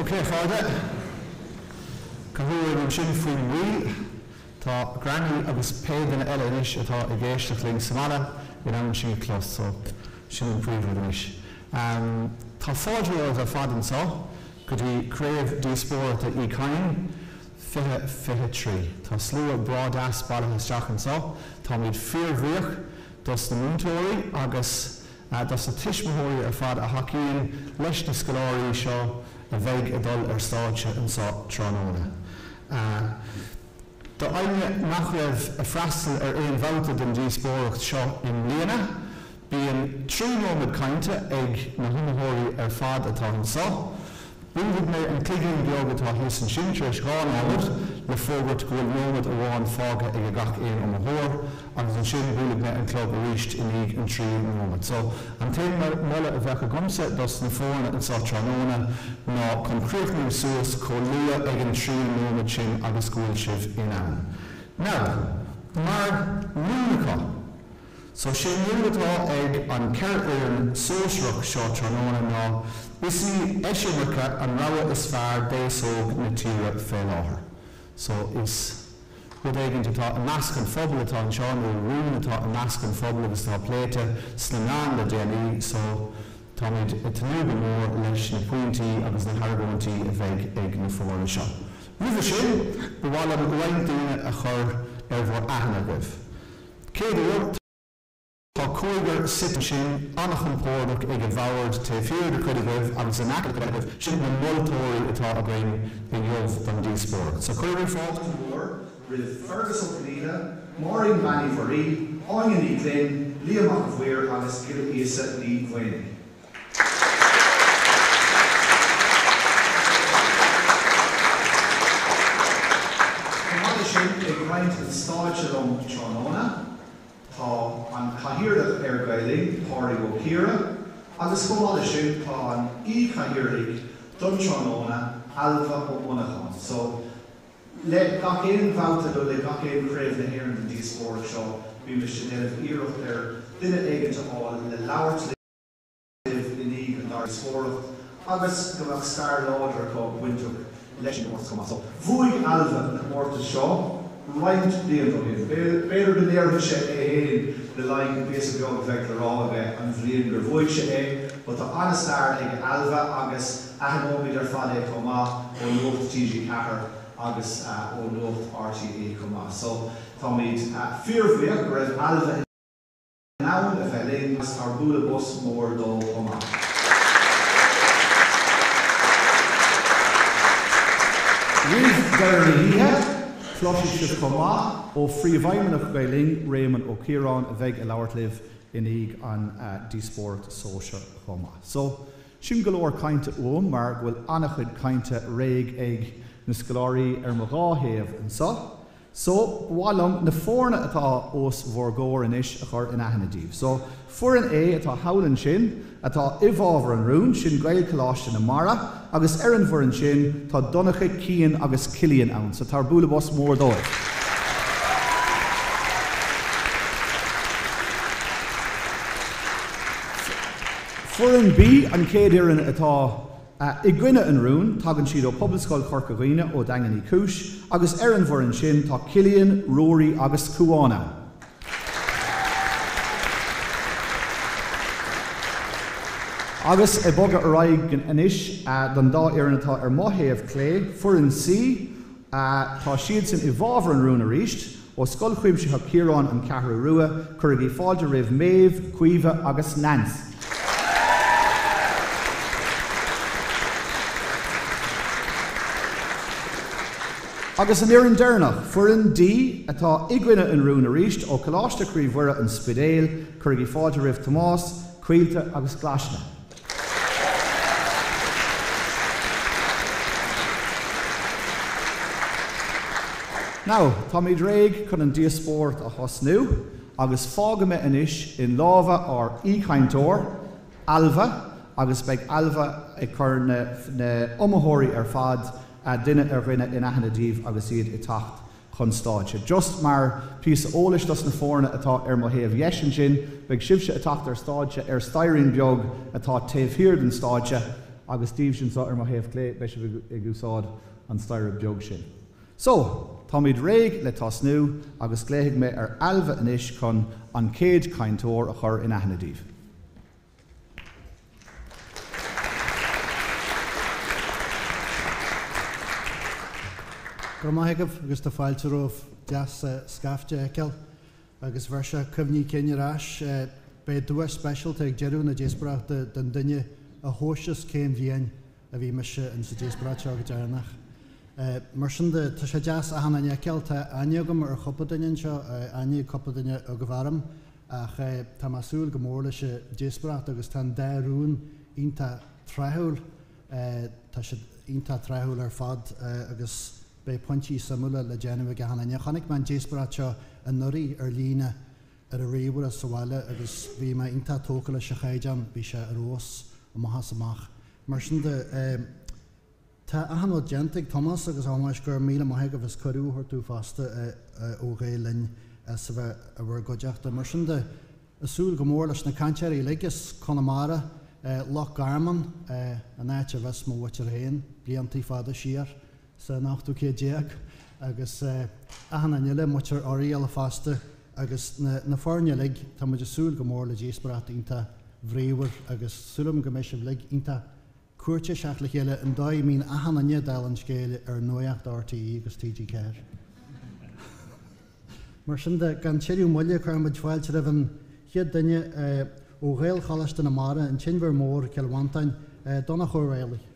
Ok, a chairde. Cabhair ansin faoin moill. Tá Granny agus pé duine eile anois atá ag éisteacht linn sa mbaile in ann sinn a chlos, so sin an príomhrud anois. Tá fáilte romhaibh ar fad anseo go dtí Craobh Díospóireachta Uí Chadhain 2023. Tá slua breá deas bailithe isteach anseo. Táimid fíorbhuíoch dos na múinteoirí agus dos na tuismitheoirí ar fad a thacaíonn leis na scoláirí seo a bheidh ag dul ar stáitse anseo tráthnóna. Do éinne nach raibh ag freastal ar aon bhabhta den díospóireacht seo i mbliana, bíonn 3 nóiméad cainte ag na hiomaitheoirí ar fad atá anseo. Buailfidh mé an cloigín beag atá thíos ansin tar éis 2 nóiméad le fógairt go bhfuil nóiméad amháin fágtha ag gach aon iomaitheoir agus ansin buailfidh mé an clog arís i ndiaidh an tríú nóiméad. So, an t-aon moladh a bheadh agamsa dos na foirne anseo tráthnóna ná chun críochnú suas chomh luath ag an tríú nóiméad sin agus go bhfuil sibh in ann. Now, mar rún acu. So sé an rún atá ag an 4 fhoireann sóisearach seo tráthnóna ná is í eisimirce an rogha is fearr d'aos óg na tíre fé láthair. So is rud éigint atá i measc an phobail atá anseo nó rún atá i measc an phobail agus atá pléite sna meáin le déanaí so táimid ag tnúth go mór leis na pointí agus na hargóintí a bheidh ag na foirne seo. Roimhe sin, ba mhaith liom roinnt daoine a chur ar bhur aithne agaibh. Céad uair, tá cúigear suite ansin, an-chompordach ag an bhord taobh thiar de chuid agaibh agus in aice le cuid agaibh, sin na moltóirí atá againn inniu don díospóireacht. So cuirigí fáilte mhór roimh Fergus Ó Conghaile, Máirín Bean Uí Mhuirí, Áine Ní Ghlinn, Liam Mac a' Mhaoir agus Giolla Íosa Ní Mhaonaigh. Chomh maith leis sin, ag roinnt an stáitse liom tráthnóna, tá an Cathaoirleach ar Gael Linn, Pádraig Ó Ciardha, agus chomh maith leis sin tá an aoi-chathaoirligh don tráthnóna, Ailbhe Ó Monacháin. So, le gach aon bhabhta nó le gach aon Chraobh na hÉireann den díospóireacht seo, bímis ag déanamh iarracht ar duine éigint a fháil le labhairt libh i ndiaidh an dara díospóireacht agus go mbeadh stair láidir acu bainteach leis an gcomórtas chomh maith. So, bhuaigh Ailbhe an comórtas seo roinnt blianta ó shin. B'fhéidir go ndéarfaidh sé é féin le linn an píosa beag a bheidh le rá aige an bhliain gur bhuaigh sé é, but tá an-stair ag Ailbhe agus aithneoimid ar fad é chomh maith ó Nuacht TG4 agus ó Nuacht RTÉ chomh maith. So, táimid fíorbhuíoch go raibh Ailbhe in ann a bheith linn agus tabhair bualadh bos mór dó chomh maith. Roimh deireadh na hoíche, cloisfidh sibh chomh maith ó Phríomhfheidhmeannach Ghael Linn, Réamonn Ó Ciaráin, a bheidh ag labhairt libh i ndiaidh an díospóireacht sóisir chomh maith. So, sin go leor cainte uaim mar go bhfuil an-chuid cainte réidh ag na scoláirí ar mo dhá thaobh anseo. So, ba mhaith liom na foirne atá os bhur gcomhair anois a chur in aithne daoibh. So, foireann A atá thall ansin, atá i bhfabhar an rúin, sin Gaelcholáiste na Mara, agus ar an bhfoireann sin tá Donncha, Cian agus Cillian ann. So, tabhair bualadh bos mór dóibh. Foireann B, an chéad fhoireann atá. I gcoinne an rúin, tagann siad ó Pobalscoil Chorca Dhuibhne ó Daingean Uí Chúis agus ar an bhfoireann sin tá Cillian, Ruairí agus Cuán ann. Agus ag bogadh ar aghaidh anois don dá fhoireann atá ar mo thaobh clé, foireann C, tá siadsan i bhfabhar an rúin arís. Ó Scoil Chuimsitheach Chiaráin, An Cheathrú Rua, cuirigí fáilte roimh Méabh, Caoimhe agus Nance. Agus an fhoireann deireanach, Foireann D, atá i gcoinne an rúin arís, ó Choláiste Chroí Mhuire, An Spidéal, cuirigí fáilte roimh Tomás, Caoilte agus Glaisne. Now, táimid réidh chun an díospóireacht a thosnú agus fágfaidh mé anois i lámha ár aoichainteoir, Ailbhe, agus beidh Ailbhe ag cur na n-iomaitheoirí ar fad, duine ar dhuine, in aithne daoibh agus iad ag teacht chun stáitse. Just mar píosa eolais dos na foirne atá ar mo thaobh dheis ansin, beidh sibhse ag teacht ar stáitse ar staighrín beag atá taobh thiar den stáitse. Agus daoibhse anseo ar mo thaobh clé, beidh sibh ag úsáid an staighre beag sin. So, táimid réidh le tosnú agus glaofaidh mé ar Ailbhe anois chun an chéad chainteoir a chur in aithne daoibh. Go raibh maith agaibh agus tá fáilte romhaibh. Deas scaifte a fheiceáil agus bheir sé cuimhní cinn ar ais. Beidh duais speisialta ag deireadh na díospóireachta don duine a thomhaisfeas cén bhliain a bhí mise in sa díospóireacht seo go deireanach. Mar sin de, tá sé deas achan duine a fheiceáil. Tá aithne agam ar chúpla duine anseo, aithne ag cúpla duine agaibh orm ach tá mé ag súil go mór leis an díospóireacht agus tá an dá rún iontach tráthúil. Tá siad iontach tráthúil ar fad agus beidh pointí suimiúla le déanamh ag achan duine. Chonaic mé an díospóireacht seo anuraidh ar líne ar an ríomhaire sa bhaile agus bhí mé iontach tógtha leis an chaighdeán, bhí sé ar fheabhas amach is amach. Mar sin de, tá achan rud déanta ag Tomás agus a Thomáis, go raibh míle maith agaibh as cuireadh a thabhairt dúinn fosta ó Ghael Linn as a bheith i bhur gcuideachta. Mar sin de, ag súil go mór leis na cainteoirí uilig as Conamara, Loch Garman, an áit arbh as mo mhuintir féin bliantaí fada siar. san ochtú céad déag, agus achan duine eile, muintir Oirialla fosta, agus na foirne uilig, tá muid ag súil go mór le díospóireacht iontach bhríomhar agus súil agam go mbeidh sibh uilig iontach cúirtéiseach le chéile, an dóigh a mbíonn achan duine, dála an scéil, ar Nuacht RTÉ agus TG4. Mar sin de, gan tuilleadh moille, cuirfidh muid fáilte roimh an chéad duine ó Ghaelcholáiste na Mara, an tInbhear Mór, Cill Mhantáin, Donncha Ó Raghallaigh.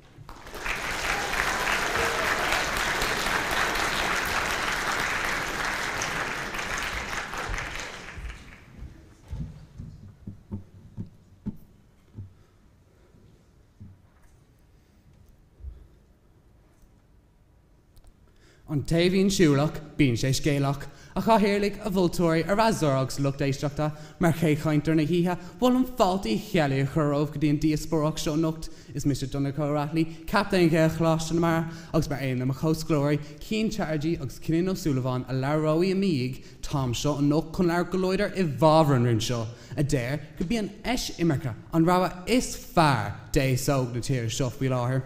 An té a bhíonn siúlach, bíonn sé scéalach. A chathaoirligh, a mholtóirí, a fhreasúra agus a lucht éisteachta, mar chéad chainteoir na hoíche, ba mhaith liom fáilte Uí Cheallaigh a chur romhaibh go dtí an díospóireacht seo anocht. Is mise Donncha Ó Raghallaigh, Captaen Ghaelcholáiste na Mara, agus mar aon le mo chomhscoláirí, Cian Chatterjee agus Cillian Ó Súilleabháin a labhróidh i mo dhiaidh, táim anseo anocht chun labhairt go láidir i bhfabhar an rúin seo, a deir gurb í an eisimirce an rogha is fearr d'aos óg na tíre seo faoi láthair.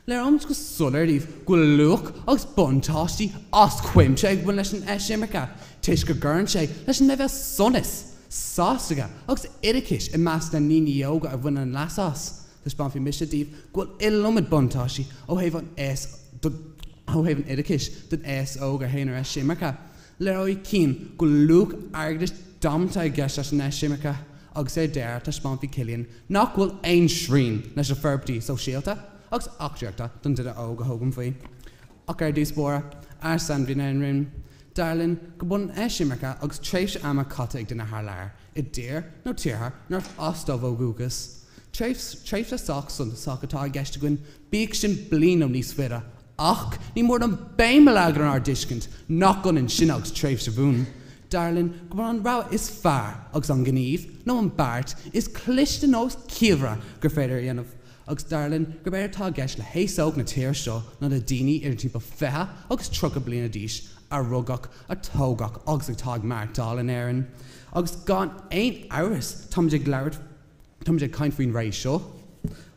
Léireoimid go soiléir daoibh go bhfuil luach agus buntáistí as cuimse ag baint leis an eisimirce, toisc go gcuireann sé leis an leibhéal sonais, sásaimh agus oideachais i measc na ndaoine óga a bhaineann leas as. Taispeánfaidh mise daoibh go bhfuil iliomad buntáistí ó thaobh an aos ó thaobh an oideachais don aos óg a théann ar eisimirce. Léireoidh Cian go bhfuil luach airgeadais damanta i gceist leis an eisimirce agus ar deireadh taispeánfaidh Cillian nach bhfuil aon srian leis na forbairtí sóisialta agus eachtraíochta don duine óg a thugann faoi. Ach ar dtús báire, ár sainmhíniú ar an rún. Dar linn gurb ionann eisimirce agus tréimhse ama caite ag duine thar lear, i dtír nó tíortha nárbh as dóibh ó dhúchas. Tréimhse sách suntasach atá i gceist againn, bíodh sin bliain nó níos faide, Ach ní mór dom béim a leagan ar ár dtuiscint nach ionann sin agus tréimhse bhuan. Dar linn gurb an rogha is fearr agus an gníomh, nó an beart, is cliste nó is ciallmhaire gur féidir a dhéanamh. Agus dar linn gurb éard atá i gceist le haos óg na tíre seo ná na daoine idir timpeall 20 agus 30 bliana d'aois a rugadh, a tógadh agus atá ag maireachtáil in Éirinn. Agus gan aon amhras táimid ag labhairt. Táimid ag caint faoin ré seo.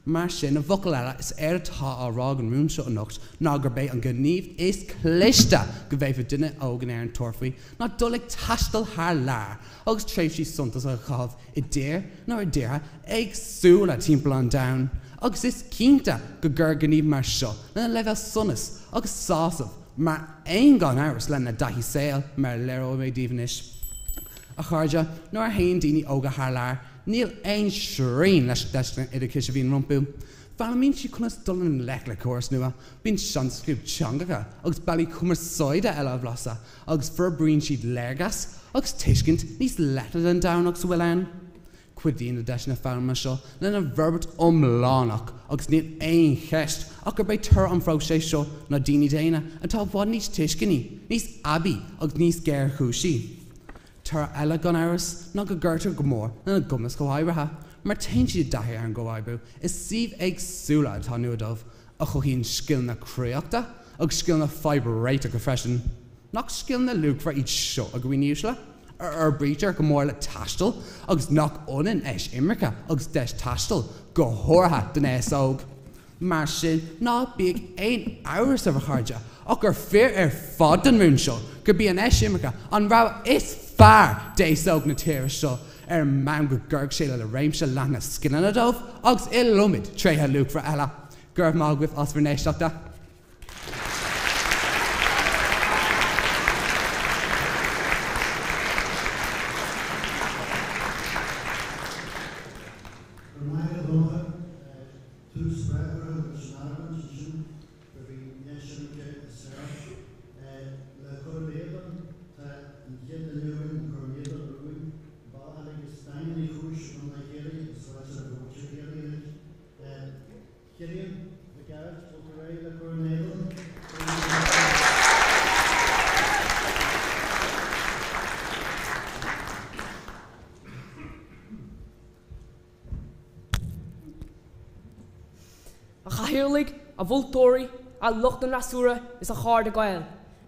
Mar sin, i bhfocail eile, is éard atá á rá ag an rún seo anocht ná gurb é an gníomh is cliste go bhféadfadh duine óg in Éirinn tabhairt faoi ná dul ag taisteal thar lear agus tréimhsí suntasacha a chaitheamh i dtír nó i dtíortha éagsúla timpeall an domhain. Agus is cinnte go gcuirfeadh gníomh mar seo lena leibhéal sonais agus sásaimh mar aon gan amhras lena dtaithí saoil, mar a léireoidh mé daoibh anois. A chairde, nuair a théann daoine óga thar lear, níl aon srian leis na deiseanna oideachais a bhíonn rompu. Foghlaimíonn siad conas dul i ngleic le córais nua, bíonn seans acu teangacha agus bealaí cumarsáide eile a bhlaiseadh, agus forbraíonn siad léargas agus tuiscint níos leithne den domhan agus a bhfuil ann. Cuidíonn na deiseanna foghlama seo lena bhforbairt iomlánach agus níl aon cheist ach gurb é toradh an phróisis seo ná daoine daonna atá i bhfad níos tuisceanaí, níos aibí agus níos géarchúisí. Toradh eile, gan amhras, ná go gcuirtear go mór lena gcumas comhoibrithe, mar téann siad i dtaithí ar an gcomhoibriú i suímh éagsúla atá nua dóibh, a chothaíonn scileanna cruthaitheachta agus scileanna fadhb-réiteacha freisin. Nach scileanna luachmhara iad seo, a dhaoine uaisle, a fhorbraítear go mór le taisteal agus nach ionann eisimirce agus deis taistil, go háirithe don aos óg? Mar sin, ná bíodh aon amhras oraibh a chairde, ach gur fíor ar fad an rún seo, gurb í an eisimirce an rogha is fearr d'aos óg na tíre seo, ar an mbonn go gcuirfeadh sé le réimse leathan scileanna dóibh agus iliomad tréithe luachmhara eile. Go raibh maith agaibh as bhur n-éisteachta. Go raibh maith agat a Dhonncha. Tús breá curtha leis an argóint ansin gurb í an eisimirce is fearr. Le cur in éadan, tá an chéad duine againn ag cur in éadan an rúin, an bealach uilig as Daingean Uí Chúis i gContae Chiarraí agus fáilte roimh mhuintir Chiarraí uilig. Cillian Mac Gearailt, bhfuil tú réidh le cur in éadan? A Chathaoirligh, a mholtóirí, a lucht an fhreasúra is a chairde Gael.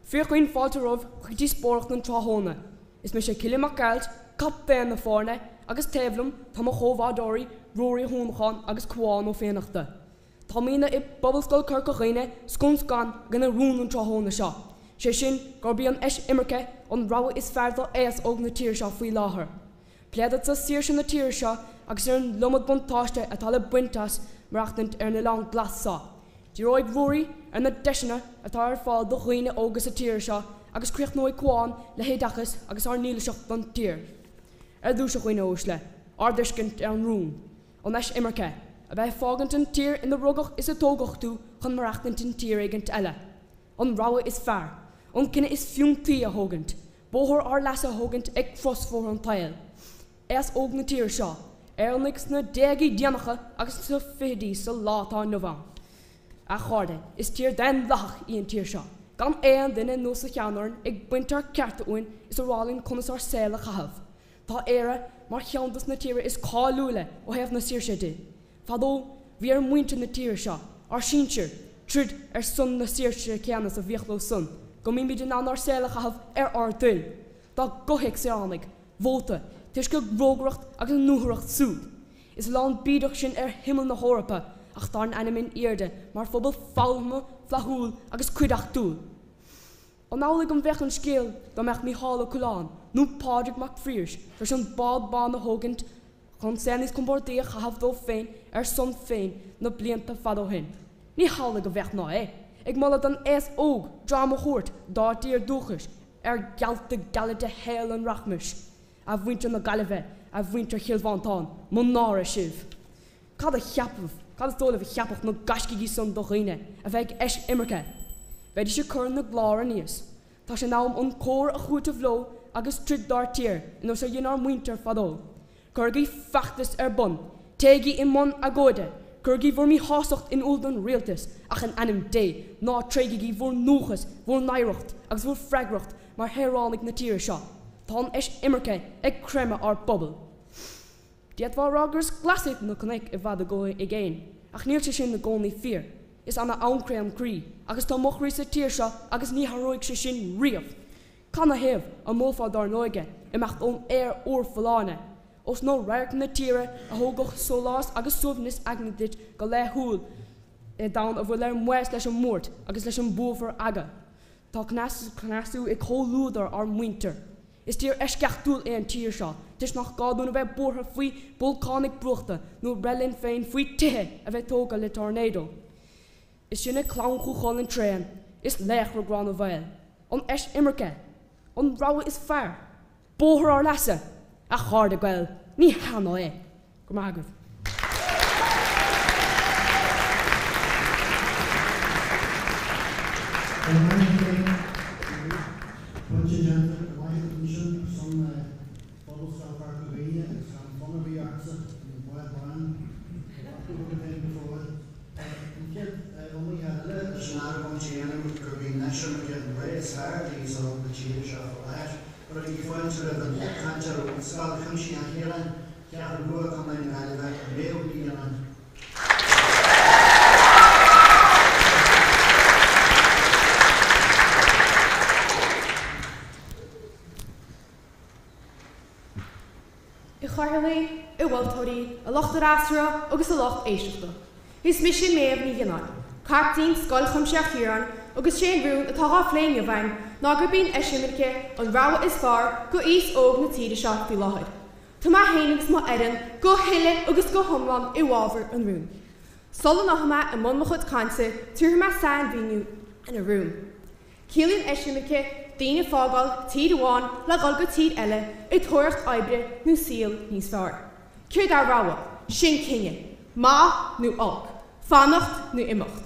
Fíorchaoin fáilte romhaibh chuig díospóireacht an tráthnóna. Is mise Cillian Mac Gearailt, captaen na foirne, agus taobh liom tá mo chomhbhádóirí Ruairí Ó hUanacháin agus Cúán Ó Fiannachta. Táimidne i bPobalscoil Chorca Dhuibhne scun scan againne rún an tráthnóna seo, sé sin gurb í an eisimirce an rogha is fearr do aos óg na tíre seo faoi láthair. Pléifeadsa saoirse na tíre seo agus ar an liomad buntáiste atá le baint as maireachtaint ar an oileán glas seo. Díreoidh Ruairí ar na deiseanna atá ar fáil do dhaoine óga sa tír seo agus críochnóidh Cúán le hoideachas agus ár ndílseacht don tír. Ar dtús a dhaoine uaisle, ár dtuiscint ar an rún, an eisimirce, a bheith ag fágaint an tír ina rugadh is a tógadh tú chun maireachtaint in tír éigint eile. An rogha is fearr. An cinneadh is fiúntaí a thógaint. Bóthar ár leasa a thógaint ag crosbhóthar an tsaoil. Aos óg na tíre seo, Éireannaigh sna déagaí déanacha agus sna fichidí sa lá atá inniu ann. A chairde, is tír daonlathach í an tír seo, gan aon duine anuas a cheann orainn ag baint ár cearta uainn is a rá linn conas ár saol a chaitheamh. Tá Éire mar cheann dos na tíortha is cáiliúla ó thaobh na saoirse de. Fadó, bhí ar mhuintir na tíre seo, ár sinsir, troid ar son na saoirse céanna is a bhíodh leo san, go mbímid in ann ár saol a chaitheamh ar ár dtoil. Dá gcothaigh saoránaigh, vóta, toisc a gcrógacht agus a ndúthracht súd. Is oileán bídeach sinn ar imeall na hEorpa, ach tá ár n-ainm in airde mar phobal foghlamtha, flaithiúil agus cuideachtúil. An amhlaidh a bheadh an scéal dá mbeadh Mícheál Ó Coileáin nó Pádraig Mac Phiarais tar éis an bád bán a thógaint chun saol níos compórdaí a chaitheamh dóibh féin ar son féin na blianta fada ó shin? Ní hamhlaidh a bheadh ná é ag moladh don aos óg droim a thabhairt dá dtír dúchais ar geallta geala de shaol an rachmais. A mhuintir na Gaillimhe, a mhuintir Chill Mhantáin, mo náire sibh! Cad a cheapfadh, cad is dóigh libh a cheapfadh na gaiscígí san de dhaoine a bheith ag eisimirce? Bheidís ag cur na gclár aníos. Tá sé in am an cóir a chúiteamh leo agus troid dár dtír ar nós a dhein ár muintir fadó. Cuirigí feachtas ar bun. Téigí i mbun agóide. Cuirigí bhur míshástacht in iúl don rialtas ach in ainm Dé, ná tréigigí bhur ndúchas, bhur n-oidhreacht agus bhur bhfreagracht mar shaoránaigh na tíre seo. Tá an eisimirce ag creimeadh ár bpobal. D'fhéadfá a rá gur is glaise na cnoic i bhfad i gcéin, ach níl sé sin i gcónaí fíor. Is annamh anchraidh an croí, agus tá mo chroí sa tír seo agus ní hathróidh sé sin riamh! Canathaobh a mholfá dár n-óige imeacht ón aer úr folláine, ós nó radharc na tíre a thógfadh sólás agus suaimhneas aigne duit go laethúil i domhan a bhfuil ar maos leis an mbuairt agus leis an mbuafar aga? Tá cneasú ag comhluadar ár muintir. Is tír eisceachtúil é an tír seo toisc nach gá dúinn a bheith buartha faoi bolcáin ag brúchtadh nó breith linn féin faoi tithe a bheith tógtha le tornado. Is sinne clann Chú Chulainn tréan, is laochra gráinneamhaol. An eisimirce? An rogha is fearr? Bóthar ár leasa? A chairde Gael, ní hea ná é. Go raibh maith agaibh. Go raibh maith agat Pointe déanta go maith agat ansin ar son Phobalscoil Chorca Dhuibhne agus gan fonn ar bith ortsa an bád bán a bhacadh agat féin go fóill. An chéad iomaithe eile leis an argóint a dhéanamh gurb í an eisimirce an rogha is fearr d'aos óg na tíre seo faoi láthair, cuirigí fáilte roimh an chéad chainteoir ó Scoil Chuimsitheach Chiaráin, Ceathrú Rua, Contae na Gaillimhe, Méabh Ní Ghionnáin. A chathaoirligh, a mholtóirí, a lucht an fhreasúra agus a lucht éisteachta. Is mise Méabh Ní Ghionnáin, caiptín Scoil Chuimsitheach Chiaráin agus sé an rún atá dhá phlé inniu againn ná gurb í an eisimirce an rogha is fearr go aos óg na tíre seo faoi láthair. Tá mé féin agus mo fhoireann go huile agus go hiomlán i bhfabhar an rúin. Sula ndeachaigh mé i mbun mo chuid cainte tabharfaidh mé sainmhíniú ar an rún. Ciallaíonn eisimirce daoine fágáil tír amháin le dhul go tír eile ag tóraíocht oibre nó saol níos fearr. Céard é rogha? Sin cinneadh. Maith nó olc? Fanacht nó imeacht?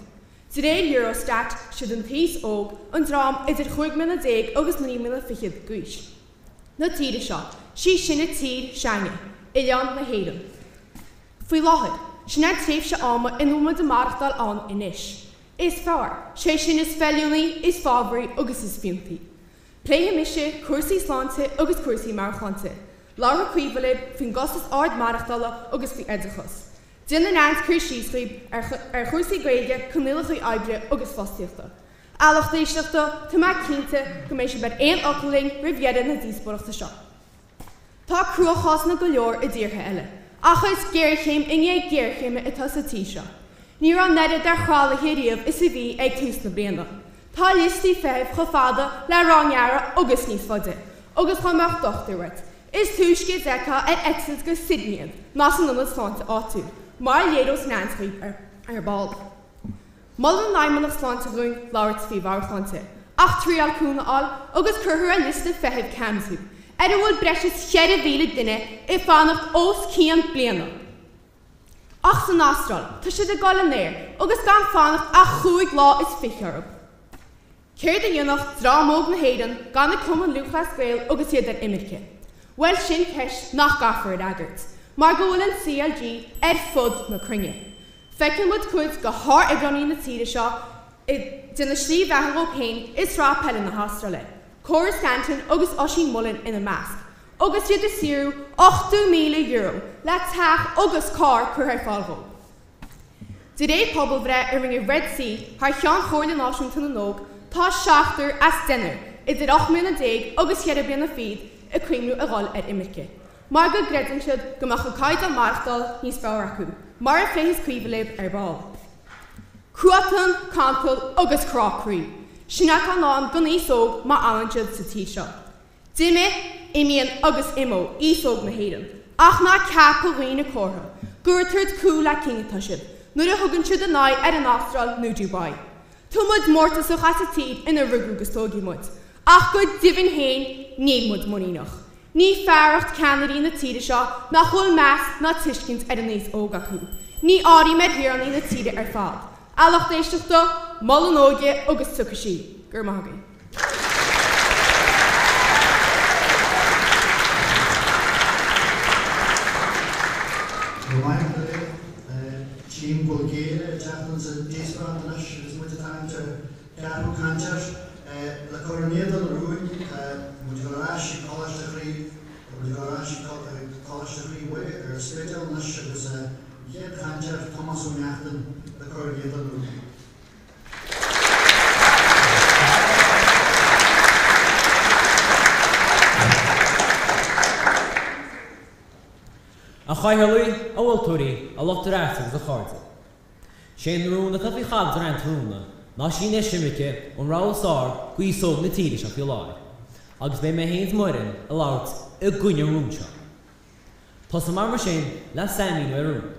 De réir Eurostat, siad an t-aos óg an dream idir chúig mbliana déag agus naoi mbliana fichead d'aois na tíre seo, sí sin an tír s'againne, oileán na hÉireann. Faoi láthair, sin an tréimhse ama ina bhfuil muid ag maireachtáil ann anois. Is fearr, sé sin is feiliúnaí, is fábhraí agus is fiúntaí. Pléifidh mise cúrsaí sláinte agus cúrsaí meabhairshláinte. Labharfaidh Caoimhe libh faoin gcostas ard maireachtála agus faoi oideachas. Déanfaidh Neans cur síos dhaoibh ar chúrsaí Gaeilge, coinníollacha oibre agus fostaíochta. A lucht éisteachta, tá mé cinnte go mbeidh sibh ar aon fhocal linn roimh dheireadh na díospóireachta seo. Tá cruachásanna go leor i dtíortha eile, ach is géarchéim i ndiaidh géarchéime atá sa tír seo. Ní raibh an oiread ar thralaithe riamh is a bhí ag tús na bliana. Tá liostaí feithimh chomh fada le Ráth nGearra agus níos faide, agus dá mbeadh dochtúir uait, is túisce a d'fheicfeá ar eitilt go Sydney iad ná san ionad sláinte áitiúil, mar a léireos Neans dhaoibh ar ball. Molann an Fheidhmeannacht Sláinte dhúinn labhairt faoi mheabhairshláinte, ach triail cúnamh a fháil agus cuirfear ar liosta feithimh CAMHS thú, ar a bhfuil breis is 4,000 duine ag fanacht os cionn bliana. Ach san Astráil, tá siad ag dul in aer agus gan fanacht ach chúig lá is fiche orthu. Céard a dhéanfadh dream óg na hÉireann gan an Cumann Lúthchleas Gael agus iad ar imirce? Bhuel sin ceist nach gcaithfear a fhreagairt, mar go bhfuil an CLG ar fud na cruinne. Feiceann muid cuid de shár-imreoirí na tíre seo ag déanamh slí bheatha dhóibh féin i Sraith Peile na hAstráile, Cora Stanton agus Oisín Mullin ina measc, agus iad ag saothrú €80,000 le teach agus carr curtha ar fáil dhóibh. De réir pobalbhreith a rinne Red C thar cheann Chomhairle Náisiúnta na nÓg, tá seachtar as deichniúr idir 18 mbliana agus cheithre bliana fichead ag cuimhniú a dhul ar imirce, mar go gcreideann siad go mbeadh an caighdeán maireachtála níos fearr acu, mar a phléifeas Caoimhe libh ar ball. Cruatan, cantal agus crá croí, sin atá i ndán don aos óg má fhanann siad sa tír seo. D'imigh, imíonn agus imeoidh aos óg na hÉireann, ach ná ceap a dhaoine córa gur ag tabhairt cúl le cinn atá siad nuair a thugann siad a n-aghaidh ar an Astráil nó Dubai. Tá muid mórtasach as an tír ina rugadh agus tógadh muid, ach go deimhin féin níl muid muiníneach. Ní fearacht ceannairí na tíre seo nach bhfuil meas ná tuiscint ar an aos óg acu. Ní áirím ar shaoránaigh na tíre ar fad. A lucht éisteachta, mol an óige agus tiocfaidh sí. Go raibh maith agaibh. Go raibh maith agat a Mhéabh. Tchím go bhfuil géire ag teacht ins an díospóireacht anois agus muid ag tarraingt ar cheathrú cainteoir. Le cur in éadan an rúin, tá muid ag dul ar ais ag Coláiste Chroí, tá muid ag dul ar ais ag Coláiste Chroí Mhuire ar an Spidéal anois agus an chéad chainteoir, Tomás Ó Neachtain, le cur in éadan an rúin. A Chathaoirligh, a mholtóirí, a lucht reachta agus a chairde. Sé an rún atá faoi chaibidil againn tráthnóna ná sí an eisimirce an rogha is fearr d'aos óg na tíre seo faoi láthair, agus beidh mé féin is m'fhoireann ag labhairt i gcoinne an rúin seo. Tosóidh mé mar sin le sainmhíniú ar an rún.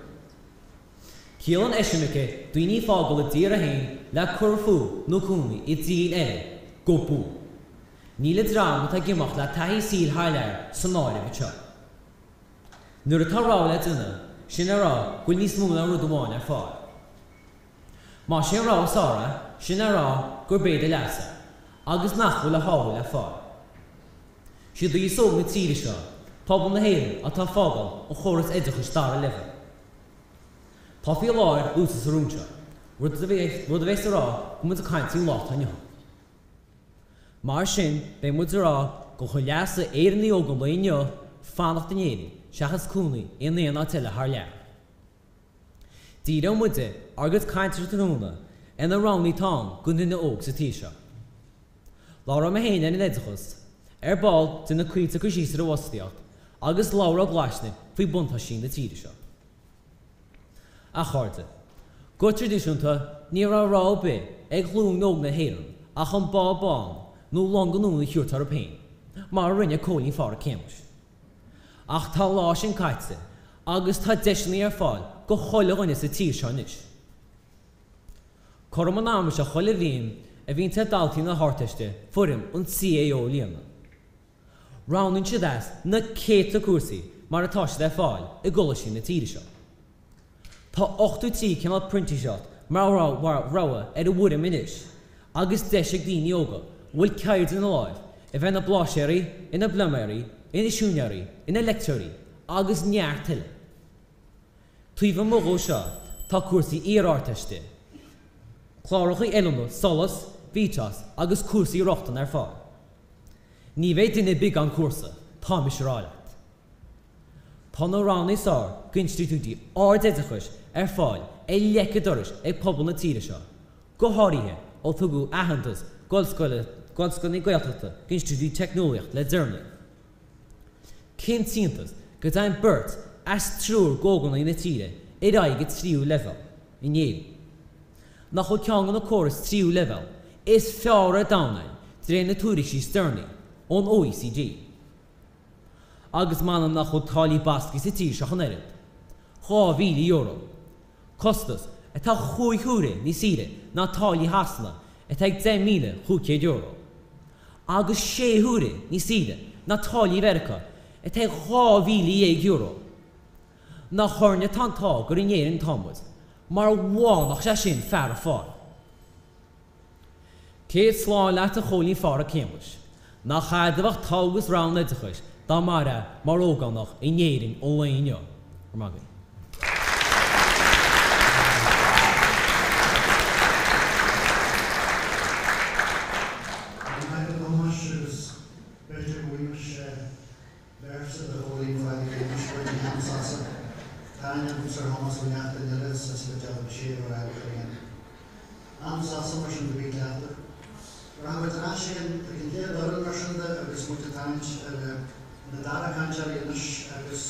Ciallaíonn eisimirce daoine ag fágáil a dtíortha féin le cur fúthu nó cónaí i dtír eile go buan. Níl an dream atá ag imeacht le taithí saoil thar lear san áireamh anseo. Nuair atá rogha le déanamh, sin le rá go bhfuil níos mó ná rud amháin ar fáil. Más é an rogha is fearr é, sin le rá gurb é do leas é, agus nach bhfuil a shárú le fáil. Siad aos óg na tíre seo, pobal na hÉireann, atá ag fágáil an chóras oideachais dara leibhéal. Tá faoi láthair luaite sa rún seo, rud a rud a bheas ag rá go bhfuil muid ag caint faoin lá atá inniu ann. Mar sin, beidh muid ag rá gur chun leasa Éireannaigh óga an lae inniu fanacht in Éirinn seachas cónaí in aon áit eile thar lear. Díreoidh muide ár gcuid cainte tráthnóna ar na roghanna atá ann don duine óg sa tír seo. Labhróidh mé féin ar an oideachas, ar ball déanfaidh Caoilte cur síos ar an bhfostaíocht agus labhróidh Glaisne faoi buntáistí na tíre seo. A chairde, Go traidisiúnta, ní raibh rogha ar bith ag glúin óg na hÉireann ach an bád bán nó long anonn a thabhairt orthu féin, mar a rinne Cóilín Phádraic Shéamuis. Ach tá an lá sin caite agus tá deiseanna ar fáil go chuile dhuine sa tír seo anois. Cothrom an ama seo chuile bhliain a bhíonns ag daltaí na hArdteiste foirm an CAO a líonadh. Roghnaíonn siad as na céadta cúrsaí mar atá siad ar fáil i gcoláistí na tíre seo. Tá 83 cineál printíseacht mar rogha ar an bhfoirm anois agus deis ag daoine óga a bhfuil ceird ina láimh a bheith ina bpláiséirí, ina bpluiméirí, ina siúinéirí, ina leictreoirí agus neart eile. Taobh amuigh dhó seo tá cúrsaí iar-Ardteiste, cláracha oiliúna Solas, Vitas agus cúrsaí rochtana ar fáil. Ní bheidh duine ar bith gan cúrsa, tá mise a rá leat. Tá na roghanna is fearr d'institiúidí ardoideachais ar fáil ar leic an dorais ag pobal na tíre seo, go háirithe ó tugadh aitheantas d'ollscoileanna Gaeltachta d'institiúidí teicneolaíochta le deireanas. Cén t-iontas go dtéann beirt as triúr d'ógánaigh na tíre ar aghaidh go tríú leibhéal in Éirinn? Nach bhfuil ceann de na córais tríú leibhéal is fearr ar domhan againn de réir na tuairiscí is deireanaí ón OECD? Agus m'anam nach bhfuil táillí bascaí sa tír seo ach an oiread. €2,000. Costas atá chúig huaire níos saoire ná táillí Shasana atá ag €10,500. Agus sé huaire níos saoire ná táillí Mheiriceá atá ag €12,000. Nach orainne atá an t-ádh gur in Éirinn atá muid, mar bhánódh sé sin fear a fáil. Céad slán leat a Chóilín Phádraic Shéamuis. Nach a'd a bheadh togha agus rogha an oideachais dá mairfeá mar ógánach in Éirinn an lae inniu. Go raibh maith agaibh. Go raibh maith agat a Thomáis agus b'fhéidir go bhfaighidh mise véarsa de Chóilín Phádraic Shéamuis uait i gceann sása. Tá aithne agamsa ar Thomás ó neachtain eile sa Spidéal agus sé a rá féin. An-sása mar sin do bhí cleachtadh. Rachaidh muid ar ais chuig an chéad fhoireann mar sin de agus muid ag tarraingt ar na dara cainteoirí anois agus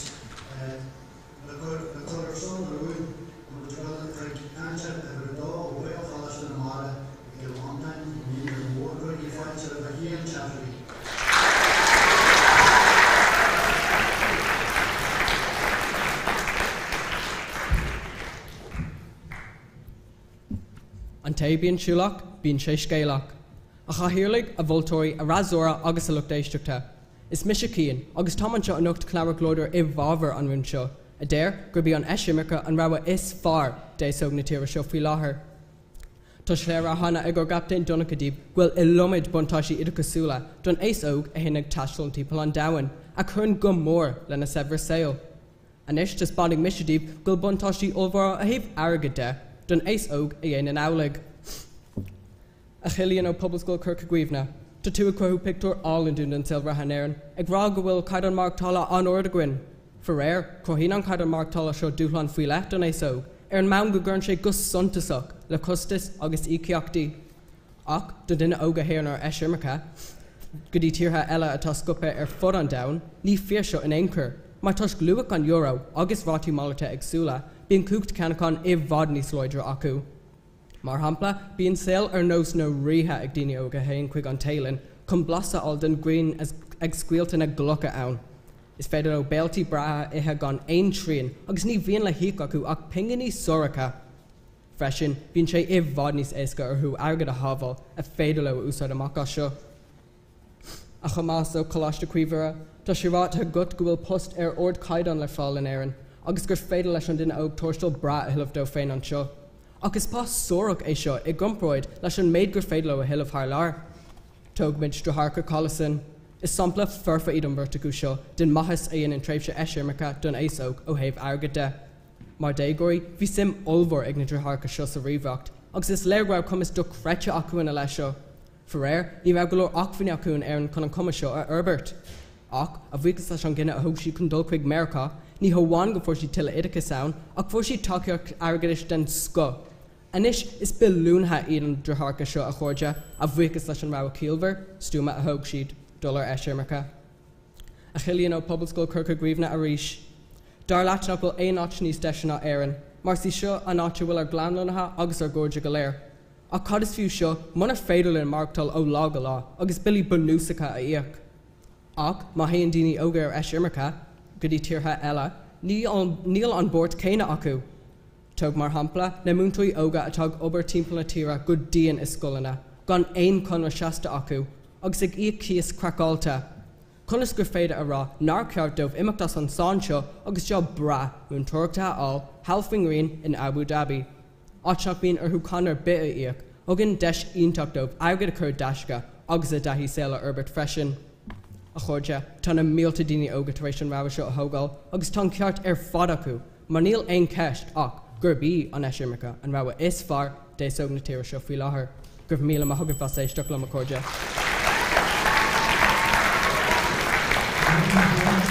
le cur ar son an rúin tá muid ag dul chuig cainteoir uimhir a dó ó Ghaelcholáiste na Mara i gCill Mhantáin i nInbhir Mhór. Cuirigí fáilte roimh Cian Chatterley. An té bíonn siúlach, bíonn sé scéalach. A chathaoirligh, a mholtóirí, a fhreasúra agus a lucht éisteachta. Is mise Cian, agus táim anseo anocht chun labhairt go láidir i bhfabhar an rúin seo, a deir gurb í an eisimirce an rogha is fearr d'aos óg na tíre seo faoi láthair. Tá sé léirithe cheana ag ár gcaptaen Donncha daoibh go bhfuil iliomad buntáistí oideachasúla don aos óg a théann ag taisteal timpeall an domhain, a chuireann go mór lena saibhreas saoil. Anois, taispeánfaidh mise daoibh go bhfuil buntáistí ollmhóra ó thaobh airgid de don aos óg a dhéanann amhlaidh. A Chillian ó Pobalscoil Chorca Dhuibhne, tá tú ag cruthú pictiúr álainn dúinn den saol reatha in Éirinn, ag rá go bhfuil caighdeán maireachtála an-ard againn. Faraor, cruthaíonn an caighdeán maireachtála seo dúshlán faoi leith don aos óg, ar an mbonn go gcuireann sé go suntasach le costais agus íocaíochtaí. Ach don duine óg a théann ar eisimirce go dtí tíortha eile atá scaipthe ar fud an domhain, ní fíor seo in aon chor, mar toisc luach an euro agus rátaí malairte éagsúla, bíonn cumhacht ceannacháin i bhfad níos láidre acu. Mar shampla, bíonn saol ar nós na ríthe ag daoine óga a théann chuig an Téalainn chun blas a fháil den ghrian ag scoilteadh na gclocha ann. Is féidir leo béiltí breátha a ithe gan aon srian agus ní bhíonn le híoc acu ach pinginí suaracha. Freisin, bíonn sé i bhfad níos éasca orthu airgead a shábháil a féidir leo a úsáid amach as seo. A Thomáis ó Choláiste Chroí Mhuire, tá sé ráite agat go bhfuil post ar ardchaighdeán le fáil in Éirinn agus gur féidir leis an duine óg tuarastal breá a thuilleamh dó féin anseo. Ach is pá suarach é seo i gcomparáid leis an méid gur féidir leo a thuilleamh thar lear. Tógaimis deartháireacha Collison. Is sampla foirfe iad an bheirt acu seo den maitheas a dhéanann tréimhse eisimirce don aos óg ó thaobh airgid de. Mar dhéagóirí, bhí suim ollmhór ag na deartháireacha seo sa ríomhaireacht, agus is léir go raibh cumas dochreidte acu ina leith seo. Faraor, ní raibh go leor acmhainní acu in Éirinn chun an cumas seo a fhorbairt. Ach, a bhuíochas leis an gcinneadh a thóg siad chun dul chuig Meiriceá, ní hamháin go bhfuair siad tuilleadh oideachais ann, ach fuair siad tacaíocht airgeadais den scoth. Anois, is billiúnaithe iad na deartháireacha seo, a chairde, a bhuíochas leis an rogha chiallmhar, stuama a thóg siad, dul ar eisimirce. A Chillian ó Pobalscoil Chorca Dhuibhne arís. Dar leat nach bhfuil aon áit níos deise ná Éirinn. mar is í seo an áit a bhfuil ár gclann lonnaithe agus ár gcairde go léir. Ach cad is fiú seo munar féidir linn maireachtáil ó lá go lá agus billí bunúsacha a íoc? Ach má théann daoine óga ar eisimirce go dtí tíortha eile, níl an buairt céanna acu. Tóg mar shampla na múinteoirí óga atá ag obair timpeall na tíre go dian i scoileanna, gan aon chonradh seasta acu, agus ag íoc cíos craiceáilte. Conas gur féidir a rá nár cheart dóibh imeacht as an sáinn seo agus job breá múinteoireachta a fháil thall faoin ngrian in Abu Dhabi, áit nach mbíonn orthu cáin ar bith a íoc, a thugann deis iontach dóibh airgead a chur i dtaisce agus a dtaithí saoil a fhorbairt freisin. A chairde, tá na mílte daoine óga tar éis an rogha seo a thógáil agus tá an ceart ar fad acu mar níl aon cheist ach gurb í an eisimirce an rogha is fearr d'aos óg na tíre seo faoi láthair. Go raibh míle maith agaibh as éisteacht liom, a chairde. Anois,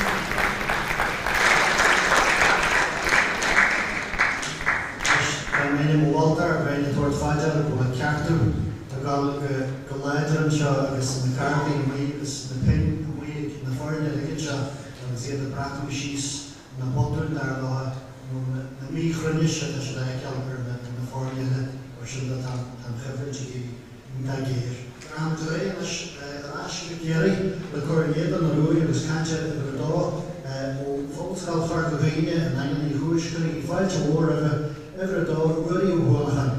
dá mbeinn i mo mholtóir, bheinn ag tabhairt fá deara go bhfuil ceartú ag dul go láidir anseo agus na cártaí amuigh agus na pinn amuigh ag na foirne uilig anseo agus iad ag breathnú síos na botúin, dar leo, nó na míchruinnis atá siad a fheiceáil ar na foirne eile, mar sin de tá an choimhlint ag éirí iontach géar. Rachaimid ar aghaidh anois ar ais go Ciarraí le cur in éadan an rúin agus caint ar uimhir a dó ó Phobalscoil Chorca Dhuibhne i nDaingean Uí Chúis. Cuirigí fáilte mhór roimhe, uimhir a dó, Ruairí Ó hUallacháin.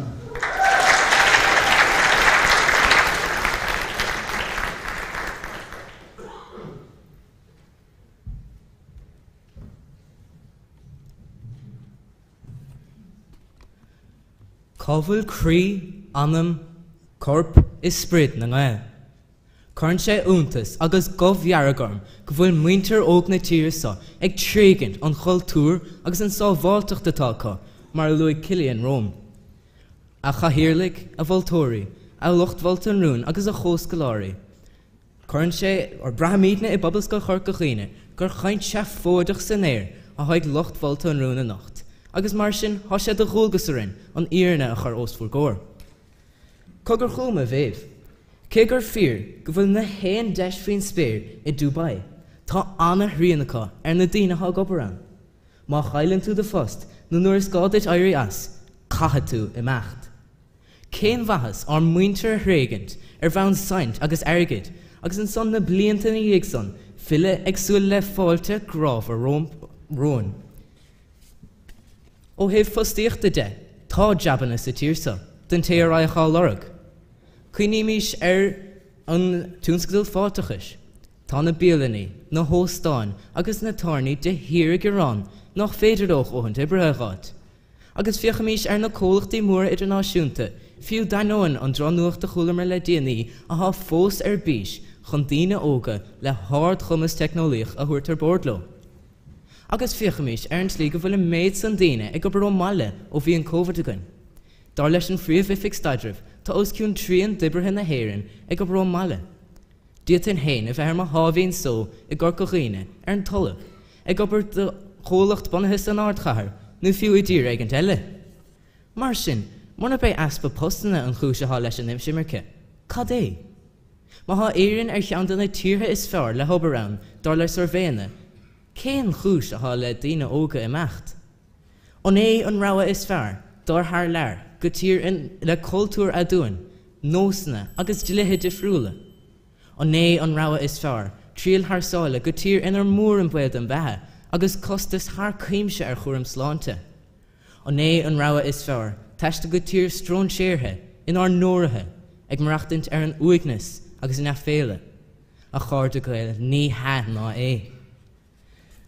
Cá bhfuil croí, anam, corp is sprid na nGael? Cuireann sé iontas agus gomh dhearg orm go bhfuil muintir óg na tíre seo ag tréigint an chultúir agus an sábháilteacht atá acu, mar a luaigh Cillian romham. A Chathaoirligh, a mholtóirí, a lucht mholta an rúin agus a chomhscoláirí, Cuireann sé, or braithimidne i bPobalscoil Chorca Dhuibhne gur chaint seafóideach san aer athá ag lucht mholta an rúin anocht, agus mar sin thá sé de dhualgas orainn an fhírinne a chur os bhur gcomhair. Cogar chugam a Mhéabh. Cé gur fíor go bhfuil na haon deis faoin spéir i Dubai, tá ana-shrian acu ar na daoine athá ag obair ann. Má chailleann tú do phost nó nuair is gá duit éirí as, caithfidh tú imeacht. Cén mhaitheas ár muintir a thréigint ar bhonn saint agus airgid agus ansan na blianta ina dhiaidh san filleadh ag súil le fáilte grámhar romhainn? Ó thaobh fostaíochta de, tá jabanna sa tír seo don té a raghadh á lorg. Cuimhnímís ar an tionscadal fáilteachais. Tá na bialannaí, na hóstáin agus na tábhairní de shíor ag gearán nach féidir leo a dhóthaint oibrithe a dh'fháilt. Agus féachaimís ar na comhlachtaí móra idirnáisiúnta, fiú d'ainneoin an drochnuacht a chualamar le déanaí, athá fós ar bís chun daoine óga le hardchumas teicneolaíoch a thabhairt ar bord leo. Agus féachaimís ar an tslí go bhfuil an méid san daoine ag obair ón mbaile ó bhí an Covid againn. Dar leis an Phríomh-Oifig Staidrimh, tá os cionn trian d'oibrithe na hÉireann ag obair ón mbaile. D'fhéadfainn féin a bheith ar mo sháimhín só i gCorca Dhuibhne, ar an tolg, ag obair do chomhlacht bunaithe san ardchathair nó fiú i dtír éigint eile. Mar sin, murab é easpa postanna an chúis atá leis an eisimirce, cad é? Má thá Éirinn ar cheann de na tíortha is fearr le hobair ann, dar le suirbhéanna, cén chúis atá le daoine óga imeacht? An é an rogha is fearr dul thar lear go tír le cultúr aduain, nósanna agus dlíthe difriúla? An é an rogha is fearr triall thar sáile go tír inar mór an baol don bheatha agus costas thar cuimse ar chúram sláinte? An é an rogha is fearr taisteal go tír stróinséartha inár ndóraithe ag maireachtaint ar an uaigneas agus an aiféala? A chairde Gael, ní hea ná é.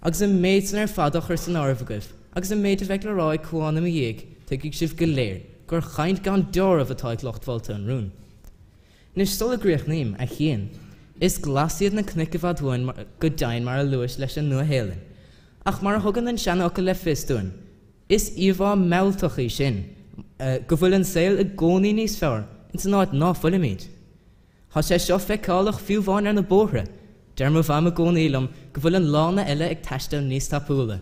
Agus an méid san ar fad á chur san áireamh agaibh, agus an méid a bheidh le rá ag Cuán i mo dhiaidh, tuigfidh sibh go léir gur chaint gan deáramh atá ag lucht mholta an rúin. Anois sula gcríochnaím, a Chian, is glas iad na cnoic i bhfad uainn go deimhin mar a luais leis an Nua-Shéalainn. Ach mar a thugann an seanfhocal le fios dúinn, is íomhá mealltach í sin go bhfuil an saol i gcónaí níos fearr ins an áit ná fuilimid. Tá sé seo feiceálach fiú amháin ar na bóithre. Deir mo mham i gcónaí liom go bhfuil an lána eile ag taisteal níos tapúla.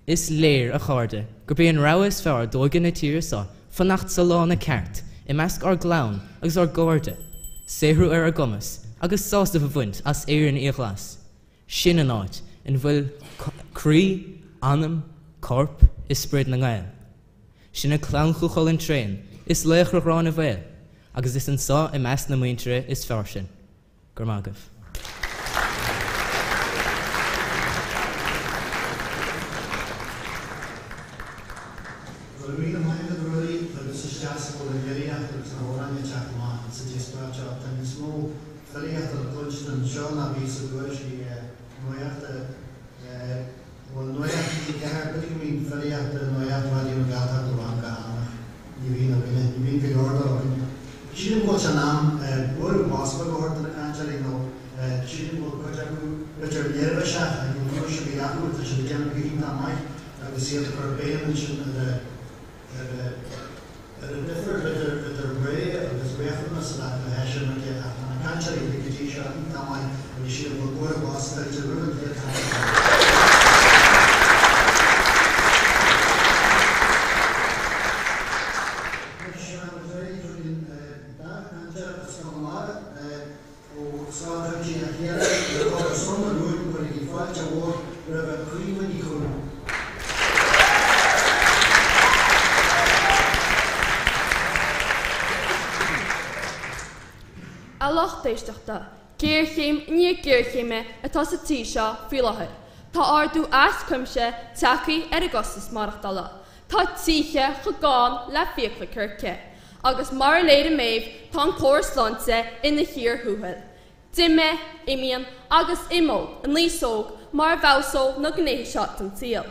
Is léir, a chairde, gurb é an rogha is fearr d'óige na tíre seo fanacht sa lána ceart, i measc ár gclann agus ár gcairde, saothrú ar ár gcumas agus sásamh a bhaint as Éirinn iathghlas. Sin an áit ina bhfuil croí, anam, corp is sprid na nGael. Sinne clann Chú Chulainn tréan is laochra Ghráinne Mhaol agus is anso i measc na muintire is fearr sinn. Go raibh maith agaibh. Go raibh míle maith agat a Ruairí agus is deas go bhfuil an fhilíocht agus na hamhráin ag teacht amach sa díospóireacht seo. Tá níos mó filíochta le cluinstin anseo ná bhí sa dtuairiscí nuachta. Bhuel, nuacht TG4, b'fhéidir go mbíonn filíocht i nuacht Raidió na Gaeltachta amháin go han-mhaith. Ní bhíonn againne, ní bhíonn go leor dó againn. Sílim go bhfuil sé in am bualadh bos beag a thabhairt do na cainteoirí nó sílim go bhfuil cuid acu b'fhéidir neirbhíseach ach níl núis ar bith acu, tá siad ag déanamh go hiontach maith agus iad ag cur béim ansin ar a ar a ar an difear idir idir ré agus riachtanas i dtaca le heisimirce ach tá na cainteoirí a bhí go dtí seo iontach maith agus sílim go bhfuil bualadh bos tuillte roimh an gcéad chainteoir eile. Anois, rachaimid ar aghaidh chuig an dara cainteoir as Conamara, ó Scoil Chuimsitheach Chiaráin, le cur ar son an rúin, cuirigí fáilte mhór roimh Caoimhe Ní Chualáin. A lucht éisteachta, géarchéim i ndiaidh géarchéime atá sa tír seo faoi láthair. Tá ardú as cuimse tagtha ar an gcostas maireachtála. Tá tithe chomh gann le fiacla circe. Agus mar a léirigh Méabh, tá an córas sláinte ina chíor thuathail. D'imigh, imíonn agus imeoidh an aos óg mura bhfeabhsóidh na gnéithe seo den tsaol.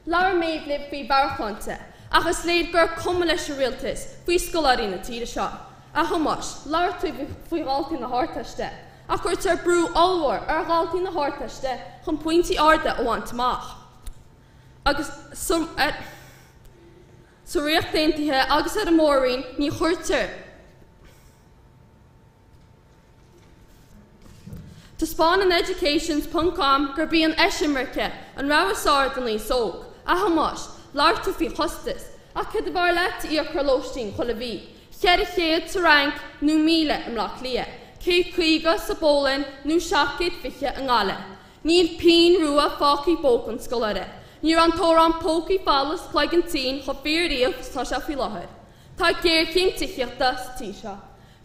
Labhair Méabh libh faoi mheabhairshláinte, ach is léir gur cuma leis an rialtas faoi scoláirí na tíre seo. A Thomáis, labhair tú faoi dhaltaí na hArdteiste, ach cuirtear brú ollmhór ar dhaltaí na hArdteiste chun pointí arda a bhaint amach. Agus sa Ríocht Aontaithe agus ar an Mór-Roinn ní chuirtear. Taispeánann Educations ponc com gurb í an eisimirce an rogha is fearr don aos óg. A Thomáis, labhair tú faoi chostas, ach céard ab fhearr leat a íoc ar lóistín chuile mhí? 400 sa Fhrainc nó 1,000 i mBleá Cliath? 150 sa bPólainn nó 720 i nGaillimh? Níl pingin rua fágtha i bpóca an scoláire. Ní raibh an t-amhrán pócaí folamh 's cloigeann tinn chomh fíor riamh is atá sé faoi láthair. Tá géarchéim tithíochta sa tír seo.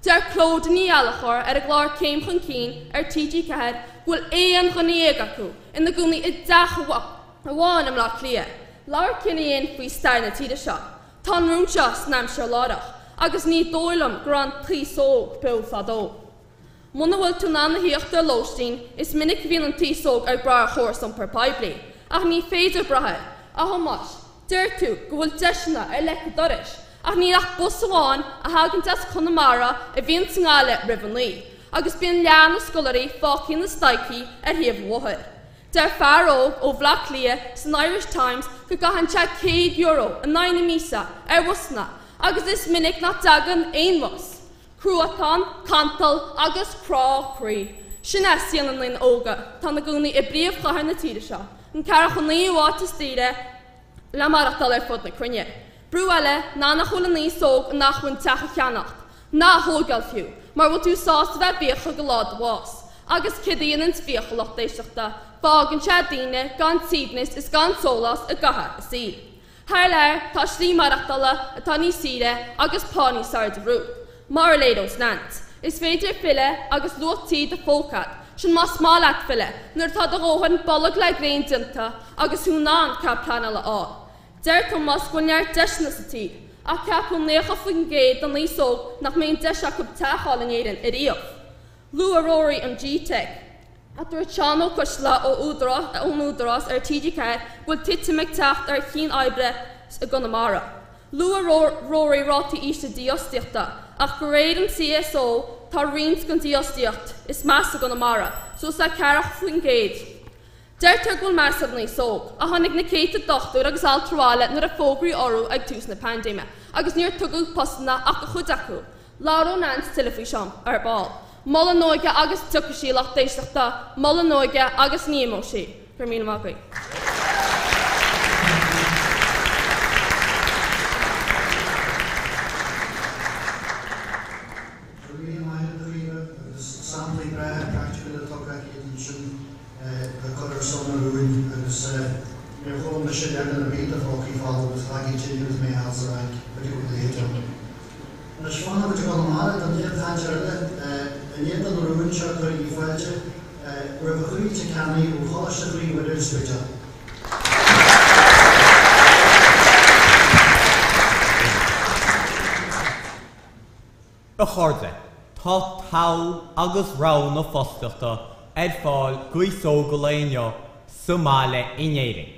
Deir Clodagh Ní Ghallchóir ar an gclár Céim Chun Cinn ar TG4 go bhfuil aon dhuine dhéag acu ina gcónaí i dteach amháin i mBleá Cliath. Labhair Cillian faoi stair na tíre seo. Tá an rún seo san aimsir láithreach agus ní dóigh liom go raibh an t-aos óg beo fadó. Muna bhfuil tú in ann a thíocht ar lóistín, is minic a bhíonn an t-aos óg ag brath ar chóras iompair poiblí. Ach ní féidir brath air. A Thomáis, deir tú go bhfuil deiseanna ar leic an dorais, ach níl ach bus amháin a thagann as Conamara a bhíonn sa nGaillimh roimh a naoi, agus bíonn leath na scoláirí fágtha ina staicí ar thaobh an bhóthair. Deir fear óg ó Bhleá Cliath san Irish Times go gcaitheann sé €100 in aghaidh na míosa ar bhusanna agus is minic nach dtagann aon bhus. Cruatan, cantal agus crá croí. Sin é saol na ndaoine óga atá ina gcónaí i bpríomhchathair na tíre seo, an ceathracha naoú háit is daoire le maireachtáil ar fud na cruinne. Brú eile ná nach bhfuil an aos óg in acmhainn teach a cheannacht, ná a thóigeáil fiú, mura bhfuil tú sásta bheith i bhfiacha go lá do bháis. Agus céard a dhéananns fiacha, a lucht éisteachta? Fágann sé daoine gan suaimhneas is gan sólás i gcaitheamh a saoil. Thar lear, tá slí maireachtála atá níos saoire agus pá níos airde romhat. Mar a léireos Neans, is féidir filleadh agus luach tí i do phóca agat, sin más maith leat filleadh, nuair atá do dhóthain bolg le gréin déanta agus thú in ann cead pleanála a fháil. Deir Tomás go bhfuil neart deiseanna sa tír, ach ceapann 90% den aos óg nach mbeidh an deis acu teach a fháil in Éirinn ariamh. Luaigh Rory an GTeic. Ach dúirt Seán Ó Coisdealbha ó ón Údarás ar TG4 go bhfuil titim ag teacht ar chinn oibre i gConamara. Luaigh Rory rátaí ísle dífhostaíochta, ach de réir an CSO tá roinnt den dífhostaíocht is measa i gConamara, suas le 40%. Deirtear go bhfuil meas ar an aos óg, ach tháinig na céadta dochtúir agus altra abhaile nuair a fógraíodh orthu ag tús na paindéime, agus níor tugadh postanna ach do chuid acu. Labhróidh Neans tuilleadh faoi seo ar ball. Mol an óige agus tiocfaidh sí, lucht éisteachta, mol an óige agus ní imeoidh sí. Go raibh míle maith agaibh. Go raibh míle maith agat a Chaoimhe agus samplaí breátha praiticiúla tugtha aici ansin le cur ar son an rúin agus níor chuala mise leagan ar bith de Phócaí Follamh. chonaic muid ag dul amach don chéad chainteoir eile i ndiaidh don rún seo cuirigí fáilte roimh a Chaoilte Canny ó Choláiste Chroí Mhuire an Spidéal. A chairde, tá togha agus rogha na fostaíochta ar fáil d'aos óg an lae inniu sa mbaile in Éirinn.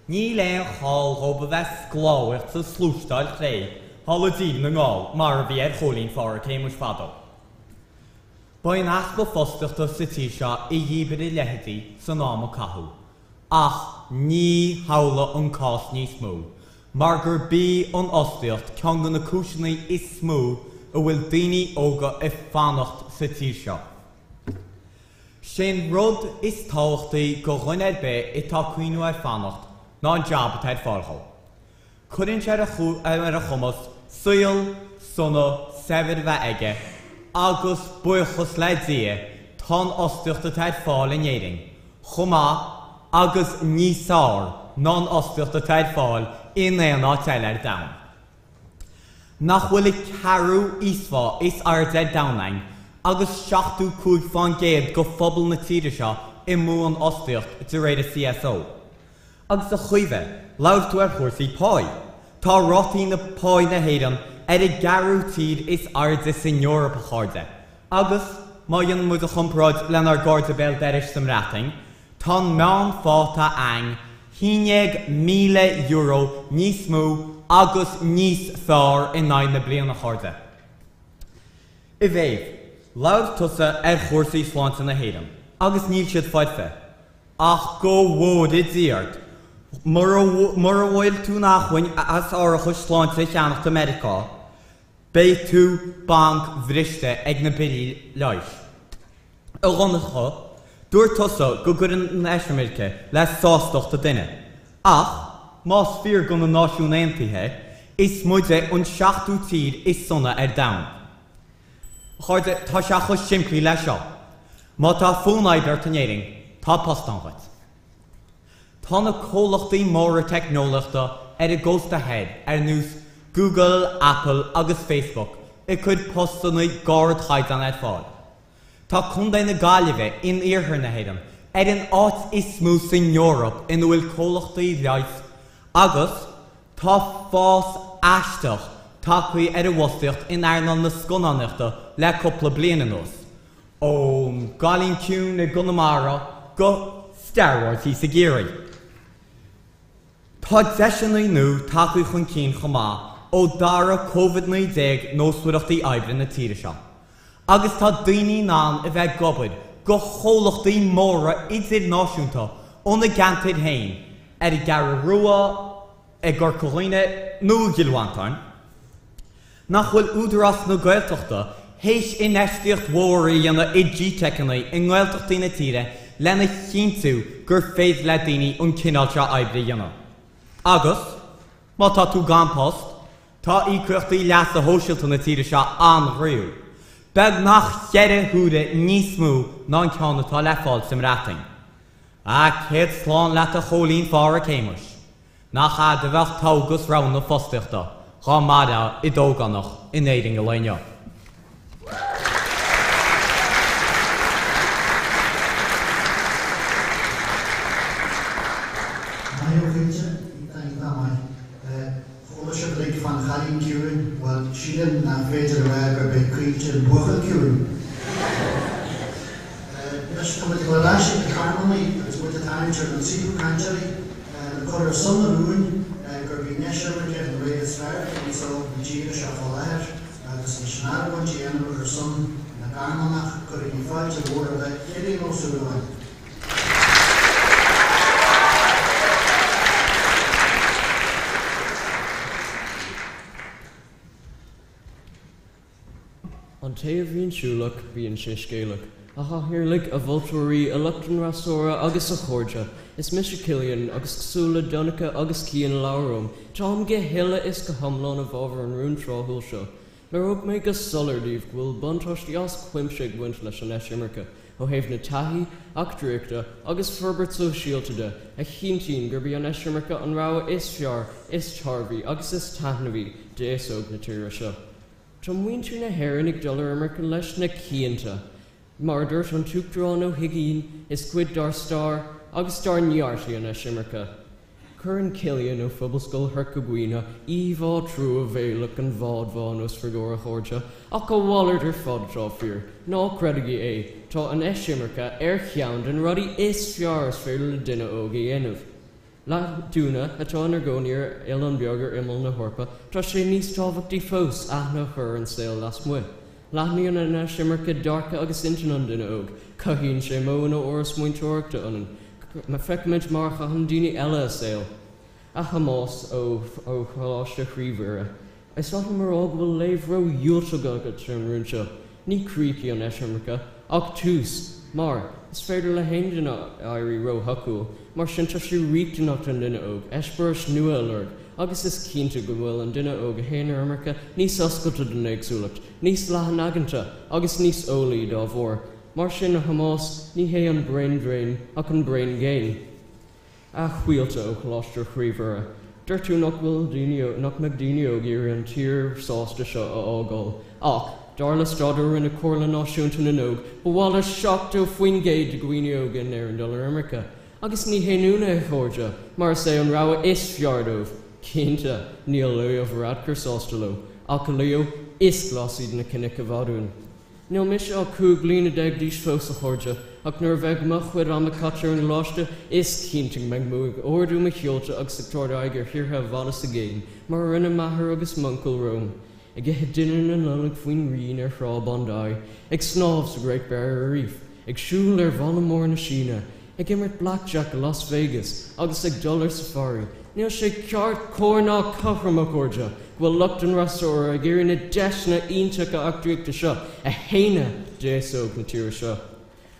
Níl aon chall dhóibh a bheith ag sclábhaíocht sa sluaisteáil chré thall i dTír na nGall mar a bhí ar Chóilín Pháraic Shéamuis fadó. Ba í an easpa fostaíochta sa tír seo a dhíbir a leithéidí san am a caitheadh ach ní hamhlaidh an cás níos mó mar gurb í an fhostaíocht ceann de na cúiseanna is mó a bhfuil daoine óga ag fanacht sa tír seo. Sé'n rud is tábhachtaí go dhuine ar bith atá ag cuimhniú ar fanacht ná an jab atá ar fáil dhó. Cuireann sé ar a chumas saol sona saibhir a bheith aige agus, buíochas le Dia, tá an fhostaíocht atá ar fáil in Éirinn chomh maith agus níos fearr ná an fhostaíocht atá ar fáil in aon áit eile ar domhan. Nach bhfuil an ceathrú íosphá is airde ar domhan againn agus 75% de phobal na tíre seo i mbuanfhostaíocht de réir an CSO? Agus a Chaoimhe, labhair tú ar chúrsaí páí. Tá rátaí na páí na hÉireann ar an gceathrú tír is airde san Eoraip, a chairde, agus, má dhéanann muid an chomparáid lenár gcairde béal dorais sa mBreatain, Tá an meánphá atá a'ainn €11,000 níos mó agus níos fearr in aghaidh na bliana, a chairde. A Mhéabh, labhair tusa ar chúrsaí sláinte na hÉireann agus níl siad foirfe. Ach go bhfóire Dia ort, mura bhfuil tú in acmhainn as árachas sláinte a cheannacht i Meiriceá, beidh tú banc bhriste ag na billí leighis. A Dhonncha, dúirt tusa go gcuireann an eisimirce le sástacht an duine. Ach, más fíor do na Náisiúin Aontaithe, is muide an seachtú tír is sona ar domhan. A chairde, tá sé chomh simplí le seo. Má tá fonn oibre ort in Éirinn, tá post ann dhuit. Tá na comhlachtaí móra teicneolaíochta ar an gcósta thoir ar nós Google, Apple agus Facebook ag cur postanna d'ardchaighdeán ar fáil. Tá Contae na Gaillimhe in iarthar na hÉireann ar an áit is mó san Eoraip ina bhfuil comhlachtaí leighis agus tá fás aisteach tagtha ar an bhfostaíocht in earnáil na scannánaíochta le cúpla bliain anuas, ón gCailín Ciúin i gConamara go Star Wars thíos i gCiarraí. Tá deiseanna nua tagtha chun cinn chomh maith ó d'athraigh Covid-19 nósmhaireachtaí oibre na tíre seo agus tá daoine in ann a bheith ag obair go chomhlachtaí móra idirnáisiúnta óna gceantair féin ar an gCeathrú Rua, i gCorca Dhuibhne nó i gCill Mhantáin. Nach bhfuil Údarás na Gaeltachta théis infheistíocht mhór a dhéanamh i GTeiceanna i nGaeltachtaí na tíre lena chinntiú gur féidir le daoine an cineál seo oibre a dhéanamh? Agus, má tá tú gan post, tá íocaíochtaí leasa shóisialta na tíre seo an-ghroíúil, beagnach cheithre huaire níos mó ná an ceann atá le fáil sa mBreatain. Ah, céad slán leat a Chóilín Pháraic Shéamuis. Nach a'd a bheadh togha 'gus rogha na fostaíochta dhá mairfeá i d'ógánach in Éirinn an lae inniu. Maith thú a Chaoilte, iontach maith. Chuala sibh uilig fán chailín ciúin, bhuel sílim nach féidir a rá gurb é Caoilte an buachaill ciúin. Anois tá muid ag dul ar ais ag na Carmannaigh agus muid ag tarraingt ar na tríú cainteoirí le cur ar son an rúin gurb í an eisimirce an rogha is fearr d'aos óg na tíre seo fá láthair agus leis an argóint a dhéanamh ar son na gCarmannach cuirigí fáilte mhór roimhe Cillian Ó Súilleabháin. An té a bhíonn siúlach, bíonn sé scéalach. A chathaoirligh, a mholtóirí, a lucht an fhreasúra agus a chairde, is mise Cillian agus cosúil le Donncha agus Cian a labhair romham, táim go huile is go hiomlán i bhfabhar an rúin tráthúil seo. Léireoidh mé go soiléir daoibh go bhfuil buntáistí as cuimse ag baint leis an eisimirce, ó thaobh na taithí, eachtraíochta agus forbairt sóisialta de, a chinntíonn gurb í an eisimirce an rogha is fearr, is tairbhí agus is taitneamhaí d'aos óg na tíre seo. Tá muintir na hÉireann ag dul ar imirce leis na cianta. Mar a dúirt an tUachtarán Ó hUigínn, is cuid dár stair agus dár neart í an eisimirce. Cuireann Cillian ó Phobalscoil Chorca Dhuibhne íomhá truamhéalach den bhád bhán os bhur gcomhair a chairde, ach a mhalairt ar fad atá fíor. Ná creidigí é, tá an eisimirce ar cheann de na rudaí is fearr is féidir le duine óg a dhéanamh. Le daoine atá ina gcónaí ar oileán beag ar imeall na hEorpa, tá sé níos tábhachtaí fós aithne a chur ar an saol lasmuigh. Leathnaíonn an eisimirce dearcadh agus intinn an duine óg, cothaíonn sé modhanna úra smaointeoireachta ionainn, Feicimid mar a chaitheann daoine eile a saol. A Thomáis ó Choláiste Chroí Mhuire, is oth liom a rá go bhfuil léamh ró-dhiúltach agat ar an rún seo. Ní críoch í an eisimirce, ach tús, mar, is féidir le haon duine éirí ró-shocúil, mar sin tá sé riachtanach don duine óg eispéiris nua a lorg agus is cinnte go bhfuil an duine óg a théann ar imirce níos oscailte don éagsúlacht, níos leathanaigeanta agus níos eolaí dá bharr. Mar sin, a Thomáis, ní hé an brain drain ach an brain gain. A Chaoilte ó Choláiste Chroí Mhuire, deir tú nach bhfuil daoine, nach mbeidh daoine óga ag iarraidh an tír sásta seo a fhágáil. Ach, dar le staidéar a rinne Comhairle Náisiúnta na nÓg, ba mhaith le 70% de dhaoine óga in Éirinn dul ar imirce. Agus ní haon ionadh é, a chairde, mar is é an rogha is fearr dóibh. Cinnte, níl Leo Varadkar sásta leo. Ach, a Leo, is glas iad na cnoic i bhfad uainn. Níl mise ach 15 bliana d'aois fós, a chairde, ach nuair a bheidh mo chuid ama caite ar an gcoláiste, is cinnte go mbeidh mé ag ardú mo sheolta agus ag tabhairt aghaidh ar thíortha i bhfad is i gcéin, mar a rinne m'athair agus m'uncail romham, ag ithe dinnéar na Nollag faoin ngrian ar thrá Bondi, ag snámh sa Great Barrier Reef, ag siúl ar Bhalla Mór na Síne, ag imirt blackjack i Las Vegas agus ag dul ar safari. Níl sé ceart, cóir ná cothrom, a chairde, go bhfuil lucht an fhreasúra ag iarraidh na deiseanna iontacha eachtraíochta seo a shéanadh d'aos óg na tíre seo.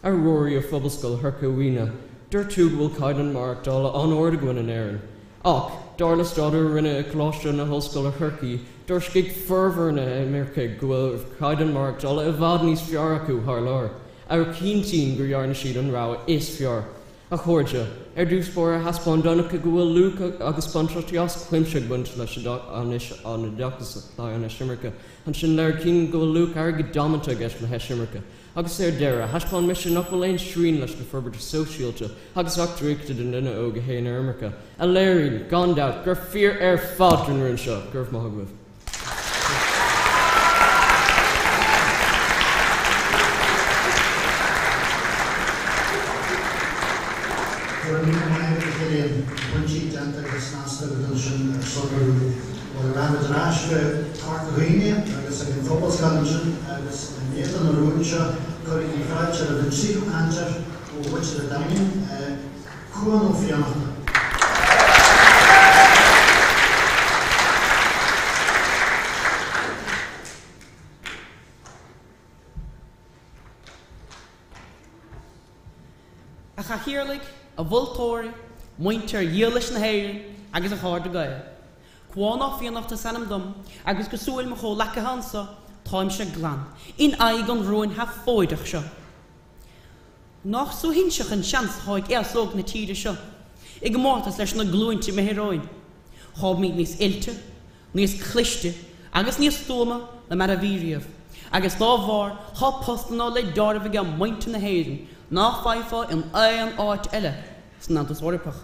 A Ruairí ó Phobalscoil Chorca Dhuibhne, dúirt tú go bhfuil caighdeán maireachtála an-ard againn in Éirinn. Ach, dar le staidéar a rinneadh i Coláiste na hOllscoile Chorcaí, thuairiscigh formhór na n-imircigh go bhfuil caighdeán maireachtála i bhfad níos fearr acu thar lear. A chinntíonn gur dhearna siad an rogha is fearr. A chairde, ar dtús báire thaispeáin Donncha go bhfuil luach agus buntáistí as cuimse ag baint leis an oideachas le haghaidh an eisimirce. Ansin léirigh Cian go bhfuil luach airgid damanta i gceist le heisimirce. Agus ar deireadh, thaispeáin mise nach bhfuil aon srian leis na forbairtí sóisialta agus eachtraíochta don duine óg a théann ar imirce, a léiríonn, gan dabht, gur fíor ar fad don rún seo. Go raibh maith agaibh. Go raibh míle maith agat, a Chillian. Na pointí déanta go snasta agat ansin ar son an rúin. Bhuel, rachaimid ar ais go Corca Dhuibhne agus ag an Phobalscoil ansin agus in éadan an rúin seo cuirigí fáilte roimh an tríú cainteoir ó mhuintir an Daingin, Cuan Ó Fiannachta. A Chathaoirligh, a mholtóirí, muintir dhílis na hÉireann agus a chairde Gael. Cuán Ó Fiannachta is ainm dom agus cosúil mo chomhleacaithe anso, táimse glan in aghaidh an rúin sheafóideach seo. Nach suaithinseach an seans atá ag aos óg na tíre seo i gcomórtas leis na glúinte imithe romhainn. Táimid níos oilte, níos cliste agus níos stuama ná mar a bhí riamh, agus dá bharr tá postanna le deáramh aige muintir na hÉireann nach bhfaighfeá in aon áit eile san Aontas Eorpach.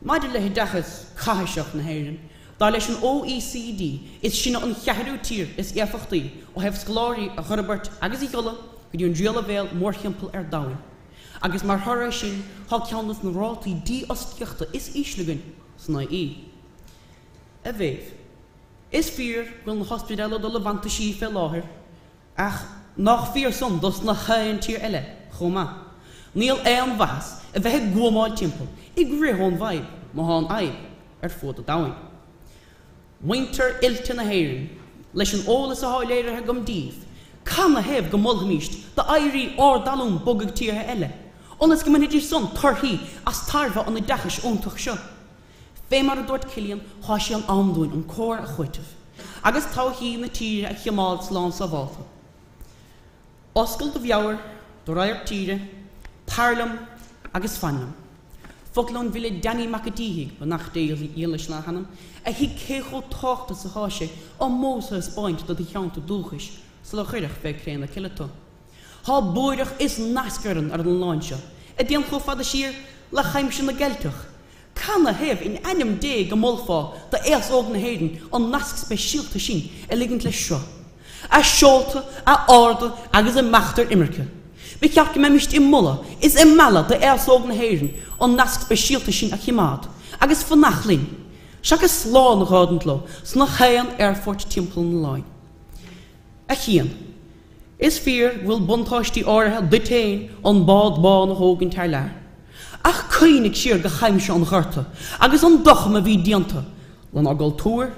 Maidir le hoideachas caithiseach na hÉireann, dar leis an OECD, is sinne an cheathrú tír is éifeachtaí ó thaobh scoláirí a fhorbairt agus a sheoladh go dtí an dtríú leibhéal mórthimpeall ar domhan, agus mar thoradh air sin tá ceann de na rátaí dífhostaíochta is ísle againn san AE. A Mhéabh, is fíor go bhfuil na hospidéil ag dul i bhfantaisí fé láthair, Ach nach fíor san dos na haon tír eile chomh maith? Níl aon mhaitheas a bheith ag guamáil timpeall, ag rith ón bhfadhb, má thá an fhadhb ar fuaid an domhain. Muintir oilte na hÉireann, leis an eolas athá léirithe agam díbh, canathaobh go molfaimíst d'oidhrí ár dtalún bogadh tíortha eile, ionas go mbainfidís san torthaí as tairbhe an oideachais iontach seo? Fé mar a dúirt Cillian, thá sé in am dúinn an cor a chúiteamh agus todhchaí na tíre a chimeád slán sábhálta. Oscail do mheabhair do radharc tíre, tar liom agus fan liom. Focal ón bhfile Danny Mac a' Díthigh, beannacht Dé dhílis lena hanam, a thuig cé chomh tábhachtach is atá sé ómós a thaispeáint do do cheantar dúchais sula gcuirfeadh fé cré na cille tú. Tá buaidhreadh is nasc orainn ar an oileán seo a dtéann chomh fada siar le haimsir na gCeilteach. Canathaobh in ainm Dé go molfá d'aos óg na hÉireann an nasc speisialta sin a ligint le sruth, a seolta, a arda agus imeacht ar imirce? Ba cheart go mbeimist ag moladh is ag mealladh d'aos óg na hÉireann an nasc speisialta sin a choimeád agus fanacht linn, seachas slán a dh'fhágaint leo sna haon aerfoirt timpeall an oileáin. A Chian, is fíor go bhfuil buntáistí áirithe duit féin an bád bán a thógaint thar lear. Ach cuimhnigh siar go haimsir an Ghorta agus an dochar a bhí déanta lenár gcultúr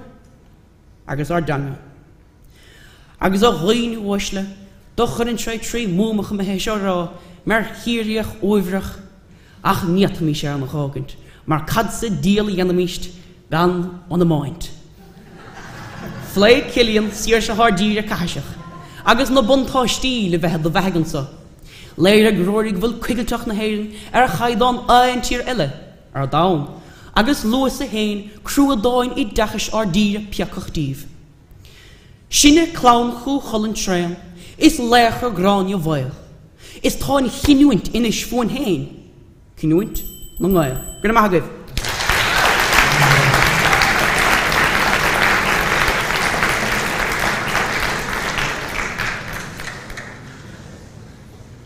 agus ár dteanga. Agus a dhaoine uaisle, do chuireann sé tré m'úmacha mé é seo a rá mar Chiarraíoch uaibhreach, Ach ní fhéadfaimis Éirinn a dh'fhágaint, mar cad sa diabhal a dhéanfaimíst gan an iomáint? Phléigh Cillian saoirse ár dtíre caithiseach agus na buntáistí le bheith i do bheathaidh anso. Léirigh Ruairí go bhfuil coigilteacht na hÉireann ar chaighdeán aon tír eile ar domhan, agus luas-sa féin cruadáin oideachais ár dtíre peacach díobh. Sinne clann Chú Chulainn tréan, is laochra Gráinne Mhaol. Is tá an chinniúint anois fúinn féin, cinniúint na nGael. Go raibh maith agaibh.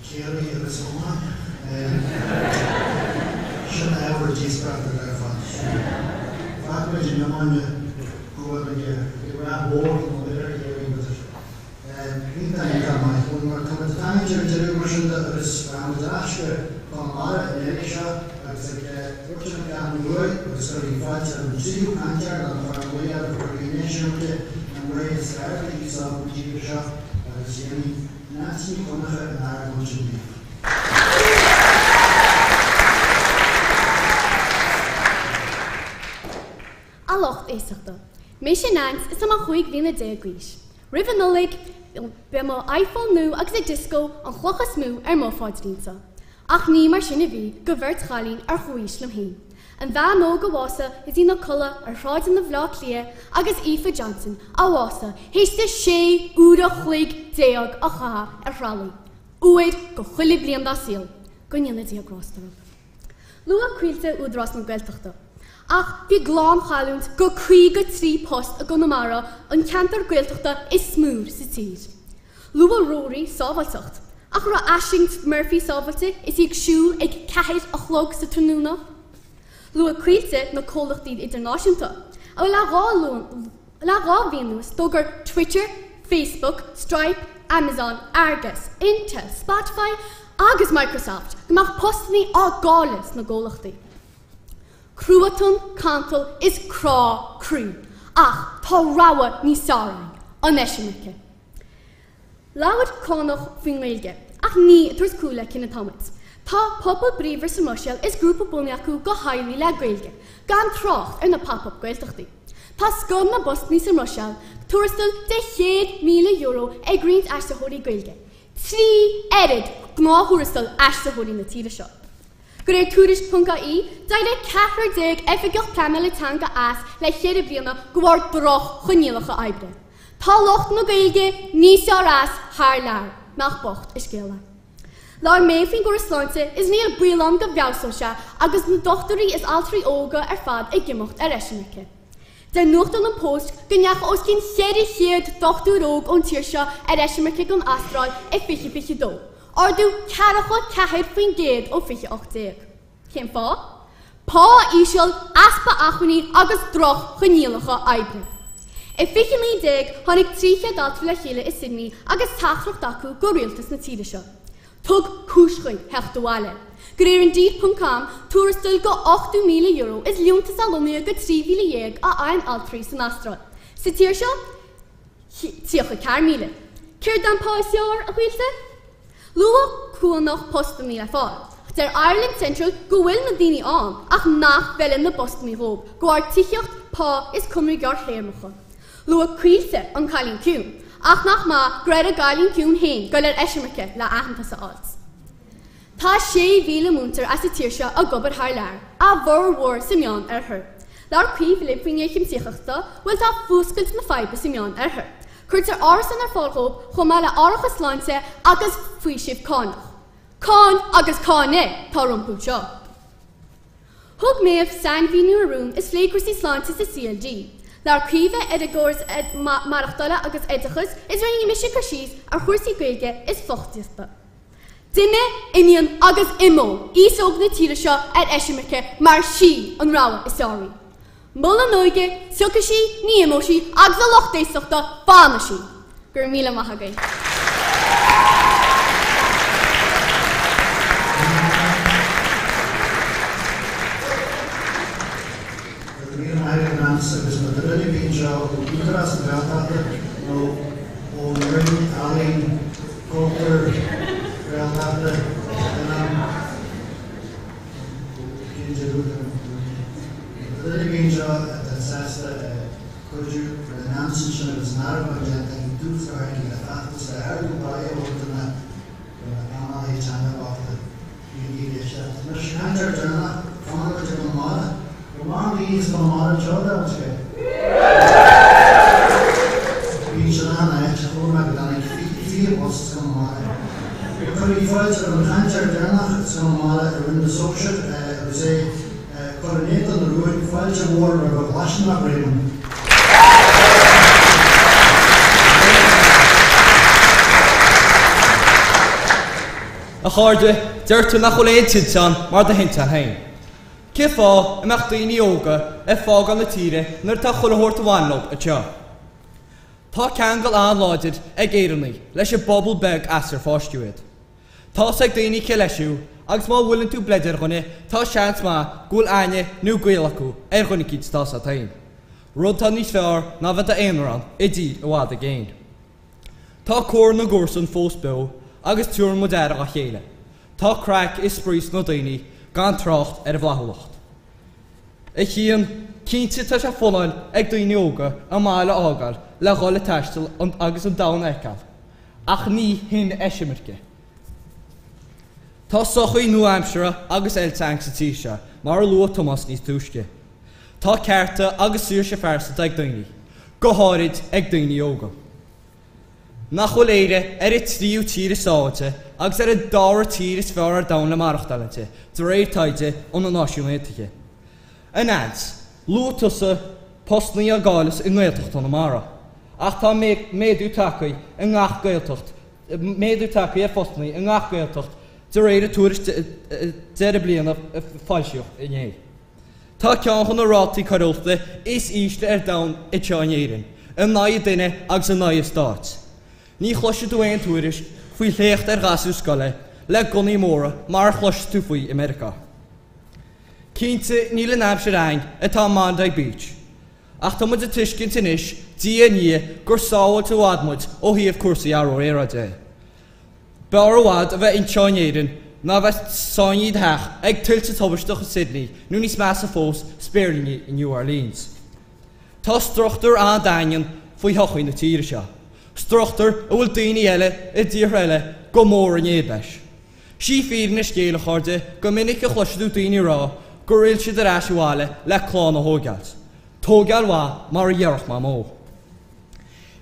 Ciarraí agus iomáint. Sin ábhar díospóireachta ar fad. Fágfaimid an iomáint go bhfuil ag rath mhór nó ar Chiarraí b'fhéidir. Iontach iontach maith. Bhuel mar táimid ag tarraingt ar an deireadh mar sin de agus rachaimid ar ais go Conamara i ndiaidh seo agus ag Rúirte na Ceathrún Rua agus cuirigí fáilte roimh an tríú cainteoir lena chur an luí ar gurb í an eisimirce an rogha is fearr d'aos óg na tíre seo agus dhéanfaidh Neansaí Ní Dhonncha an argóint ina thaobh. A lucht éisteachta, Mise Neans is tá mé 15 bliana d'aois. Roimh an Nollaig, beidh mo iPhone nua agus an dioscó an chloch is mó ar mo phaidrín-sa. Ach ní mar sin a bhí go bheirt chailín ar chomhaois liom féin. An bhean óg a bhásaigh is í ina codladh ar shráideanna Bhaile Átha Cliath agus Aoife Johnson a bhásaigh théis di 16 uair a chloig a chaitheamh ar thralaí, uair go chuile bliain dá saol. Go ndéana Dia grásta orthu. Luadh Coillte Údarás na Gaeltachta. Ach bhí glanchailliúint go 53 post i gConamara, an ceantar Gaeltachta is mó sa tír. Luadh Rory sábháilteacht. Ach an raibh Aisling Murphy sábháilte is í ag siúl ag ceathair a chlog sa tráthnóna? Luadh Coillte na comhlachtaí idirnáisiúnta. A bhfuil le dhá le dhá mhí anuas d'fhógair Twitter, Facebook, Stripe, Amazon, Argos, Intel, Spotify agus Microsoft go mbeadh postannaí á gcailleadh sna gcomhlachtaí. Cruatan, cantal is crá croí. Ach tá rogha níos fearr againn, an eisimirce. Labhair Cuanach faoin nGaeilge, ach ní ag tabhairt cúl le cine atá muid. Tá pobal bríomhar sa mBruiséil is grúpa bunaithe acu go theaghlaigh le Gaeilge, gan trácht ar na pop-up Gaeltachtaí. Tá scoth na bpostannaí sa mBruiséil, tuarastal de €100,000 ag roinnt aistritheoirí Gaeilge, 3 oiread gnáth-thuarastal aistritheoirí na tíre seo. De réir Tuairisc ponc ie, d'éirigh ceathrar déag oifigeach pleanála teanga as le ceithre bliana de bharr droch-choinníollacha oibre. Tá lucht na Gaeilge níos fearr as thar lear, nach bocht an scéal é. Labhair mé faoin gcóras sláinte is níl baol ann go bhfeabhsóidh sé agus na dochtúirí is altraí óga ar fad ag imeacht ar eisimirce. Deir nuachtán An Post go ndeachaigh os cionn 400 dochtúir óg ón tír seo ar eisimirce don Astráil i 2022, ardú 44% ó 2018. Cén fáth? Pá íseal, easpa acmhainní agus droch-choinníollacha oibre. I 2019 tháinig 300 altra le chéile i Sydney agus teachtaireacht acu go rialtas na tíre seo. Tug cúis dhuinn theacht abhaile. De réir Indeed ponc com, tuarastal go €80,000 is liúntas athlonnaithe go 13,000 a fhaigheann altraí san Astráil. Sa tír seo, 34,000. Céard é an pá is fearr, a Choillte? Luadh Cuanach postannaí le fáil. Ach deir Ireland Central go bhfuil na daoine ann ach nach bhfeileann na bpostannaí dhóibh de bharr tithíocht, pá is conraí gearrthéarmacha. Luadh Coillte, an cailín ciúin. Ach nach maith gur ar an gcailín ciúin féin goil ar eisimirce le aitheantas a fháilt. Tá 6,000 múinteoir as an tír seo ag obair thar lear, a bhformhór sa Meán Oirthear. Labhair Caoimhe libh faoin ngéarchéim tithíochta, bhuel tá fuascailt na faidhbe sa Meán Oirthear. Cuirtear árasán ar fáil dhóibh chomh maith le árachas sláinte agus faoiseamh cánach. Cáin agus cáin atá rompu seo. Thug Méabh sainmhíniú ar rún is phléigh cúrsaí sláinte sa CLG. Labhair Caoimhe ar an gcóras maireachtála agus oideachas is rinne mise cur síos ar chúrsaí Gaeilge is fostaíochta. D'imigh, imíonn agus imeoidh aos óg na tíre seo ar eisimirce mar sí an rogha is fearr í. Mol an óige, tiocfaidh sí, ní imeoidh sí, agus a lucht éisteachta, fanfaidh sí! Go raibh míle maith agaibh. Go raibh míle maith agat Nance agus má tá duine ar bith anseo ó Údarás na Gaeltachta nó ón Roinn Ealaíon, Cultúir, Gaeltachta in ann Duine ar bith anseo atá sásta cuidiú le Nance ansin agus an áireamh déanta ag tús curtha aici le feachtas le hardú baile a thabhairt do na pleanálaithe teanga bochta. Bígí ag éisteacht. Anois, cainteoir deireanach, Conor de Conamara. Bhfuil mórán daoine as Conamara anseo, a bhfuil? Bíonn siad achan áit, chuala mé go dtáinig 20 bus as Conamara. Cuirigí fáilte roimh an chainteoir deireanach as Conamara i Roinn na Sóisear agus é ag cur in éadan an rúin, fáilte mhór roimh Oisín Mac Réamoinn. A chairde, deirtear nach bhfuil aon tinteán mar do thinteán féin. Cén fáth a mbeadh daoine óga ag fágáil na tíre nuair atá chuile shórt a bhaineann leo anseo? Tá ceangal an-láidir ag Éireannaigh leis an bpobal beag as ar fáisceadh iad. Tá's ag daoine cé leis thú agus má bhuaileann tú bleid ar dhuine tá seans maith go bhfuil aithne nó gaol acu ar dhuine eicínt atá 's agat féin. Rud atá níos fearr ná bheith i d'aonarán i dtír i bhfad i gcéin. Tá comhrá na gcomharsan fós beo agus tabharann muid aire dhá chéile. Tá craic is spraoi sna daoine gan trácht ar an bhflaithiúlacht. A Chian, cinnte tá sé folláin ag daoine óga a mbaile a fhágáil le dhul ag taisteal agus an domhan a fheiceáil, ach ní hin eisimirce. Tá sochaí nua-aimseartha agus oilte againn sa tír seo, mar a luaigh Tomás níos túisce. Tá cearta agus saoirse phearsanta ag daoine, go háirid ag daoine óga. Nach bhfuil Éire ar an tríú tír is sábháilte agus ar an dara tír is fearr ar domhan le maireachtáil inti, de réir taighde ó na Náisiúin Aontaithe. A Neans, luaigh tusa postannaí á gcailleadh i nGaeltacht Chonamara. Ach tá méadú tagtha i ngach Gaeltacht, méadú tagtha ar phostannaí i ngach Gaeltacht de réir an tuairisc deireadh bliana a foilsíodh inné. Tá ceann de na rátaí coiriúlachta is ísle ar domhan anseo in Éirinn, in aghaidh duine agus in aghaidh an stáit. Ní chloisfidh tú aon tuairisc faoi sléacht ar ghasúir scoile le gunnaí móra mar a chloisfidh tú faoi i Meiriceá. Cinnte níl an aimsir againn atá i mBondi Beach, ach tá muid ag tuiscint anois diaidh ar ndiaidh gur sábháilte i bhfad muid ó thaobh cúrsaí athrú aeráide de. B'fhearr i bhfad a bheith anseo in Éirinn ná a bheith sáinnithe i do theach ag tuilte tubaisteacha i Sydney nó níos measa fós, spéirlíní i New Orleans. Tá struchtúr an-daingean faoi shochaí na tíre seo, struchtúr a bhfuil daoine eile i dtíortha eile go mór in éad leis. Sí fírinne an scéil, a chairde, gur minic a chloisfidh tú daoine ag rá gur fhill siad ar ais abhaile le clann a thóigeáilt. Tóigeáil mhaith mar a dhéarfadh Mamó.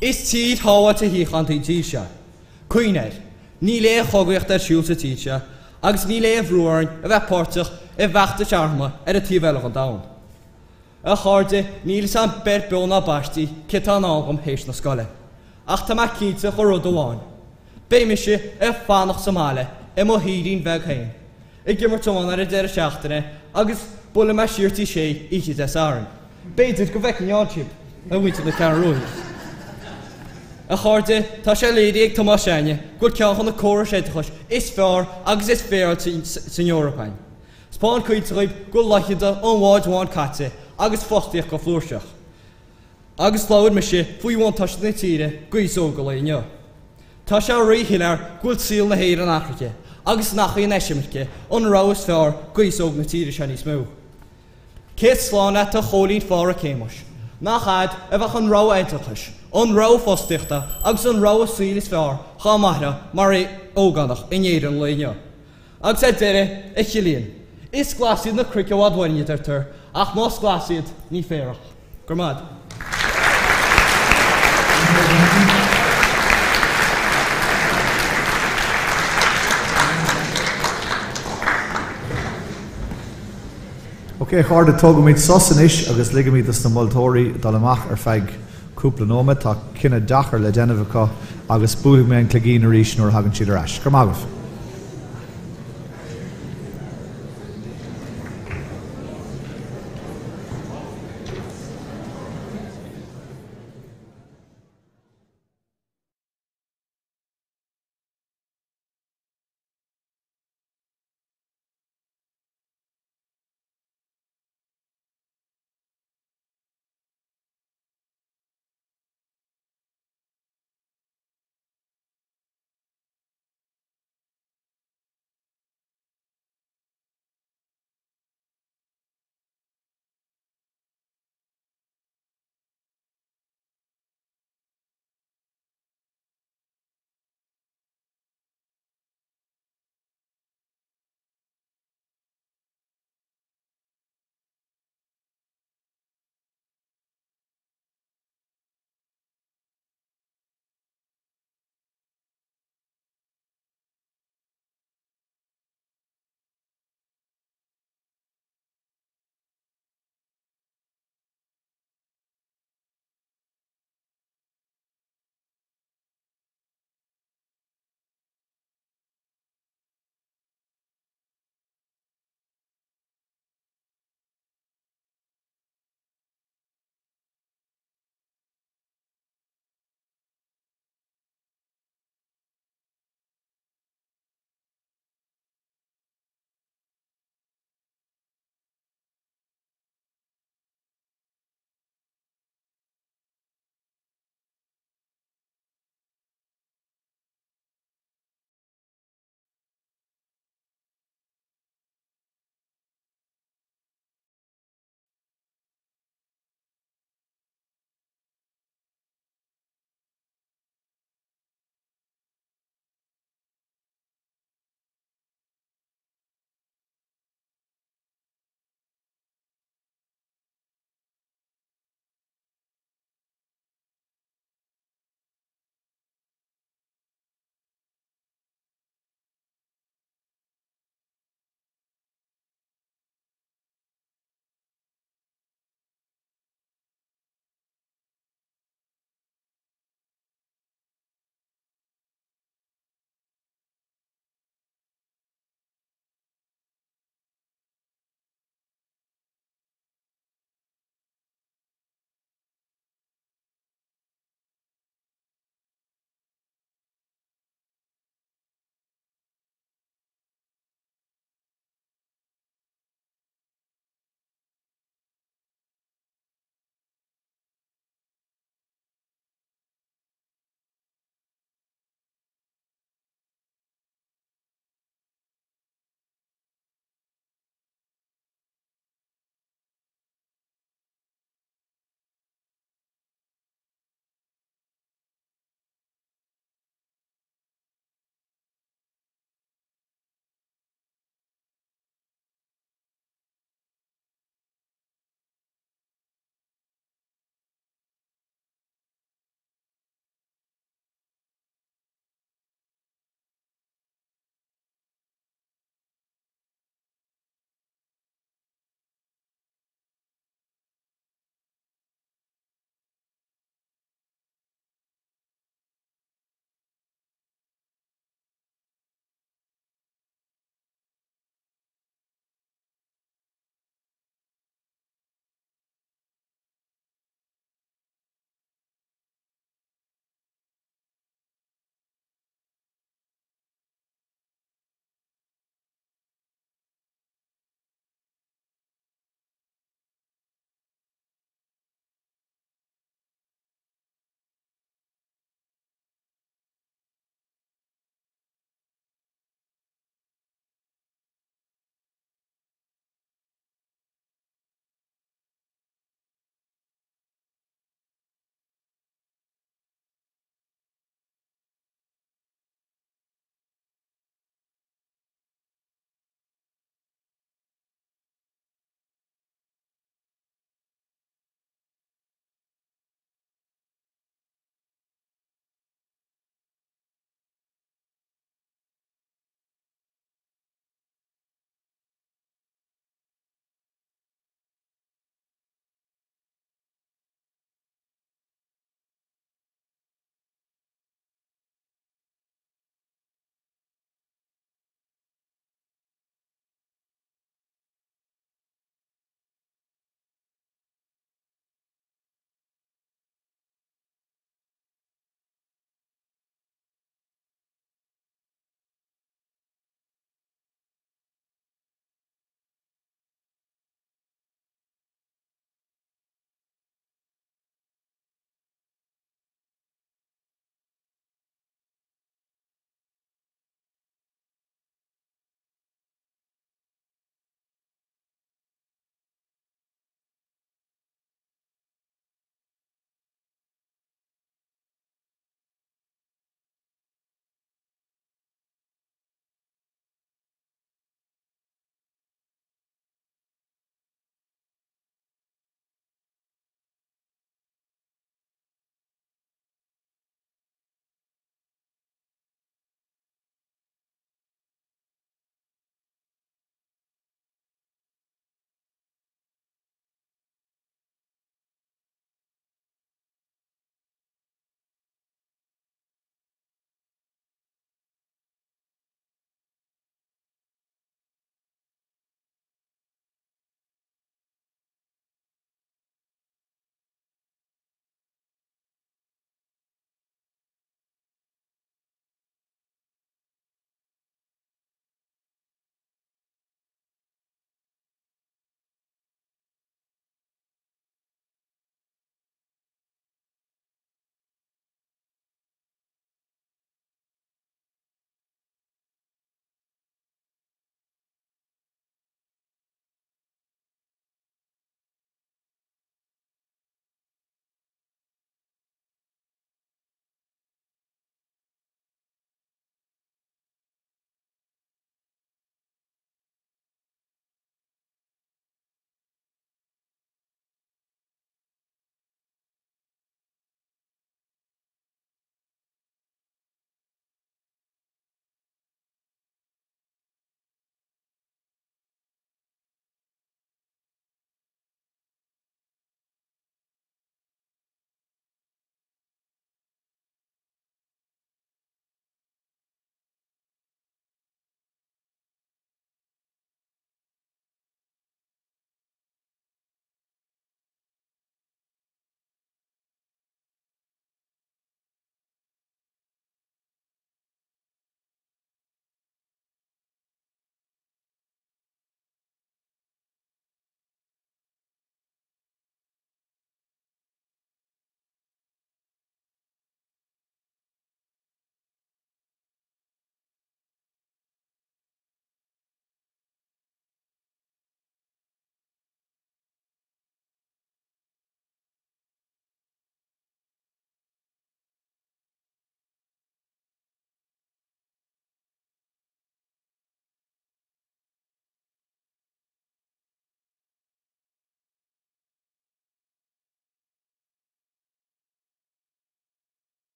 Is tír shábháilte shíochánta í an tír seo. Cuimhnigh air, níl aon chogaíocht ar siúl sa tír seo agus níl aon bhrú orainn a bheith páirteach i bhfeachtais armtha ar an taobh eile den domhan. A chairde, níl 'fhios a'm beir beo ná baistí céard tá i ndán dhom théis na scoile. Ach tá mé cinnte de rud amháin, beidh mise ag fanacht sa mbaile i mo thírín bheag féin, ag imirt iomána ar an deireadh seachtaine agus buailfidh mé siar Tigh Sé oíche Dé Sathairn. B'fhéidir go bhfeicfinn ann sibh, a mhuintir na Ceathrún Rua. A chairde, tá sé léirithe ag Tomás s'againne go bhfuil ceann de na córais oideachais is fearr agus is féaráilte san Eoraip againn. 'Spáin cuid díobh go bhfuil laethanta an bháid bháin caite agus fostaíocht go flúirseach. Agus labhair mise faoi bhuntáiste na tíre d'aos óg an lae inniu. Tá sé ríshoiléir go bhfuil saol na hÉireann athraithe agus nach í an eisimirce an rogha is fearr d'aos óg na tíre seo níos mó. Céad slán leat a Chóilín Pháraic Shéamuis, nach a'd a bheadh an rogha oideachais, an rogha fostaíochta agus an rogha saoil is fearr dhá mairfeá mar ógánach in Éirinn an lae inniu. Agus ar deireadh, a Chillian, is glas iad na cnoic i bhfad uainn, a deirtear, ach más glas iad, ní féarach. Go raibh maith agat. Ok, a chairde, tógaimid sos anois agus ligimid dos na moltóirí dul amach ar feadh cúpla nóiméad. Tá cinneadh deacair le déanamh acu agus buailfidh mé an cloigín arís nuair a thagann siad ar ais. Go raibh maith agaibh.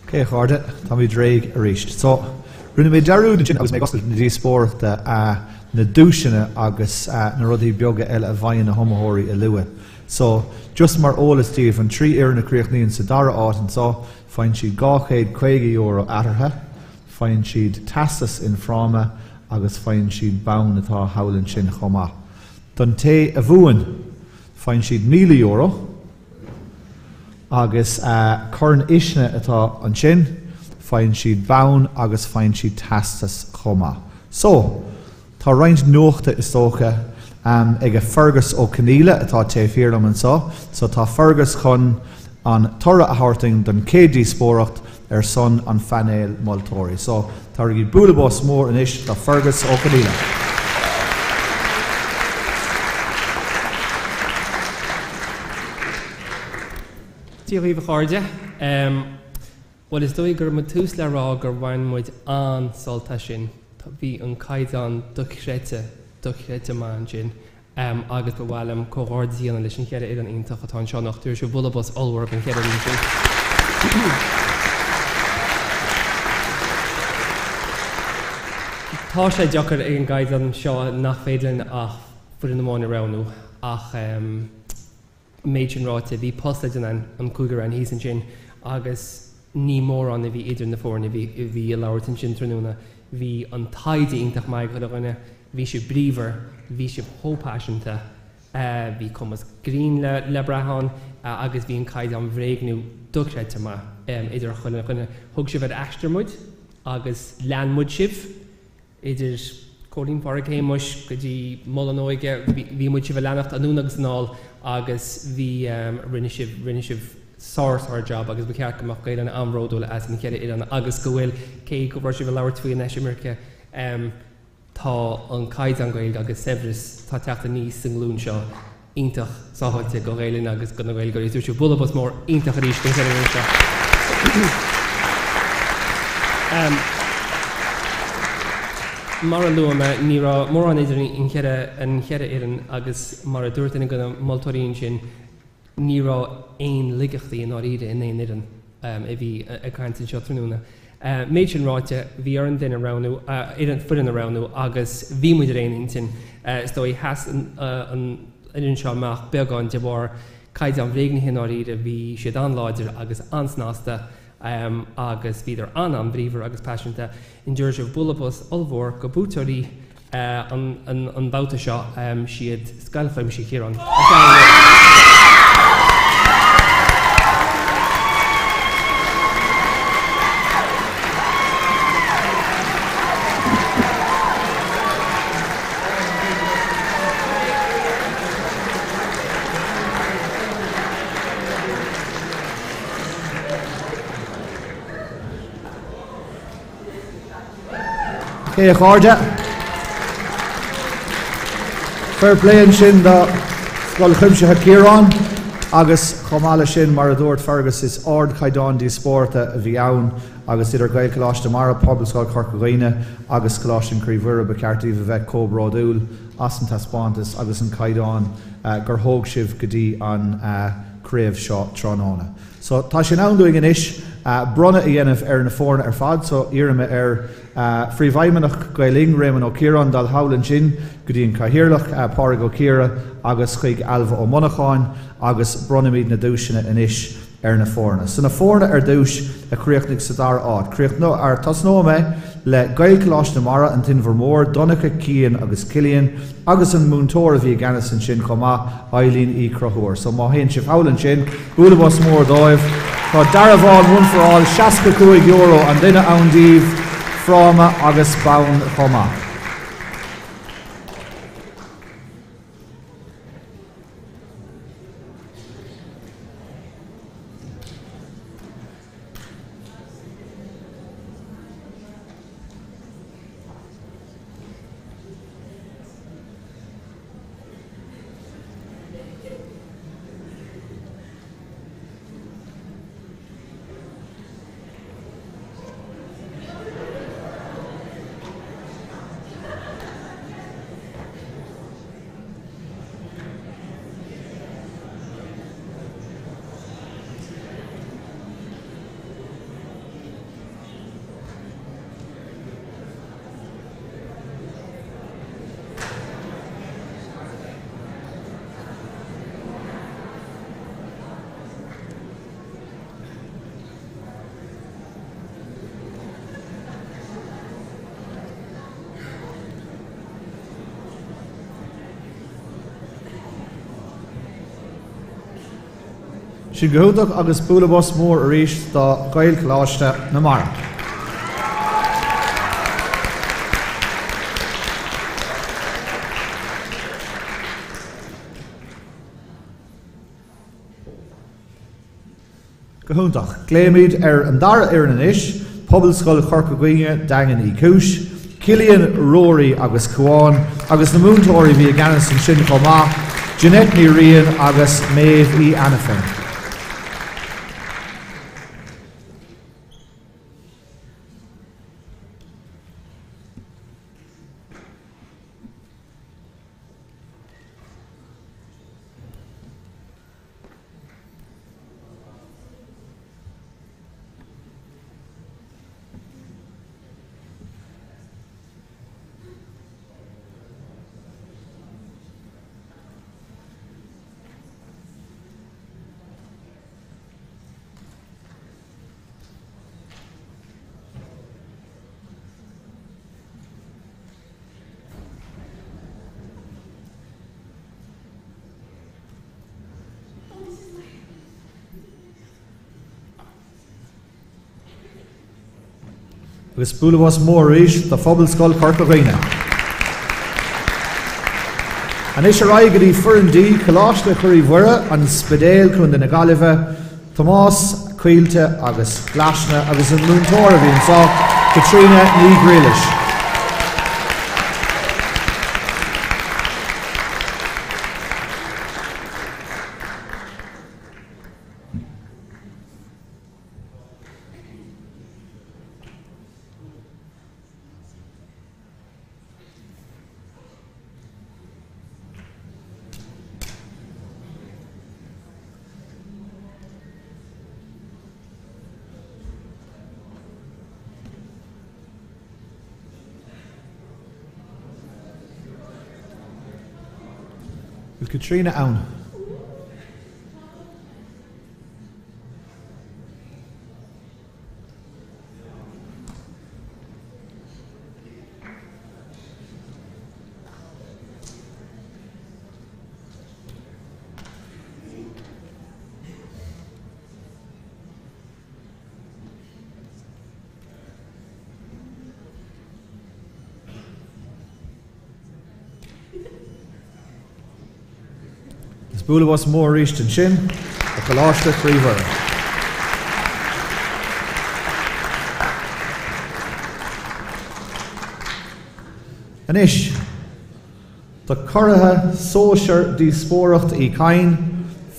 Ok, a chairde, táimid réidh arís. So, rinne mé dearúd ansin agus mé ag oscailt na díospóireachta na duaiseanna agus na rudaí beaga eile a bhfaigheann na hiomaitheoirí a lua. So, just mar eolas daoibh, an 3 fhoireann a chríochnaíonn sa dara áit anseo, faigheann siad €250 eatarthu, faigheann siad teastas in fráma agus faigheann siad bonn atá thall ansin chomh maith. Don té a bhuann, faigheann siad €1,000. Agus Corn Uisne atá ansin, faigheann siad bonn agus faigheann siad teastas chomh maith. So, tá roinnt nuachta is dócha ag Fergus Ó Conghaile atá taobh thiar liom anseo. So tá Fergus chun an toradh a thabhairt dúinn don chéad díospóireacht ar son an phainéil moltóirí. So, tabharaigí bualadh bos mór anois do Fergus Ó Conghaile. Dia dhaoibh a chairde. Bhuel is dóigh go raibh muid tús le rá gur bhain muid an-sult as sin. Bhí an caighdeán dochreidte, dochreidte maith ansin. Agus ba mhaith liom comhghairdeas a dhéanamh leis an cheithre fhoireann iontach atá anseo anocht. Tabharfaidh sibh bualadh bos ollmhór don cheithre fhoireann sin. Tá sé deacair ag an gcaighdeán seo nach féidir linn ach foireann amháin a roghnú ach méid sin ráite, bhí post le déanamh an cúigear againn thíos ansin agus ní mórán a bhí idir na foirne a bhí ag labhairt ansin tráthnóna. Bhí an taighde iontach maith ag chuile dhuine, bhí sibh bríomhar, bhí sibh chomh paiseanta, bhí cumas grinn le brath ann agus bhí an caighdeán bhréagnú dochreidte maith idir chuile dhuine. Thug sibh ar aistear muid agus lean muid sibh. Idir Cóilín Phádraig Shéamuis go dtí Mol an Óige, bhí muid sibh a leanacht anonn agus anall agus bhí, rinne sibh, rinne sibh sár sár jab agus ba cheart go mbeadh Gael Linn an-bhródúil as an cheithre fhoireann agus go bhfuil, cé go raibh sibh ag labhairt faoi an eisimirce, tá an caighdeán Gaeilge agus saibhreas atá ag teacht aníos sa nglúin seo iontach sábháilte do Ghael Linn agus do na Gaeilgeoirí. Tabharfaidh sibh bualadh bos mór iontach arís don cheithre fhoireann seo. Mar a luaigh mé, ní raibh mórán idir an cheithre an cheithre fhoireann agus mar a dúirt duine de na moltóirí ansin, Ní raibh aon laigeachtaí i ndáiríre in aon fhoireann a bhí ag caint anseo tráthnóna. Méid sin ráite, bhí orainn duine a roghnú, foireann a roghnú agus bhí muid ar aon intinn. Is dóigh, sheas an fhoireann seo amach beagán de bharr caighdeán bhréagnaithe i ndáiríre, bhí siad an-láidir agus an-snasta agus bhíodar an-an-bhríomhar agus paiseanta. An dtabharfaidh sibh bualadh bos ollmhór go buaiteoirí an babhta seo siad Scoil Chuimsithe Chiaráin. Ok a chairde. Fair play ansin do Scoil Chuimsithe Chiaráin agus chomh maith leis sin, mar a dúirt Fergus, is ardchaighdeán díospóireachta a bhí ann agus idir Gaelcholáiste Mara, Pobalscoil Chorca Dhuibhne agus Coláiste an Chroí Mhuire ba cheart daoibh a bheith chomh bródúil as an taispeántas agus an caighdeán gur thóg sibh go dtí an craobh seo tráthnóna. So, tá sé in am dúinn anois bronnadh a dhéanamh ar na foirne ar fad, so iarraidh mé ar Phríomhfheidhmeannach Gael Linn, Réamonn Ó Ciaráin, dul thall ansin go dtí an Cathaoirleach, Pádraig Ó Ciardha agus chuig Ailbhe Ó Monacháin agus bronnfaimid na duaiseanna anois ar na foirne. So na foirne ar dtús a chríochnaigh sa dara áit. Críochnóidh, tosnóidh mé le Gaelcholáiste Mara, an tInbhear Mór, Donncha, Cian agus Cillian agus an múinteoir a bhí i gceannas ansin chomh maith, Eileen Uí Chonchúir. So má théann sibh thall ansin, bualadh bos mór dóibh. Tá dearbhán One for All, €65 an duine ann daoibh, fráma agus bonn chomh maith. Sin go hiontach agus bualadh bos mór arís do Ghaelcholáiste na Mara. Go hiontach. Glaoimid ar an dara fhoireann anois, Pobalscoil Chorca Dhuibhne, Daingean Uí Chúis, Cillian, Ruairí agus Cuán, agus na múinteoirí a bhí i gceannas ansin chomh maith, Jeanette Ní Riain agus Méabh Uí Ainiféin. Agus bualadh bos mór arís do Phobalscoil Chorca Dhuibhne. Anois ar aghaidh go dtí Foireann D, Coláiste Chroí Mhuire, An Spidéal, Contae na Gaillimhe, Tomás, Caoilte agus Glaisne agus an múinteoir a bhí anseo, Caitríona Ní Ghriallais. Bhfuil Caitríona ann? Is bualadh bos mór arís ansin do Choláiste Chroí Mhuire. Anois, do churaithe sóisear Díospóireacht Uí Chadhain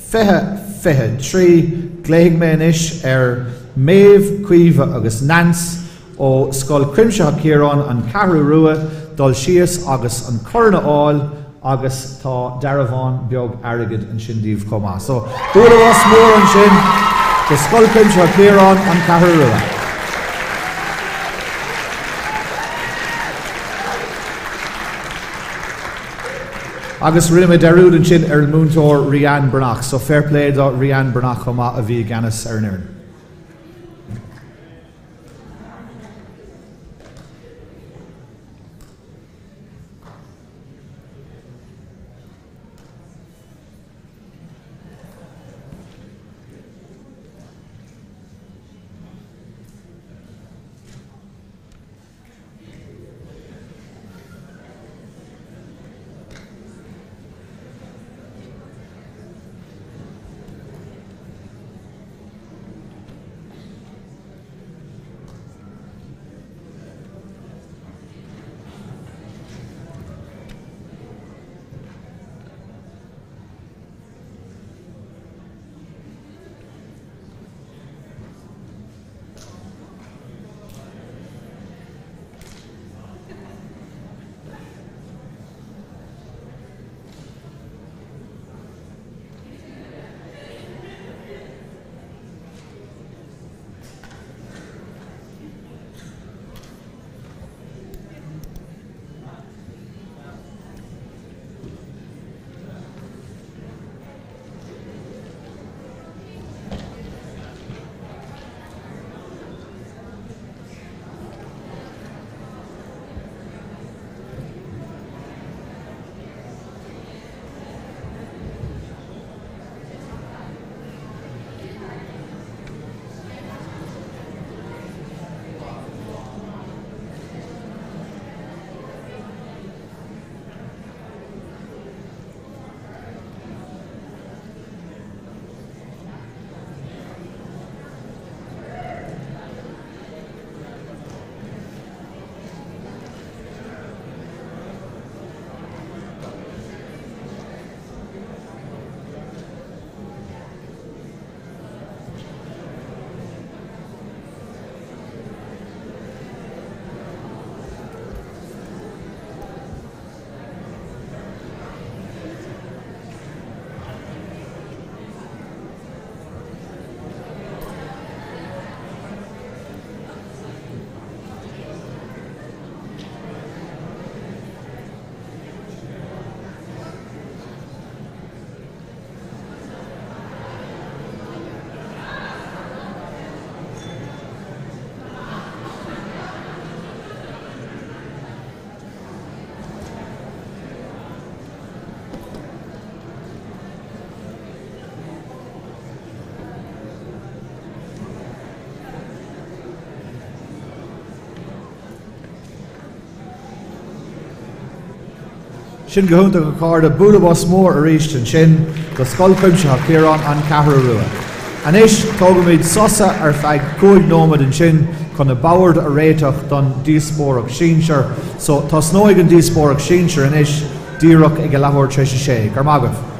2023, glaofaidh mé anois ar Méabh, Caoimhe agus Nance ó Scoil Chuimsitheach Chiaráin, An Cheathrú Rua, dul síos agus an corn a fháil agus tá dearbhán beag airgid ansin daoibh chomh maith. So, bualadh bos mór ansin do Scoil Chuimsitheach Chiaráin, An Cheathrú Rua. Agus rinne mé dearúd ansin ar an múinteoir Rianne Breathnach, so fair play do Rianne Breathnach chomh maith a bhí i gceannas ar an fhoireann. Sin go hiontach a chairde, bualadh bos mór arís ansin do Scoil Chuimsitheach Chiaráin, An Cheathrú Rua. Anois tógfaimid sosa ar feadh 5 nóiméad ansin chun na boird a réiteach don díospóireacht sinsir. So tosnóidh an díospóireacht sinsir anois díreach ag a leathuair tar éis a sé. Go raibh maith agaibh.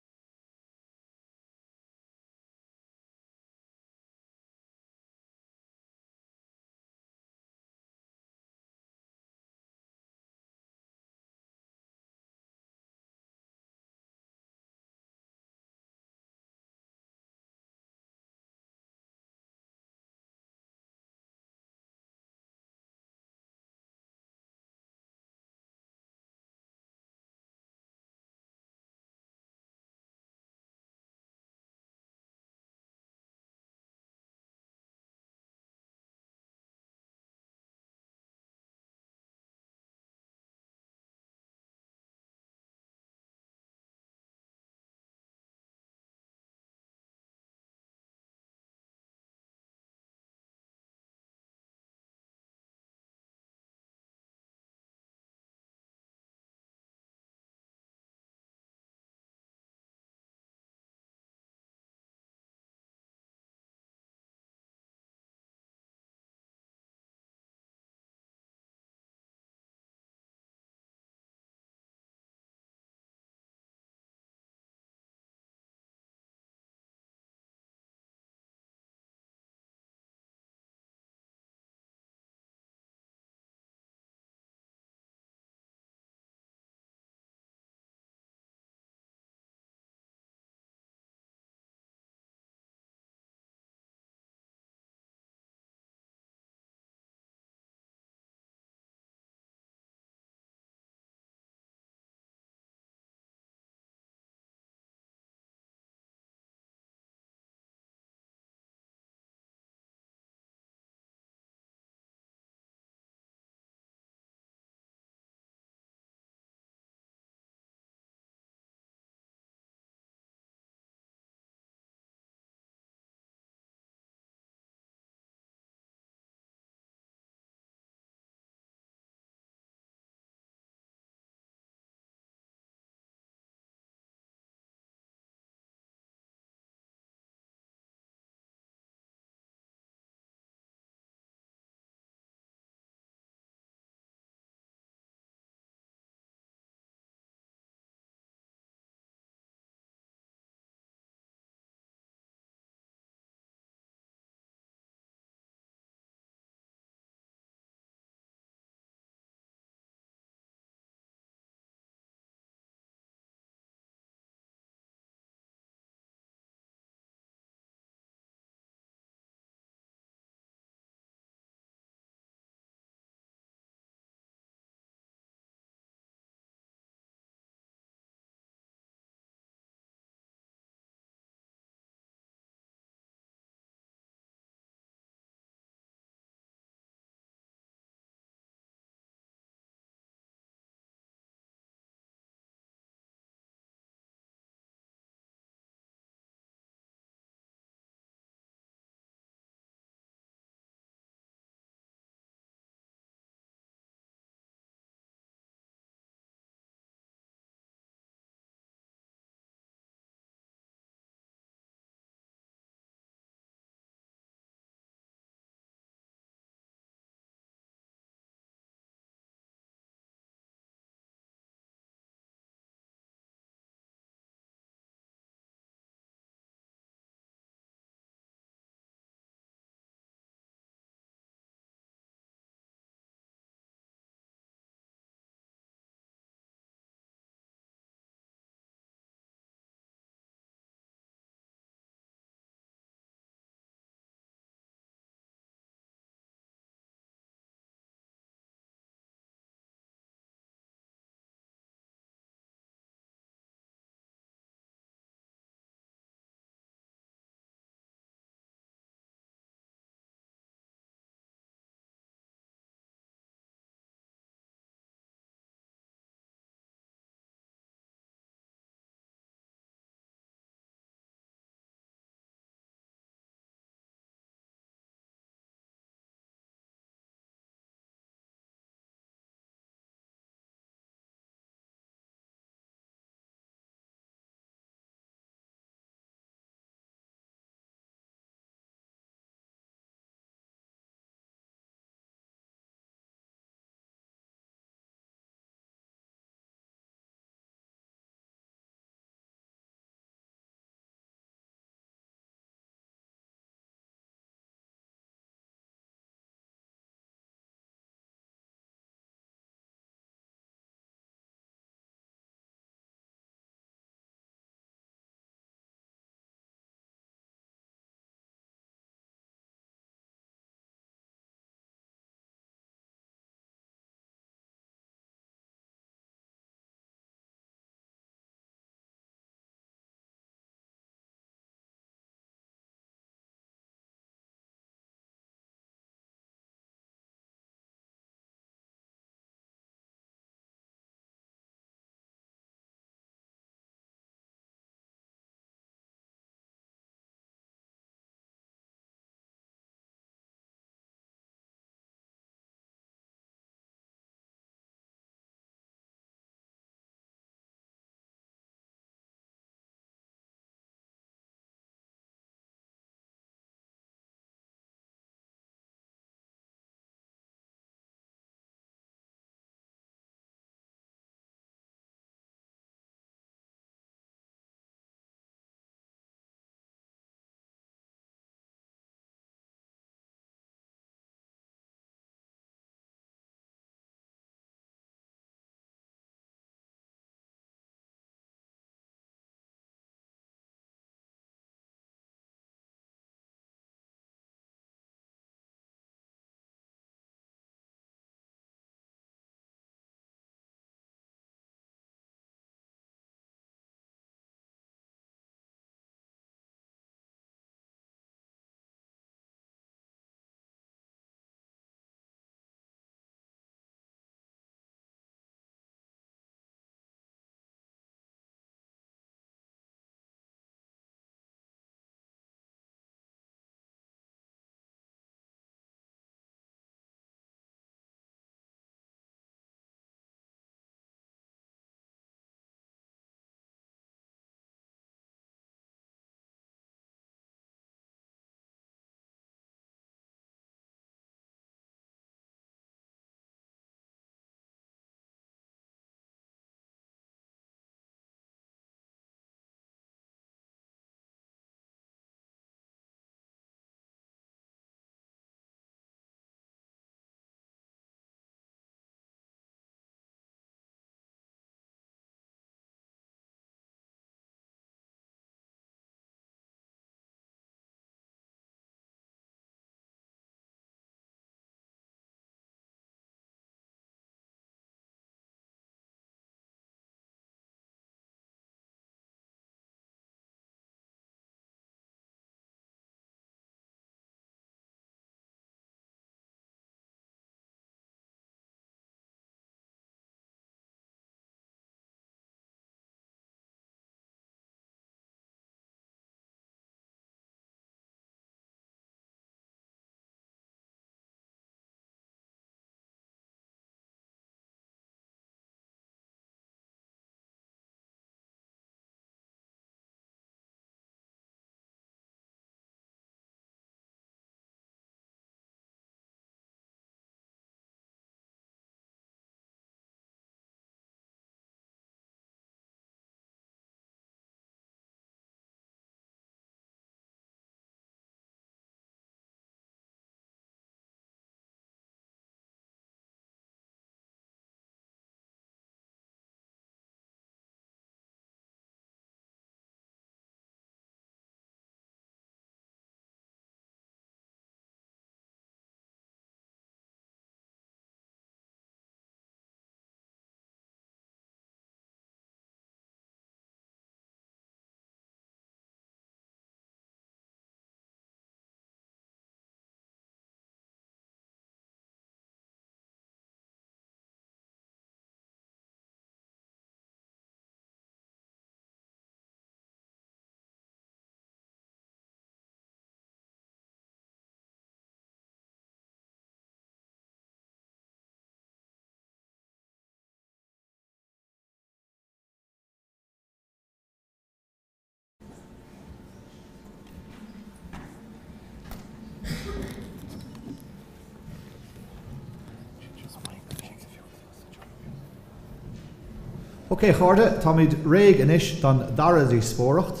Ok, a chairde, táimid réidh anois don dara díospóireacht.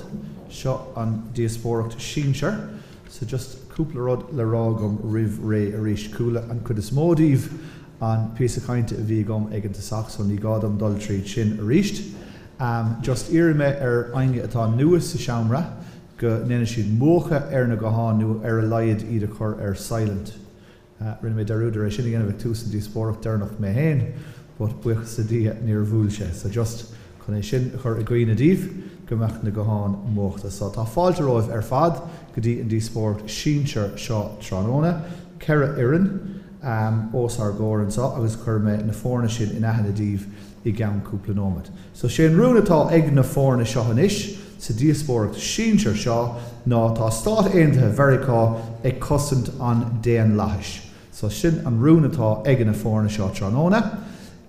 Seo an díospóireacht sinsir. So just cúpla rud le rá agam roimh ré arís. Chuala an chuid is mó díbh an píosa cainte a bhí agam ag an tosach so ní gá dom dul tríd sin arís. Just iarrfaidh mé ar éinne atá nua sa seomra go ndéanfaidh siad múchadh ar na gutháin nó ar a laghad iad a chur ar silent. Rinne mé dearúd ar é sin a dhéanamh ag tús an díospóireacht deireanach mé féin but buíochas le Dia níor bhuail sé. So just chun é sin a chur i gcuimhne daoibh go mbeadh na gutháin múchta. So tá fáilte romhaibh ar fad go dtí an díospóireacht sinsir seo tráthnóna. 4 fhoireann os ár gcomhair anseo agus cuirfidh mé na foirne sin in aithne daoibh i gceann cúpla nóiméad. So sé an rún atá ag na foirne seo anois sa díospóireacht sinsir seo ná tá Stáit Aontaithe Mheiriceá ag cosaint an daonlathais. So sin an rún atá ag na foirne seo tráthnóna.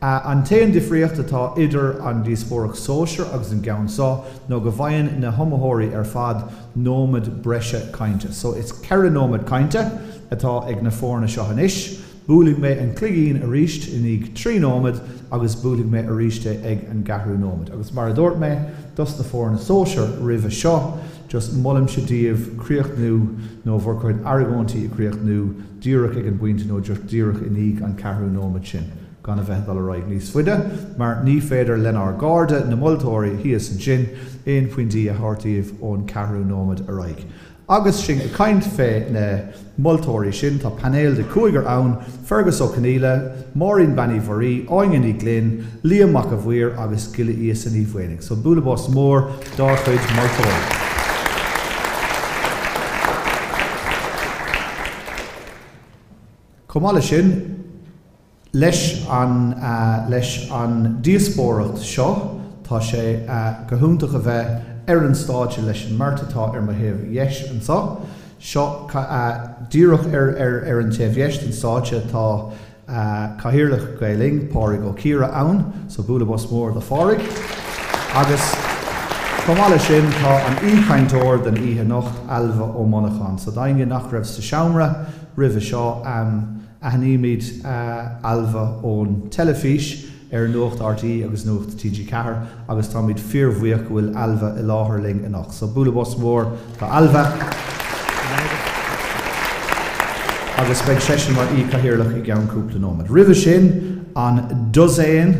An t-aon difríocht atá idir an díospóireacht sóisir agus an gceann seo ná go bhfaigheann na hiomaitheoirí ar fad nóiméad breise cainte. So is 4 nóiméad cainte atá ag na foirne seo anois. Buailfidh mé an cloigín arís i ndiaidh 3 nóiméad agus buailfidh mé arís é ag an gceathrú nóiméad. Agus mar a dúirt mé dos na foirne sóisir roimhe seo, just molaimse daoibh críochnú nó bhur gcuid argóintí a chríochnú díreach ag an bpointe nó just díreach i ndiaidh an ceathrú nóiméad sin, gan a bheith ag dul ar aghaidh níos faide, mar ní féidir lenár gcairde, na moltóirí thíos ansin, aon phointí a thabhairt daoibh ón ceathrú nóiméad ar aghaidh. Agus sinn ag caint fé na moltóirí sin, tá painéal de chúigear ann, Fergus Ó Conghaile, Máirín Bean Uí Mhuirí, Áine Ní Ghlinn, Liam Mac a' Mhaoir agus Giolla Íosa Ní Mhaonaigh. So bualadh bos mór dár chuid moltóirí. Chomh maith leis sin, Leis an leis an díospóireacht seo, tá sé go hiontach a bheith ar an stáitse leis an mbeirt atá ar mo thaobh dheis anseo. Seo díreach ar ar ar an taobh dheis den stáitse tá Cathaoirleach Gael Linn, Pádraig Ó Ciardha ann, so bualadh bos mór do Phádraig. Agus chomh maith leis sin tá an aoichainteoir don oíche anocht, Ailbhe Ó Monacháin. So d'éinne nach raibh sa seomra roimhe seo, Aithnímid Ailbhe ón teilifís ar Nuacht RTÉ agus Nuacht TG4 agus táimid fíorbhuíoch go bhfuil Ailbhe i láthair linn anocht. So bualadh bos mór do Ailbhe agus beidh seisean mar aoi-chathaoirleach i gceann cúpla nóiméad. Roimhe sin, an dosaen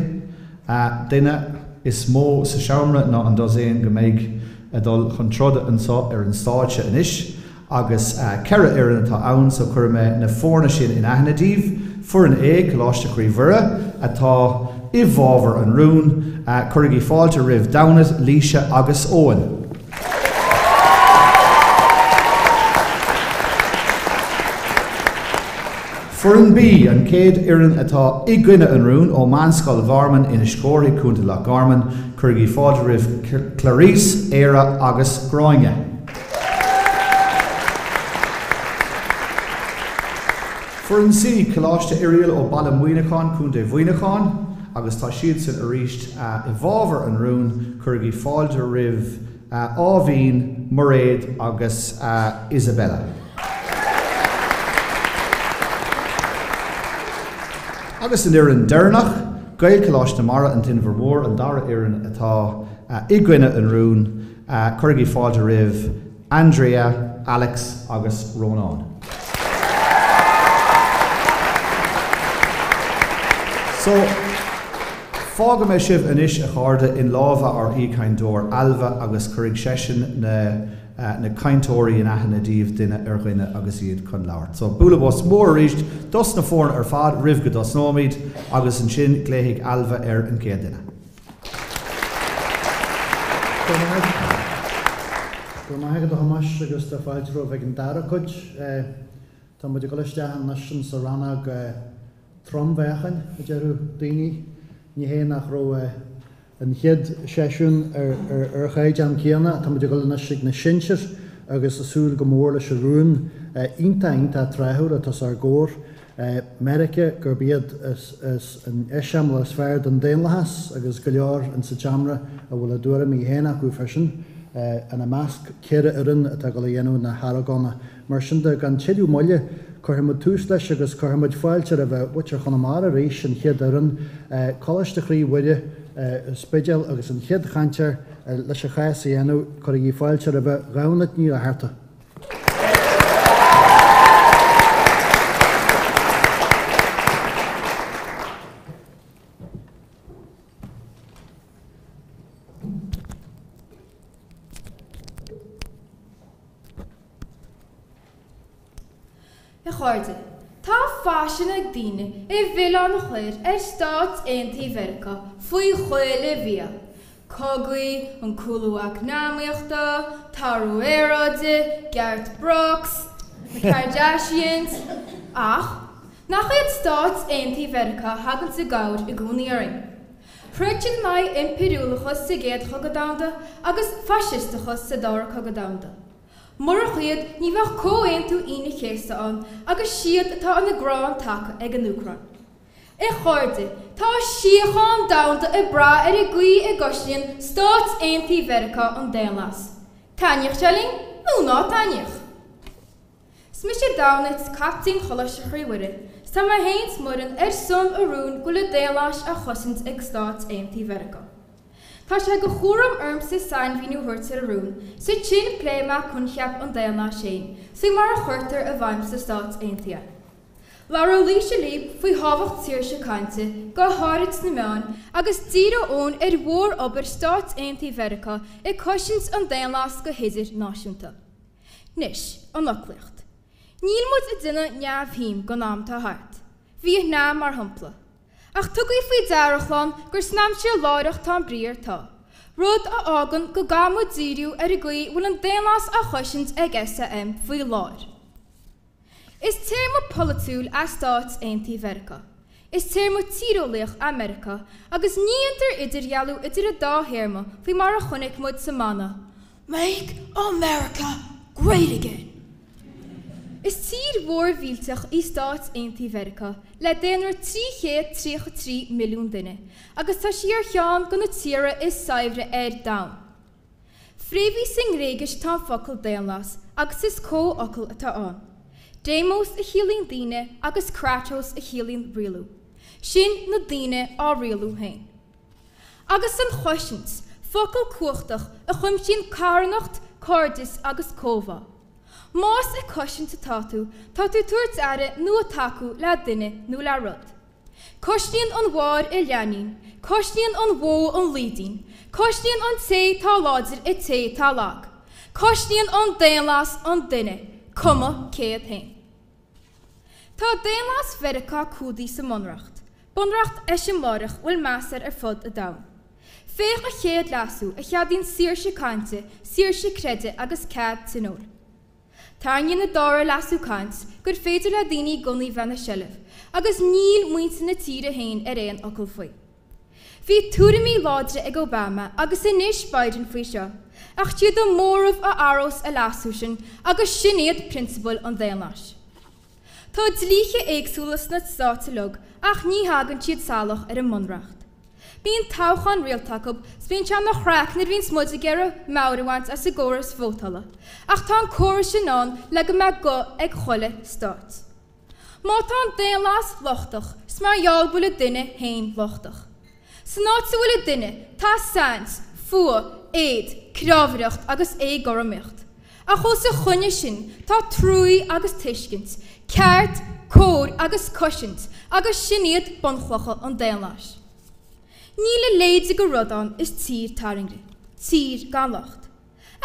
duine is mó sa seomra ná an dosaen go mbeidh ag dul chun troda anseo ar an stáitse anois. Agus 4 fhoireann atá ann so cuirfidh mé na foirne sin in aithne daoibh. Foireann A, Coláiste Chroí Mhuire, atá i bhfabhar an rúin. Cuirigí fáilte roimh Damhnait, Laoise agus Eoin. Foireann B, an chéad fhoireann atá i gcoinne an rúin, ó Meánscoil Gharman, Inis Córthaidh, Contae Loch Garman. Cuirigí fáilte roimh Clarice, Éire agus Gráinne. Foireann C, Coláiste Oiriall ó Baile Mhuineacháin, Contae Mhuineacháin, agus tá siadsan arís i bhfabhar an rúin. Cuirigí fáilte roimh Áibhín, Mairéad agus Isabella. Agus an fhoireann deireanach, Gaelcholáiste Mara, an tInbhear Mór, an dara fhoireann atá i gcoinne an rúin. Cuirigí fáilte roimh Andrea, Alex agus Rónán. So, fágfaidh mé sibh anois, a chairde, in lámha ár aoichainteoir, Ailbhe, agus cuirfidh seisean na na cainteoirí in aithne daoibh duine ar dhuine agus iad chun labhairt. So, bualadh bos mór arís dos na foirne ar fad roimh go dtosnóimid agus ansin glaofaidh Ailbhe ar an gcéad duine. Go raibh maith agat a Thomáis agus tá fáilte romhaibh ag an dara cuid. Tá muid ag dul isteach anois insa rannóg trom-mheáchain, a déarfadh daoine. Ní hé nach raibh an chéad seisiún ar ar chaighdeán céanna. Tá muid ag dul anois ag na sinsir agus ag súil go mór leis an rún iontach iontach tráthúil atá os ár gcomhair. Meiriceá gurb iad is an eiseamláir is fearr don daonlathas agus go leor insa tseomra a bhfuil a dtuairimí féin acu freisin, ina measc 4 fhoireann atá ag dul a dhéanamh na hargóna. Mar sin de, gan tuilleadh moille, cuirfidh muid tús leis agus cuirfidh muid fáilte roimh mhuintir Chonamara arís, an chéad fhoireann, Coláiste Chroí Mhuire. Spidéal agus an chéad chainteoir leis a chás a dhéanamh, cuirigí fáilte roimhe, Gobnait Ní Fhlatharta. A chairde, tá faisean ag daoine an milleán a chur ar Stáit Aontaithe Mheiriceá faoi chuile mhí-ádh, cogaí, an cúlú eacnamaíochta, t-athrú aeráide, Garth Brooks, na Kardashians. Ach, nach iad Stáit Aontaithe Mheiriceá a thaganns i gcabhair i gcónaí orainn? Throid siad in aghaidh impiriúlachas sa gCéad Chogadh Domhanda agus faisisteachas sa Dara Cogadh Domhanda. Murach iad ní bheadh Comhaontú Aoine an Chéasta ann agus siad atá ina gcrann taca ag an Úcráin. A chairde, tá síocháin domhanda ag brath ar an gcaoi a gcosnaíonn Stáit Aontaithe Mheiriceá an daonlathas. Taitníodh sé linn nó ná taitníodh. 'S mise Damhnait, captaen Choláiste Chroí Mhuire, 's tá mé féin 's Muireann ar son an rúin go bhfuil an daonlathas á chosaint ag Stáit Aontaithe Mheiriceá. Tá sé de chúram ormsa sainmhíniú a thabhairt ar an rún, 's ansin pléifidh mé coincheap an daonlathais féin, 's faoi mar a chuirtear i bhfeidhm sna Stáit Aontaithe é. Labhróidh Laoise libh faoi thábhacht saoirse cainte, go háirid sna meáin, agus díreoidh Eoin ar mhór-obair Stáit Aontaithe Mheiriceá ag cosaint an daonlathas go hidirnáisiúnta. Anois, an fhoclaíocht. Níl muid ag déanamh neamhshuim den am atá thart. Vítneam, mar shampla. Ach tugaigí faoi deara, a chlann, gur san aimsir láithreach tá an briathar tá, rud a fhágann go gcaithfidh muid díriú ar an gcaoi a bhfuil an daonlathas á chosaint ag SAM faoi láthair. Is téarma polaitiúil é Stáit Aontaithe Mheiriceá. Is téarma tíreolaíoch é Meiriceá agus ní dhéantar idirdhealú idir an dá théarma faoi mar a chonaic muid sa mana Make America Great Again! Is tír mhór mhillteach í Stáit Aontaithe Mheiriceá le daonra 333 milliún duine agus tá sí ar cheann de na tíortha is saibhre ar domhan. Fréamhaithe sa nGréigis atá an focal daonlathas agus is comhfhocal atá ann. Demos a chiallaíonn daoine agus kratos a chiallaíonn rialú. Sin na daoine á rialú féin. Agus an chosaint, focal cumhachtach a chuimsíonn carthanacht, cairdeas agus comhbhá. Más ag cosaint atá tú, tá tú ag tabhairt aire nó ag tacú le duine nó le rud. Cosnaíonn an mháthair a leainín, cosnaíonn an bhó an laoidín, cosnaíonn an té tá láidir an té tá lag. Cosnaíonn an daonlathas an duine, cuma cé hiad féin. Tá daonlathas Mheiriceá cumhdaithe sa mBunreacht, bunreacht eiseamláireach a bhfuil meas air ar fud an domhain. Féach an chéad leasú a cheadaíonn saoirse cainte, saoirse creidimh agus cead tionóil. Tarraingíonn an dara leasú caint gur féidir le daoine gunnaí bheith ina seilbh, agus níl muintir na tíre féin ar aon fhocal faoi. Bhí tuairimí láidre ag Obama agus anois Biden faoi seo, ach siad an móramh a athrós an leasú sin agus sin iad prionsabail an daonlathais. Tá dlíthe éagsúla sna stáit uilig ach ní thagann siad salach ar an mbunreacht. Bíonn toghchán rialta acu 's bíonn sé ina chraic nuair a bhíonns muid ag iarraidh meabhair a bhaint as an gcóras vótála, ach tá an córas sin ann le go mbeadh guth ag chuile stát. Má tá an daonlathas lochtach, 's mar gheall go bhfuil an duine féin lochtach. San áit a bhfuil an duine, tá saint, fuath, éad, crábhaireacht agus éagothromaíocht. Ach os a choinne sin, tá truaí agus tuiscint, ceart, cóir agus cosaint, agus sin iad bunchlocha an daonlathais. Níl a leithéid de rud ann is tír tairngre, tír gan locht.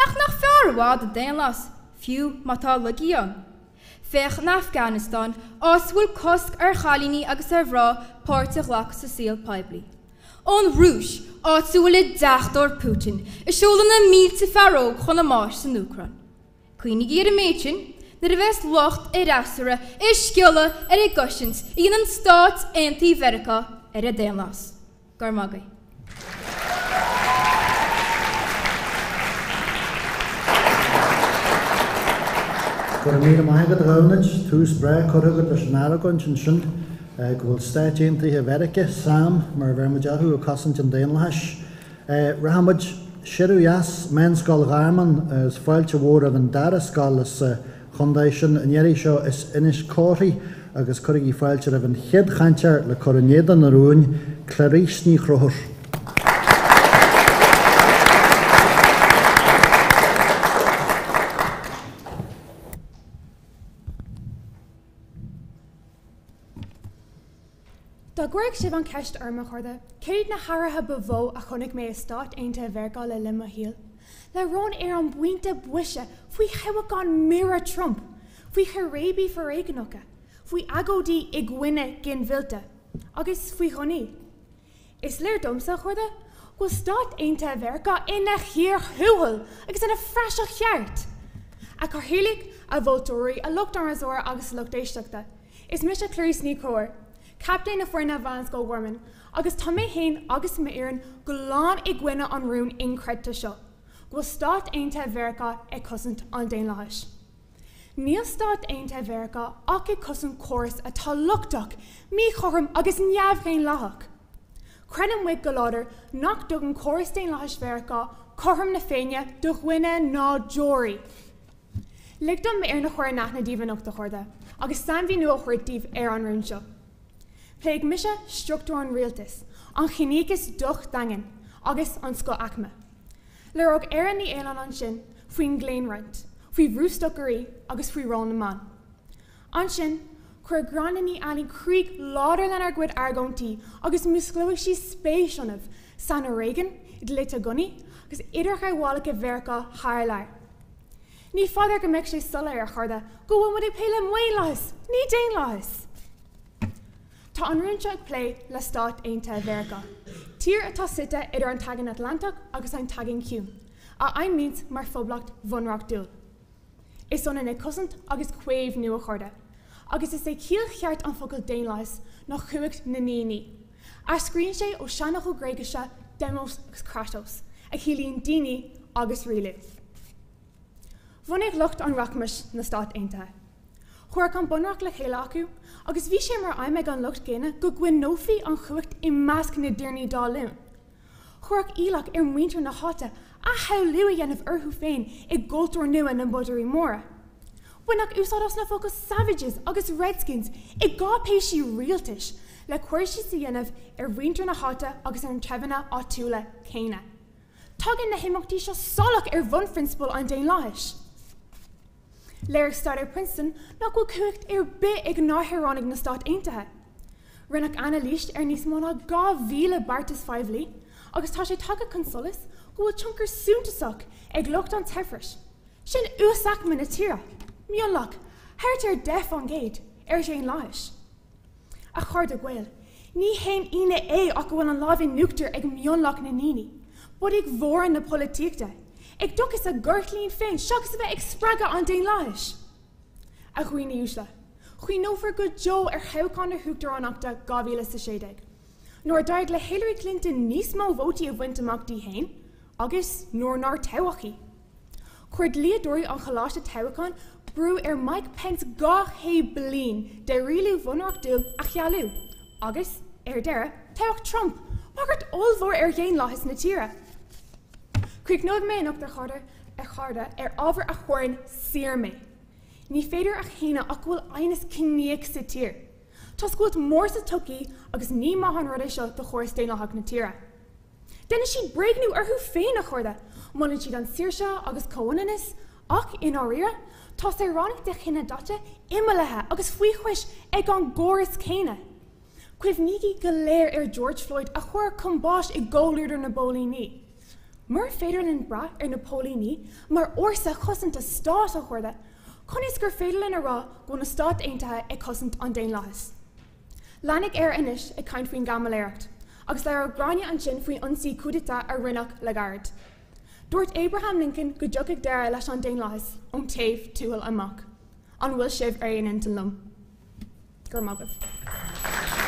Ach nach fearr i bhfad an daonlathas, fiú má tá laigí ann? Féach an Afganastáin, áit a bhfuil cosc ar chailíní agus ar mhná páirt a ghlacadh sa saol poiblí. An Rúis, áit a bhfuil an deachtóir Putin ag seoladh na mílte fear óg chun a mbáis san Úcráin. Cuimhnígí ar an méid sin nuair a bheas lucht an fhreasúra ag sciolladh ar an gcosaint a dhéanann Stáit Aontaithe Mheiriceá ar an daonlathas. Go raibh maith agaibh. Go raibh míle maith agat, a Ghobnait. Tús breá curtha agat leis an argóint ansin go bhfuil Stáit Aontaithe Mheiriceá, sam, mar a bheir muid orthu, ag cosaint an daonlathais. Rachaidh muid siar ó dheas, Meánscoil Gharman, agus fáilte mhór roimh an dara scoil as chontae sin an iarraidh seo is Inis Córthaidh agus cuirigí fáilte roimh an chéad chainteoir le cur in éadan an rúin, Clarice Ní Chonchúir. Dá gcuirfeadh sibh an cheist orm, a chairde, céard iad na hathruithe ba mhó a chonaic mé i Stáit Aontaithe Mheiriceá le linn mo shaoil, labhróinn ar an bpointe boise faoi thoghchán mire Trump, faoi chíréibí foréigneacha, faoi agóidí i gcoinne ginmhillte, agus faoi ghunnaí. Is léir domsa, a chairde, go bhfuil Stáit Aontaithe Mheiriceá ina chíor thuathail agus ina phraiseach cheart! A Chathaoirligh, a mholtóirí, a lucht an fhreasúra agus a lucht éisteachta, is mise Clarice Ní Chonchúir, captaen na foirne Mheánscoil Ghoirmín, agus tá mé féin agus m'fhoireann glan i gcoinne an rúin inchreidte seo, go bhfuil Stáit Aontaithe Mheiriceá ag cosaint an daonlathais. Níl Stáit Aontaithe Mheiriceá ach ag cosaint córas atá lochtach, míchothrom agus neamhdhaonlathach. Creideann muid go láidir nach dtugann córas daonlathais Mheiriceá cothrom na Féinne do dhuine ná deoraí. Lig dom m'fhoireann a chur in aithne daoibh anocht, a chairde, agus sainmhíniú a thabhairt daoibh ar an rún seo. Pléifidh mise struchtúr an rialtais, an ciníochas docht daingean, agus an scoth-aicme. Labhróidh Erin Ní Fhaoláin ansin faoin gclaonroinnt, faoi bhrústocairí agus faoi ról na mban. Ansin, cuirfidh Gráinne Ní Ailín críoch láidir lenár gcuid argóintí agus músclóidh sí spéis ionaibh san fhoréigean, dlíthe gunnaí agus idirghabhálacha Mheiriceá thar lear. Ní foláir go mbeadh sé soiléir, a chairde, go bhfuil muid ag plé le maorlathas, ní daonlathas! Tá an rún seo ag plé le Stáit Aontaithe Mheiriceá, tír atá suite idir an tAigéan Atlantach agus an tAigéan Ciúin, a fheidhmíonns mar phoblacht bhunreachtúil. Is ionann ag cosaint agus caomhnú, a chairde, agus is é ciall cheart an focail daonlathas ná cumhacht na ndaoine. Eascraíonn sé ó seanfhocal Gréigise demos agus kratos, a chiallaíonn daoine agus rialú. Bhunaigh lucht an rachmais na Stáit Aontaithe. Cuireadh an bunreacht le chéile acu agus bhí sé mar aidhm ag an lucht céanna go gcoinneofaí an chumhacht i measc na dtiarnaí talún. Cuireadh iallach ar mhuintir na háite athshamhlú a dhéanamh orthu féin i gcultúr nua na mbodairí móra. Baineadh úsáid as na focail 'savages' agus 'redskins' i gcáipéisí rialtais le cur síos a dhéanamh ar mhuintir na háite agus ar na treibheanna áitiúla céanna. Tagann na himeachtaí seo salach ar bhunphrionsabail an daonlathais. Léirigh staidéar Princeton nach bhfuil cumhacht ar bith ag gnáthshaoránaigh na Stát Aontaithe. Rinneadh anailís ar níos mó ná 2,000 beartas phoiblí agus tá sé tagtha chun solais go bhfuil tionchar suntasach ag lucht an tsaibhris, sin uasaicme na tíre, mionlach, thart ar 10%, ar dhaonlathas. A chairde Gael, ní haon ionadh é ach go bhfuil an lámh in uachtar ag mionlach na ndaoine, bodaigh mhóra na polaitíochta, ag dóchas a gcorrchlaíon féin seachas a bheith ag spreagadh an daonlathais. A dhaoine uaisle, cuimhneofar go deo ar thoghchán na huachtaránachta 2016, nuair a d'éirigh le Hillary Clinton níos mó vótaí a bhaint amach di fhéin agus nuair nár toghadh í. Chuir dlíodóirí an Choláiste Toghcháin brú ar Mike Pence 200 bliain de rialú bhunreachtúil a chealú agus, ar deireadh, toghadh Trump, bagairt ollmhór ar dhaonlathas na tíre. Críochnóidh mé anocht, a chairde, ar ábhar a chuireann siar mé. Ní féidir a shéanadh ach go bhfuil aighneas ciníoch sa tír. Tá scoilt mhór sa tsochaí agus ní maith an rud é seo do chóras daonlathach na tíre. Déanann siad bréagnú orthu féin, a chairde. Molann siad an saoirse agus comhionannas, ach, i ndáiríre, tá saoránaigh de chine daite imeallaithe agus faoi chois ag an gcóras céanna. Cuimhnígí go léir ar George Floyd a cuireadh chun báis i gcomhluadar na bpóilíní. Mura féidir linn brath ar na póilíní mar fhórsa cosanta stáit, a chairde, conas gur féidir linn a rá go bhfuil na Stáit Aontaithe ag cosaint an daonlathais? Leanfaidh Éire anois ag caint faoin gcaimiléireacht, agus labhróidh Gráinne ansin faoin ionsaí coup d'état a rinneadh le gairid. Dúirt Abraham Lincoln go dtiocfadh deireadh leis an daonlathas ón taobh tuathail amach. An bhfuil sibh ar aon intinn liom? Go raibh maith agaibh.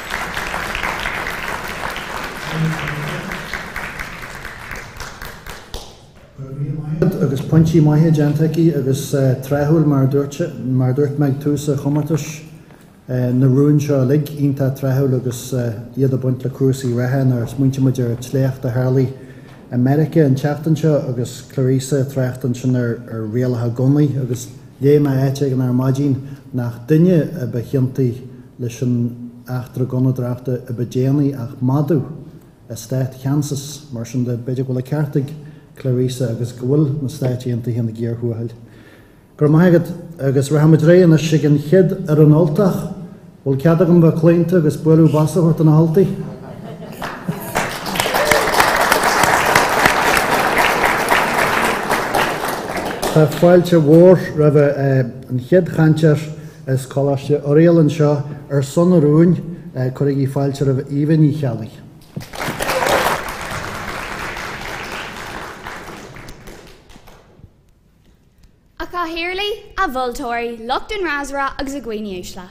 Go raibh míle maith agat agus pointí maithe déanta aici agus tráthúil mar a dúirt mar a dúirt mé ag tús an chomórtais. Na rúin seo uilig iontach tráthúil agus iad ag baint le cúrsaí reatha nuair a smaointíonn muid ar an tsléacht a tharlaigh i Meiriceá an tseachtain seo agus Clarissa ag trácht ansin ar rialacha gunnaí agus léigh mé áit éigin ar maidin nach duine a ba chiontaí leis an eachtra gunnadóireachta a ba déanaí ach madadh i stát Kansas. Mar sin de b'fhéidir go bhfuil an ceart ag Clarissa agus go bhfuil na Stáit Aontaithe ina gcíor thuathail. Go raibh maith agat agus rachaimid ar aghaidh anois chuig an chéad fhoireann Ultach. Bhfuil cead agam bheith claonta agus bualadh bos a thabhairt do na haltaí? Tá fáilte mhór roimh an chéad chainteoir as Coláiste Oiriall anseo ar son an rúin, cuirigí fáilte roimh Aoibhe Ní Cheallaigh. A Chathaoirligh, a Mholtóirí, lucht an fhreasúra agus a dhaoine uaisle.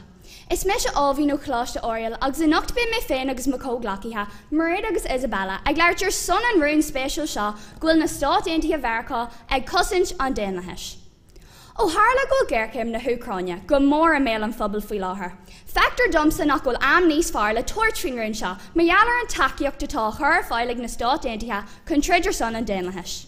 Is mise Aoibhinn ó Choláiste Oiriall agus anocht beidh mé féin agus mo chomhghleacaithe, Mairéad agus Isabella, ag labhairt ar son an rúin spéisiúil seo go bhfuil na Stáit Aontaithe Mheiriceá ag cosaint an daonlathais. Ó tharla go bhfuil géarchéim na hÚcráine go mór i mbéal an phobail faoi láthair, feictear domsa nach bhfuil am níos fearr le tabhairt faoin rún seo mar gheall ar an tacaíocht atá á chur ar fáil ag na Stáit Aontaithe chun troid ar son an daonlathais.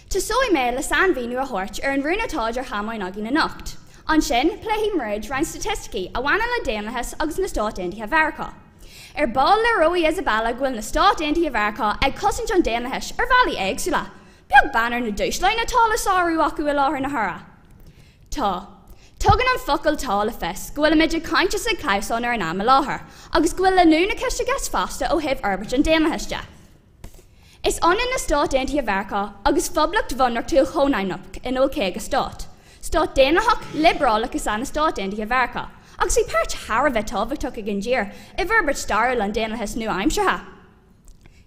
Tosóidh mé le sainmhíniú a thabhairt ar an rún atá idir chamáin againn anocht. Ansin, pléifidh Mairéad roinnt staitisticí a bhaineann le daonlathas agus na Stáit Aontaithe Mheiriceá. Ar ball léireoidh Isabella go bhfuil na Stáit Aontaithe Mheiriceá ag cosaint an daonlathais ar bhealaí éagsúla, beag beann ar na dúshláin atá le sárú acu i láthair na huaire. Tá. Tugann an focal 'tá' le fios go bhfuilimid ag caint is ag clamhsán ar an am i láthair, agus go bhfuil leanúnachas i gceist fosta ó thaobh fhorbairt an daonlathais de. Is ionann na Stáit Aontaithe Mheiriceá agus phoblacht bhunreachtúil chónaidhmeach ina bhfuil 50 stát. Stát daonlathach, liobrálach is ea na Stáit Aontaithe Mheiriceá, agus bhí páirt thar a bheith tábhachtach ag an dtír i bhforbairt stairiúil an daonlathais nua-aimseartha.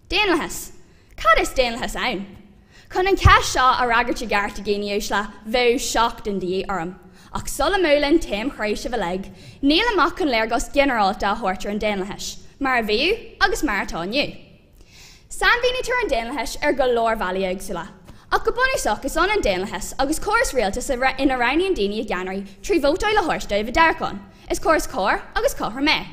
Daonlathas. Cad is daonlathas ann? Chun an cheist seo a fhreagairt i gceart, a dhaoine uaisle, bheadh seachtain de dhíth orm. Ach sula mbuaileann taom chroí sibh uilig, nílim ach chun léargas ginearálta a thabhairt ar an daonlathas, mar a bhíodh agus mar atá inniu. Sainmhínítear an daonlathas ar go leor bealaí éagsúla. Ach go bunúsach is ionann daonlathas agus córas rialtais ina roghnaíonn daoine a gceannairí trí vótáil a thabhairt dóibh i dtoghchán. Is córas cóir agus cothrom é.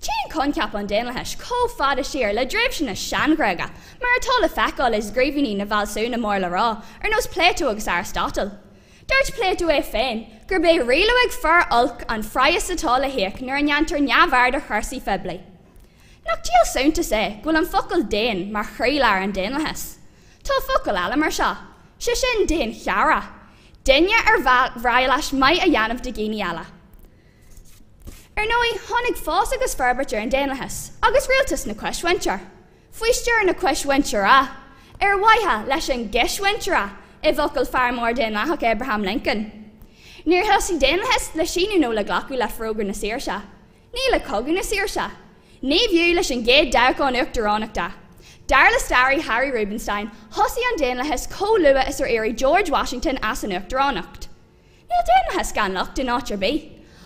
Téann coincheap an daonlathais chomh fada siar le tréimhse na Sean-Ghréige, mar atá le feiceáil i scríbhinní na bhfealsúna mór le rá ar nós Plato agus Arastotail. Dúirt Plato é féin gurb é rialú ag fir olc an praghas atá le híoc nuair a ndéantar neamhaird ar chúrsaí phoiblí. Nach díol suntais é go bhfuil an focal 'daon' mar chroílár an daonlathais? Tá focal eile mar seo, sé sin 'daonchara', duine ar mhaith leis maith a dhéanamh do dhaoine eile. Ar ndóigh, tháinig fás agus forbairt ar an daonlathas agus rialtas na coismhuintire, faoi stiúir na coismhuintire, ar mhaithe leis an gcismhuintire, i bhfocail fear mór daonlathach Abraham Lincoln. Níor thosaigh daonlathas le síniú nó le glacadh le Forógra na Saoirse. Ní le Cogadh na Saoirse. Ní fiú leis an gcéad toghchán uachtaránachta. Dar le staraí Harry Rubenstein, thosaigh an daonlathas chomh luath is ar éirigh George Washington as an uachtaránacht. Níl daonlathas gan locht in áit ar bith.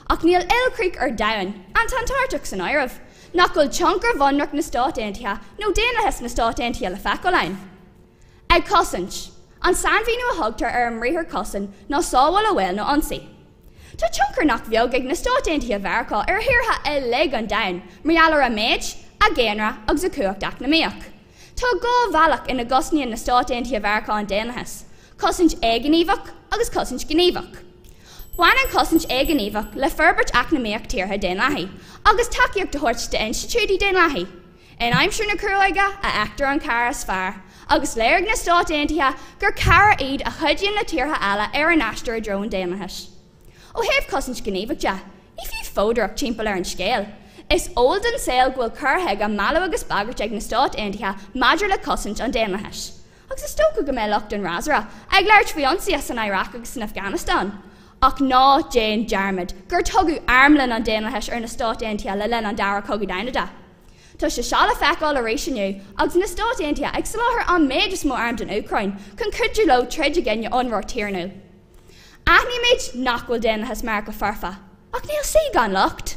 Ach níl ilchríoch ar domhan, an tAntartach san áireamh, nach bhfuil tionchar Bhunreacht na Stát Aontaithe nó daonlathas na Stát Aontaithe le feiceáil ann. Ag cosaint. An sainmhíniú a thugtar ar an mbriathar cosain ná sábháil ó bhaol nó ionsaí. Tá tionchar nach beag ag na Stáit Aontaithe Mheiriceá ar thíortha uilig an domhain mar gheall ar a méid, a dhaonra agus a cumhacht eacnamaíoch. Tá dhá bhealach ina gcosnaíonn na Stáit Aontaithe Mheiriceá an daonlathas, cosaint éighníomhach agus cosaint ghníomhach. Baineann cosaint éighníomhach le forbairt eacnamaíoch tíortha daonlathaí agus tacaíocht a thabhairt d'institiúidí daonlathaí. In aimsir na cruóige a fheictear an cara is fearr, agus léirigh na Stáit Aontaithe gur cara iad a chuidíonn le tíortha eile ar a n-aistear i dtreo an daonlathais. Ó thaobh cosaint ghníomhach de, ní fiú fódaireacht timpeall ar an scéal. Is eol don saol go bhfuil cur chuige mealladh agus bagairt ag na Stáit Aontaithe maidir le cosaint an daonlathais. Agus is dócha go mbeidh lucht an fhreasúra ag labhairt faoi ionsaithe san Iaráic agus san Afganastáin. Ach ná déan dearmad gur tugadh armlann an daonlathais ar na Stáit Aontaithe le linn an Dara Cogadh Domhanda. Tá sé seo le feiceáil arís inniu agus na Stáit Aontaithe ag soláthar an méid is mó arm don Úcráin chun cuidiú leo troid i gcoinne ionróir tiarnúil. Aithnímid nach bhfuil daonlathas Meiriceá foirfe, ach níl saoi gan locht.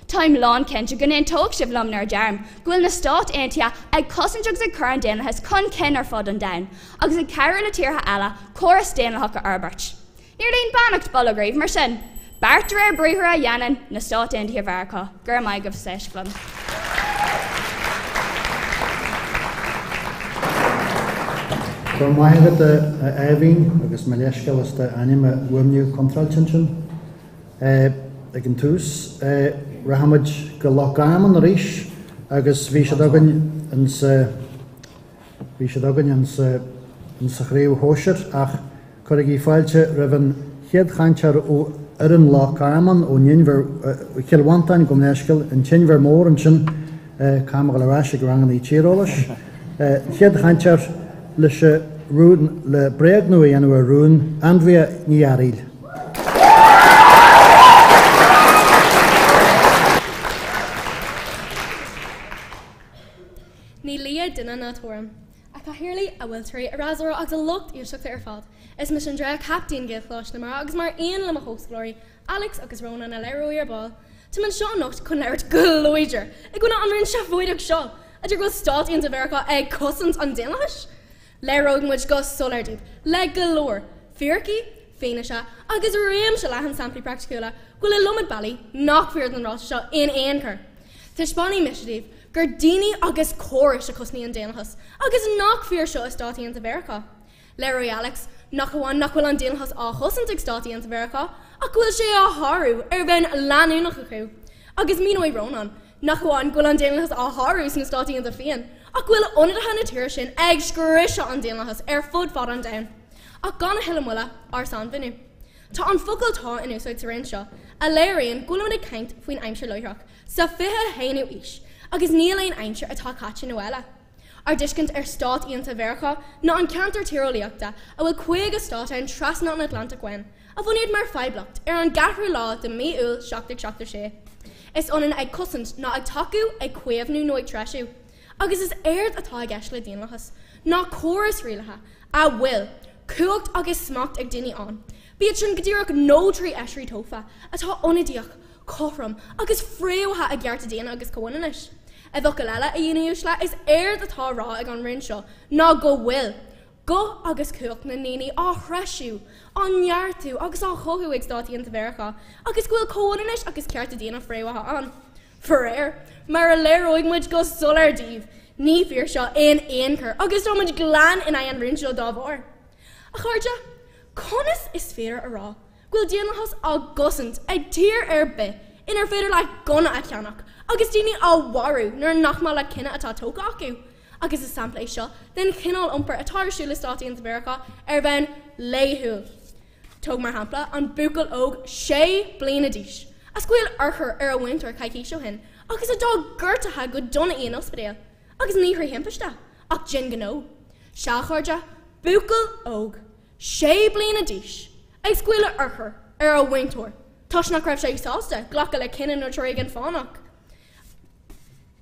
Táim lánchinnte go n-aontóidh sibh liom nuair a deirim go bhfuil na Stáit Aontaithe ag cosaint agus ag cur an daonlathais chun cinn ar fud an domhain agus ag cabhrú le tíortha eile córas daonlathach a fhorbairt. Níor lean beannacht bolg riamh mar sin. Beart de réir briathra a dhéanann na Stáit Aontaithe Mheiriceá. Go raibh maith agaibh as éisteacht liom. Go raibh maith agat a Aoibhinn agus mo leithscéal as d'ainm a fhuaimniú contráilte ansin. Ag an tús, rachaimid go Loch Garman arís agus bhí siad againn insa. Bhí siad againn insa chraobh shóisir ach cuirigí fáilte roimh an chéad chainteoir ó fhoireann Loch Garman ón Inbhear, Chill Mhantáin, gabh mo leithscéal, an tInbhear Mór ansin, caithfidh mé a dhul ar ais ag ranganna tíreolais. An chéad chainteoir leis an rún, le bréagnú a dhéanamh ar rún, Andrea Ní Fhearaíl. Ní lia duine ná tuairim. A Chathaoirligh, a mholtóirí, a fhreasúra agus a lucht éisteachta ar fad. Is mise Andrea, Captaen Ghaelcholáiste na Mara agus mar aon le mo chomhscoláirí, Alex agus Rónán a labhróidh ar ball, táim anseo anocht chun labhairt go láidir i gcoinne an rúin seafóideach seo a deir go bhfuil Stáit Aontaithe Mheiriceá ag cosaint an daonlathais. Léireoidh muid go soiléir daoibh, le go leor fíricí, fianaise agus réimse leathan samplaí praiticiúla, go bhfuil iliomad bealaí nach fíor don ráiteas seo in aon chor. Taispeánfaidh mise daoibh gur daoine agus córais a chosnaíonn daonlathas, agus nach fíor seo i Stáit Aontaithe Mheiriceá. Léireoidh Alex nach amháin nach bhfuil an daonlathas á chosaint ag Stáit Aontaithe Mheiriceá, ach go bhfuil sé á shárú ar bhonn leanúnach acu. Agus míneoidh Rónán nach amháin go bhfuil an daonlathas á shárú sna Stáit Aontaithe féin, ach go bhfuil ionadaithe na tíre sin ag scriosadh an daonlathais ar fud fad an domhain. Ach gan a thuilleadh moille, ár sainmhíniú. Tá an focal 'tá' in úsáid sa roinn seo, a léiríonn go bhfuilimid ag caint faoin aimsir láithreach, sa 21ú aois, agus níl aon aimsir atá caite nó eile. Ár dtuiscint ar Stáit Aontaithe Mheiriceá ná an ceantar tíreolaíochta a bhfuil 50 stát ann trasna an Atlantaigh uainn, a bunaíodh mar phoblacht ar an gceathrú lá de mhí Iúil 1776. Is ionann ag cosaint ná ag tacú, ag caomhnú nó ag treisiú. Agus is éard atá i gceist le daonlathas ná córas rialaithe a bhfuil cumhacht agus smacht ag daoine ann, bíodh sin go díreach nó trí fheisirí tofa, atá ionadaíoch, cothrom agus fréamhaithe i gcearta daonna agus comhionannais. I bhfocail eile, a dhaoine uaisle, is éard atá á rá ag an rún seo ná go bhfuil guth agus cumhacht na ndaoine á threisiú, á neartú agus á chothú ag Stáit Aontaithe Mheiriceá agus go bhfuil comhionannais agus cearta daonna fréamhaithe ann. Faraor, mar a léireoidh muid go soiléir daoibh, ní fíor seo in aon chor agus tá muid glan in aghaidh an rúin seo dá bharr. A chairde, conas is féidir a rá go bhfuil daonlathas á gcosaint ag tír ar bith inar féidir leat gunna a cheannach agus daoine á mharú nuair nach maith leat cinneadh atá tógtha acu. Agus is sampla é seo den chineál iompair atá ar siúl i Stáit Aontaithe Mheiriceá ar bhonn laethúil. Tóg mar shampla an buachaill óg sé bliana d'aois a scaoil urchar ar a mhúinteoir coicís ó shin agus a d'fhág gortaithe go dona í in ospidéal. Agus ní thrí thimpiste, ach d'aon ghnó. Sea, a chairde, buachaill óg sé bliana d'aois, ag scaoileadh urchar ar a mhúinteoir toisc nach raibh sé sásta glacadh le cinneadh nó tréigean fánach.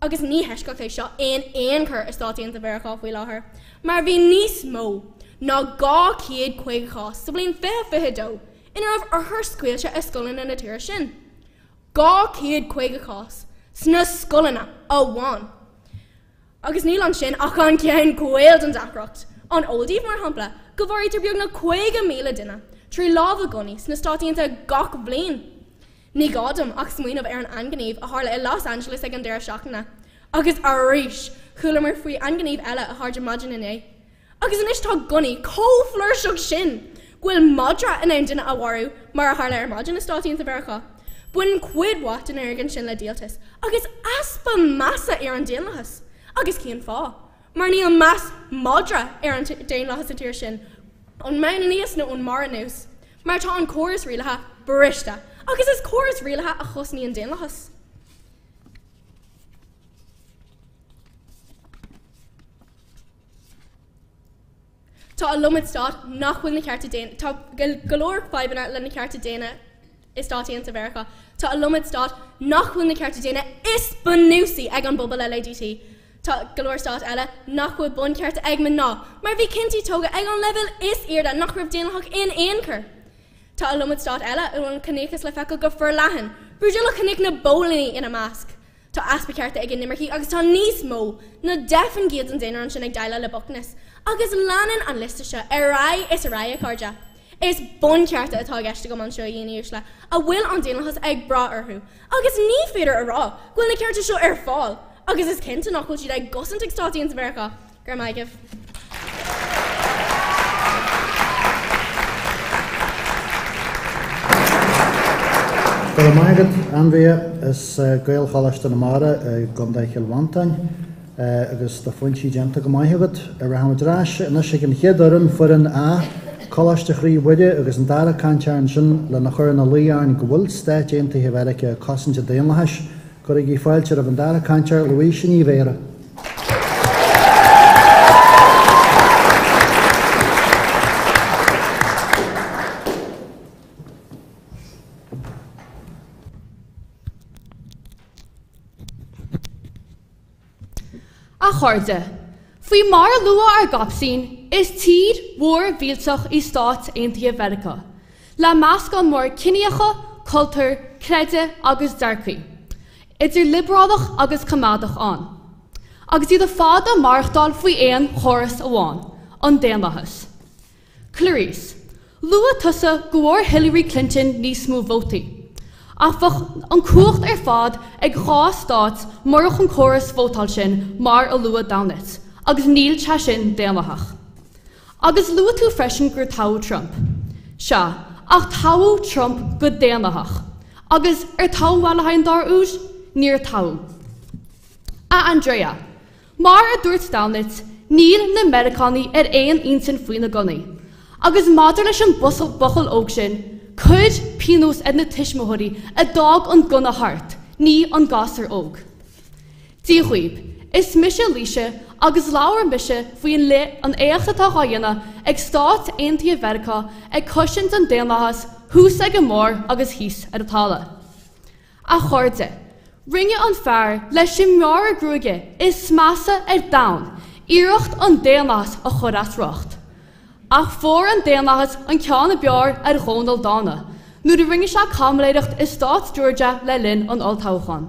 Agus ní heisceacht é seo in aon chor i Stáit Aontaithe Mheiriceá faoi láthair, mar bhí níos mó ná 250 cás sa bhliain 2022 ina raibh urchair scaoilte i scoileanna na tíre sin. 250 cás sna scoileanna amháin! Agus níl ansin ach an ceann caol den deacracht. An eol daoibh, mar shampla, go mharaítear beagnach 50,000 duine trí lámha gunnaí sna Stáit Aontaithe gach bliain? Ní gá dom ach smaoineamh ar an ainghníomh a tharla i Los Angeles ag an deireadh seachtaine. Agus arís, chualamar faoi ainghníomh eile a tharla maidin inné. Agus anois tá gunnaí chomh flúirseach sin go bhfuil madra in ann duine a mharú, mar a tharla ar maidin i Stáit Aontaithe Mheiriceá. Baineann cuid mhaith den airgead sin le díoltas agus easpa measa ar an daonlathas. Agus cén fáth? Mar níl meas madra ar an daonlathas sa tír sin, ón mbonn aníos nó ón mbarr anuas. Mar tá an córas rialaithe briste, agus is córas rialaithe a chosnaíonn daonlathas. Tá iliomad stát nach bhfuil na cearta daonna, tá go leor fadhbanna le na cearta daonna i Stáit Aontaithe Mheiriceá. Tá iliomad stát nach bhfuil na cearta daonna is bunúsaí ag an bpobal LADT. Tá go leor stát eile nach bhfuil bunchearta ag mná, mar bhí cinntí tógtha ag an leibhéal is airde nach raibh daonlathach in aon chor. Tá iliomad stát eile a bhfuil an ciníochas le feiceáil go forleathan, brúidiúlacht chnoic na bpóilíní ina measc. Tá easpa cearta ag inimircigh agus tá níos mó ná 10% den daonra ansin ag déileáil le bochtanas. Agus leanann an liosta seo ar aghaidh is ar aghaidh, a chairde. Is bunchearta atá i gceist agam anseo, a dhaoine uaisle, a bhfuil an daonlathas ag brath orthu. Agus ní féidir a rá go bhfuil na cearta seo ar fáil, agus is cinnte nach bhfuil siad á gcosaint ag Stáit Aontaithe Mheiriceá. Go raibh maith agaibh. Go raibh maith agat, Andrea. As Gaelcholáiste na Mara i gContae Chill Mhantáin agus do phointí déanta go maith agat. Rachaimid ar ais anois ag an chéad fhoireann, Foireann A. Coláiste Chroí Mhuire agus an dara cainteoir ansin lena chur ina luí orainn go bhfuil Stáit Aontaithe Mheiriceá ag cosaint an daonlathais. Cuirigí fáilte roimh an dara cainteoir, Louise Ní Bhéarra. A chairde, faoi mar a luadh ár gcaptaen, is tír mhór mhillteach í Stáit Aontaithe Mheiriceá, le meascán mór ciníocha, cultúr, creideamh agus dearcaí, idir liobrálach agus coimeádach ann, agus iad ar fad ag maireachtáil faoi aon chóras amháin, an daonlathas. Clarice, Luaigh tusa go bhfuair Hillary Clinton níos mó vótaí. Ach bheadh an cumhacht ar fad ag 2 stát murach an córas vótáil sin mar a luaigh Damhnait, agus níl sé sin daonlathach. Agus luaigh tú freisin gur toghadh Trump. Sea, ach toghadh Trump go daonlathach. Agus ar toghadh é le haghaidh an dara huair? Níor toghadh. A Andrea, Mar a dúirt Damhnait, níl na Meiriceánaigh ar aon intinn faoi na gunnaí. Agus maidir leis an buachaill óg sin, cuir pionós ar na tuismitheoirí a d'fhág an gunna thart, ní an gasúr óg. Dia dhaoib, is mise Laoise agus labhair mise faoi an an éacht atá dhá dhéanamh ag Stáit Aontaithe Mheiriceá ag cosaint an daonlathas thuas ag an mbarr agus thíos ar an talamh. A chairde, rinne an fear leis an mbearradh gruaige is measa ar domhan iarracht an daonlathas a chur as riocht. Ach fuair an daonlathas an ceann ab fhearr ar Dhónall Dána nuair a rinne sé caimiléireacht i stát Georgia le linn an olltoghcháin.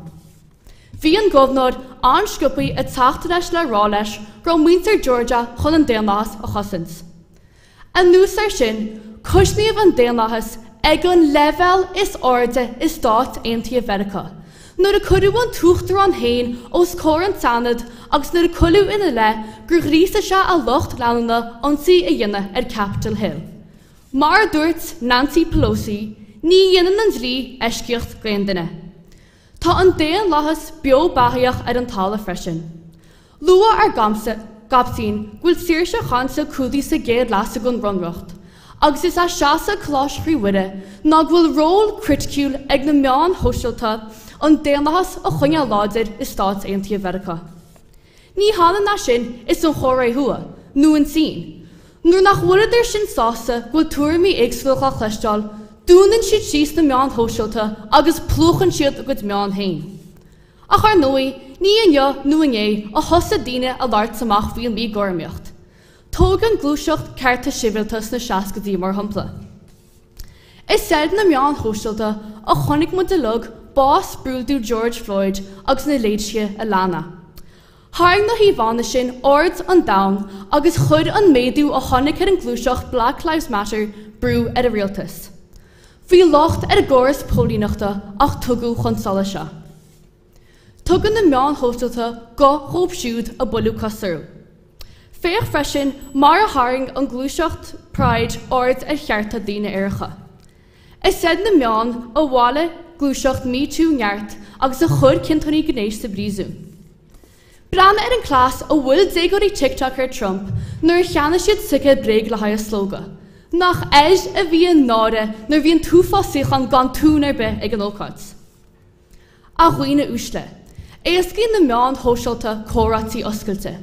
Bhí an gobharnóir an-sciobthaí ag teacht leis le rá leis go raibh muintir Georgia chun an daonlathas a chosaint. Anuas air sin, cosnaíodh an daonlathas ag an leibhéal is airde i Stáit Aontaithe Mheiriceá, nuair a cuireadh an tUachtarán féin os comhair an tSeanaid agus nuair a cuireadh ina leith gur ghríosaigh sé a lucht leanúna ionsaí a dhéanamh ar Capitol Hill. Mar a dúirt Nancy Pelosi, ní dhéanann an dlí eisceacht d'aon duine. Tá an daonlathas beo beathaíoch ar an talamh freisin. Luadh ár gcaptaen go bhfuil saoirse chainte cumhdaithe sa gcéad leasú den Bhunreacht, agus is é seasamh Choláiste Chroí Mhuire ná go bhfuil ról criticiúil ag na meáin shóisialta an daonlathas a choinneáil láidir i Stáit Aontaithe Mheiriceá. Ní hionann é sin is an Chóiré Thuaidh, nó an tSín. Nuair nach bhfuileadar sin sásta go bhfuil tuairimí éagsúla dhá chloisteáil, dúnann siad síos na meáin shóisialta agus plúchann siad a gcuid meán féin. Ach ar ndóigh, ní inniu nó inné a thosaigh daoine a labhairt amach faoi an míchothromaíocht. Tóg an gluaiseacht cearta sibhialta sna seascaidí mar shampla. Is ar na meáin shóisialta a chonaic muid uilig bás brúidiúil George Floyd agus na léirsithe a lean é. Tharraing na híomhánna sin aird an domhain agus chuir an méadú a tháinig ar an ngluaiseacht Black Lives Matter brú ar an rialtas. Bhí locht ar an gcóras póilíneachta ach tugadh chun solais é. Tugann na meáin shóisialta guth dhóibh siúd a buaileadh cos orthu. Féach freisin mar a tharraing an ghluaiseacht Pride aird ar chearta daoine aeracha. Is ar na meáin a bhailigh gluaiseacht MeToo neart agus a chuir ciontóirí gnéis sa bpríosún. Breathnaigh ar an cleas a bhuail déagóirí TikTok ar Trump nuair a cheannaigh siad ticéad bréige le haghaidh a slógadh. Nach air a bhí an náire nuair a bhí an t-uafás suíochán gan tóin ar bith ag an ócáid. A dhaoine uaisle, éascaíonn na meáin shóisialta comhráití oscailte.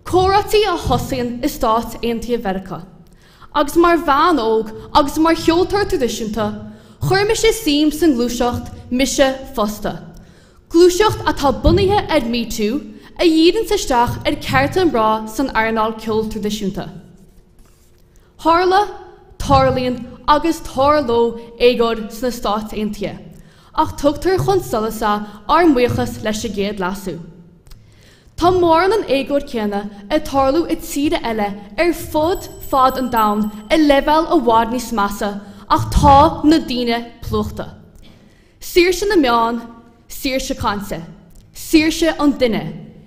Comhráití a thosaíonn i Stáit Aontaithe Mheiriceá. Agus mar bhean óg agus mar cheoltóir traidisiúnta, chuir mise suim sa ngluaiseacht Mise Fosta. Gluaiseacht atá bunaithe ar MeToo, a dhíríonns isteach ar cearta mná san earnáil ceoil traidisiúnta. Tharla, tarlaíonn agus tarlóidh éagóir sna Stáit Aontaithe, ach tugtar chun solais é ár mbuíochas leis an gCéad Leasú. Tá mórán an éagóir céanna ag tarlú i tíortha eile ar fud fad an domhain i leibhéal i bhfad níos measa ach tá na daoine plúchta. Saoirse na meán, saoirse cainte, saoirse an duine,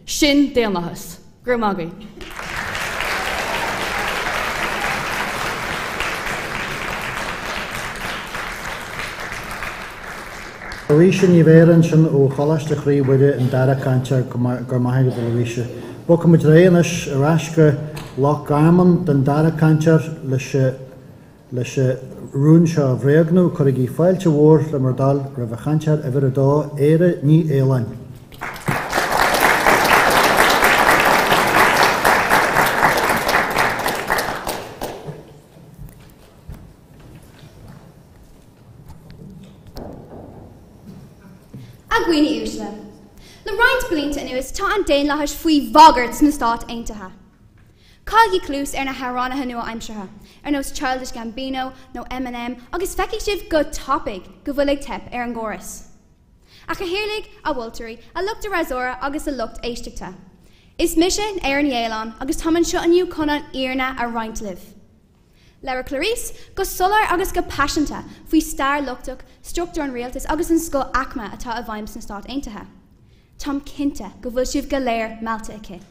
sin daonlathas. Go raibh maith agaibh. Laoise Ní Bhéarra ansin ó Choláiste Chroí Mhuire an dara cainteoir go raibh maith agat a Laoise. Bogfaidh muid ar aghaidh anois ar ais go Loch Garman don dara cainteoir leis. Leis an rún seo a bhréagnú, cuirigí fáilte mhór le bhur dtoil roimh an chainteoir uimhir 2, Éire Ní Fhaoláin. A dhaoine uaisle, Le roinnt blianta anuas tá an daonlathas faoi bhagairt sna Stáit Aontaithe. Caithigí cluas ar na hamhránaithe nua-aimseartha, ar nós Childish Gambino nó Eminem agus feicfidh sibh go tapaidh go bhfuil ag teip ar an gcóras. A chathaoirligh, a mholtóirí, a lucht an fhreasúra agus a lucht éisteachta. Is mise Éire Ní Fhaoláin agus táim anseo inniu chun an fhírinne a roinnt libh. Labhair Clarice go soiléir agus go paiseanta faoi stair lochtach, struchtúr an rialtais agus an scoth-aicme atá i bhfeidhm sna Stáit Aontaithe. Táim cinnte go bhfuil sibh go léir meallta aici.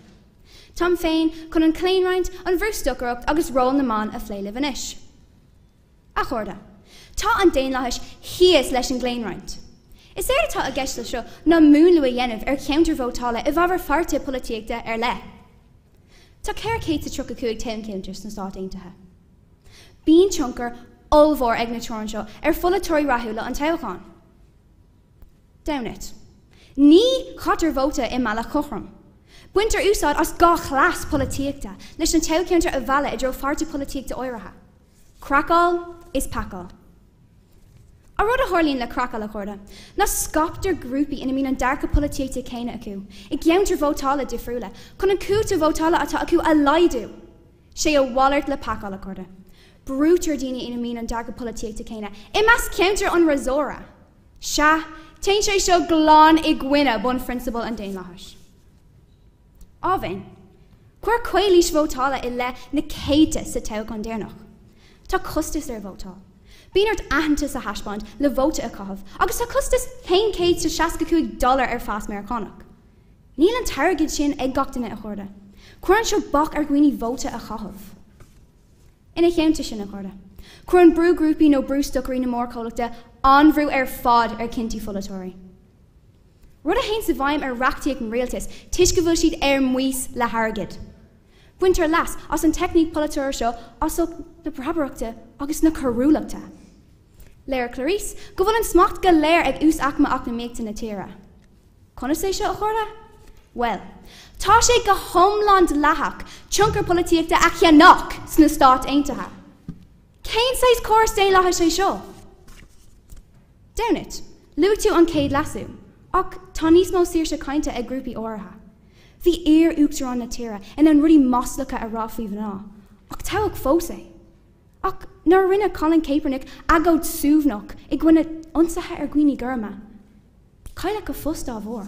Táim féin chun an chlaonroinnt, an bhrústocaireacht agus ról na mban a phlé libh anois. A chairde, tá an daonlathas thíos leis an gclaonroinnt. Is éard atá i gceist leis seo ná múnlú a dhéanamh ar cheantair vótála i bhfabhar pháirtithe polaitíochta ar leith. Tá 435 toghcheantar sna Stáit Aontaithe. Bíonn tionchar ollmhór ag na teorainn seo ar pholaiteoirí rathúla an toghcháin. Damnit. Ní chaitear vóta i mbealach cothrom. Baintear úsáid as gach cleas polaitíochta leis na toghcheantair a mhealladh i dtreo pháirtí polaitíochta áirithe. Craiceáil is pacáil. An rud a tharlaíonn le craiceáil, a chairde, ná scaiptear grúpaí ina mbíonn an dearcadh polaitíochta céanna acu i gceantair vótála difriúla chun an cuóta vótála atá acu a laghdú. Sé a mhalairt le pacáil, a chairde. Brúitear daoine ina mbíonn an dearcadh polaitíochta céanna i measc ceantair an fhreasúra. Sea, téann sé seo glan i gcoinne bunphrionsabail an daonlathais. Ámhain. Cuireadh calaois vótála i leith na céadta sa toghchán deireanach. Tá costas ar vótáil. Bíonn ort aitheantas a thaispeáint le vóta a chaitheamh agus tá costas 165 dollar ar phas Meiriceánach. Níl an t-airgead sin ag gach duine, a chairde. Cuireann seo bac ar dhaoine vóta a chaitheamh. Ina theannta sin, a chairde, cuireann brúghrúpaí nó brústocairí na mórchomhlachta an-bhrú ar fad ar chinntí pholaiteoirí. Rud a théanns i bhfeidhm ar reachtaíocht an rialtais toisc go bhfuil siad ar maos le hairgead. Baintear leas as an teicníc polaiteora seo as ucht na breabaireachta agus na coiriúlachta. Léirigh Clarice go bhfuil an smacht go léir ag uasaicme eacnamaíochta na tíre. Conas é seo, a chairde? Bhuel, tá sé go hiomlán dleathach tionchar polaitíochta a cheannach sna Stáit Aontaithe. Cén saghas córas daonlathais é seo? Damnit, luaigh tú an chéad leasú, ach tá níos mó saoirse cainte ag grúpaí áirithe. Bhí iar-uachtarán na tíre in ann rudaí maslacha a rá faoi mhná, ach toghadh fós é. Ach nuair a rinne Colin Kaepernick agóid suaimhneach i gcoinne ionsaithe ar dhaoine gorma, cailleadh a phost dá bharr.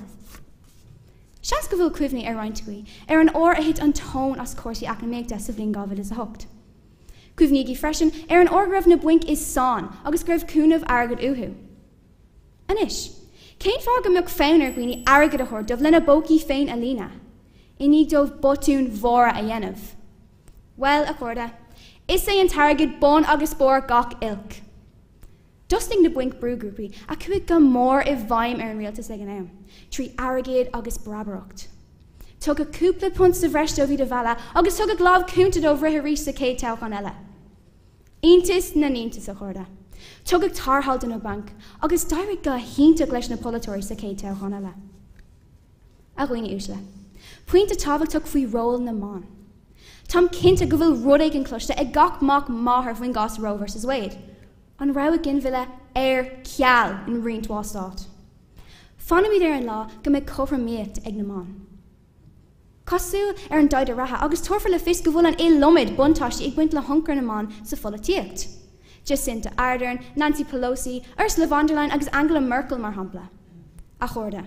Seans go bhfuil cuimhní ar roinnt agaibh ar an uair a thit an tóin as cúrsaí eacnamaíochta sa bhliain 2008. Cuimhnígí freisin ar an uair go raibh na bainc i sáinn agus go raibh cúnamh airgid uathu. Anois, cén fáth go mbeadh fonn ar dhaoine airgead a thabhairt dóibh lena bpócaí féin a líonadh, i ndiaidh dóibh botúin mhóra a dhéanamh? Bhuel, a chairde, is é an t-airgead bun agus barr gach oilc. D'fhostaigh na bainc brúghrúpaí a chuaigh go mór i bhfeidhm ar an rialtas ag an am, trí airgead agus breabaireacht. Tugadh cúpla punt sa bhreis dóibh iad a mhealladh agus tugadh lámh chúnta dóibh rith arís sa chéad toghchán eile. Iontas na n-iontas, a chairde. Tugadh tarrtháil do na bainc agus d'éirigh go hiontach leis na polaiteoirí sa chéad toghchán eile. A dhaoine uaisle, pointe tábhachtach faoi ról na mban. Táim cinnte go bhfuil rud éigin cloiste ag gach mac máthar faoin gcás Roe versus Wade. An rogha ginmhilleadh ar ceal in roinnt mhaith stát. Fanfaimid ar an lá go mbeidh cothromaíocht ag na mban. Caith súil ar an dtaighde reatha agus tabharfar le fios go bhfuil an iliomad buntáistí ag baint le hionchur na mban sa pholaitíocht. Jacinda Ardern, Nancy Pelosi, Ursula von der Leyen agus Angela Merkel mar shampla. A chairde,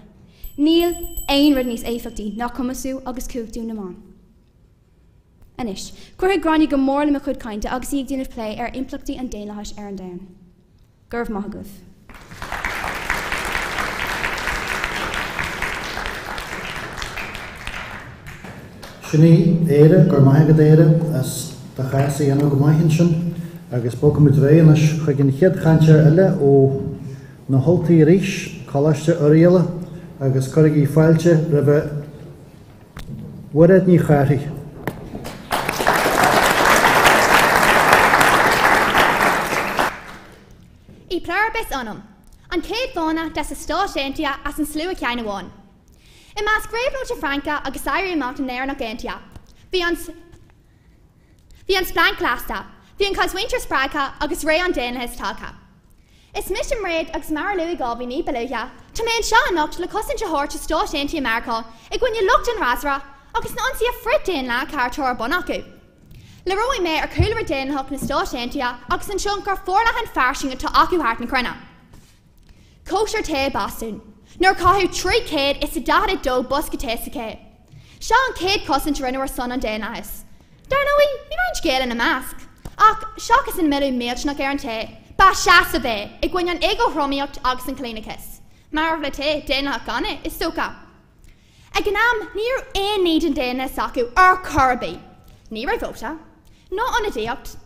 níl aon rud níos éifeachtaí ná cumasú agus cumhachtú na mban. Anois, cuirfidh Gráinne go mór le mo chuid cainte agus í ag déanamh plé ar impleachtaí an daonlathais ar an domhan. Go raibh maith agaibh. Sin í Éire, go raibh maith agat Éire as do chás a dhéanamh go maith ansin agus bogfaimid ar aghaidh anois chuig an chéad chainteoir eile ó na hUltaigh arís, Coláiste Oirialla agus cuirigí fáilte roimhe Mhairéad Ní Chárthaigh. E pluribus unum, an chéad mhana des na Stáit Aontaithe as an slua ceann amháin. I measc Réabhlóid na Fraince agus Éirí Amach na nÉireannach Aontaithe, bhí an bhí an splanc lasta, bhí an cosmhuintir spreagtha agus ré an daonlathais tagtha. Is mise Mairéad agus mar a luaigh Gáibhín ní ba luaithe, tá mé anseo anocht le cosaint a thabhairt do Stáit Aontaithe Meiriceá i gcoinne lucht an fhreasúra agus na ionsaithe frith-daonlathacha atá ar bun acu. Labhróidh mé ar chúlra daonlathach na Stáit Aontaithe agus an tionchar forleathan fairsing atá acu thart na cruinne. Cóisir tae i Bostún, nuair a caitheadh 342 bosca tae sa ché. Seo an chéad chosaint a rinneadh ar son an daonlathais. Dar ndóigh, bhí roinnt Gael ina measc. Ach seachas an milleadh millteanach ar an tae, ba seasamh é i gcoinne an éagothromaíocht agus an choilíneachas. Marbh le tae, daonlathach gan é, is dócha. Ag an am, ní raibh aon ní den daonlathas acu ar chor ar bith. Ní raibh vóta. Ná ionadaíocht.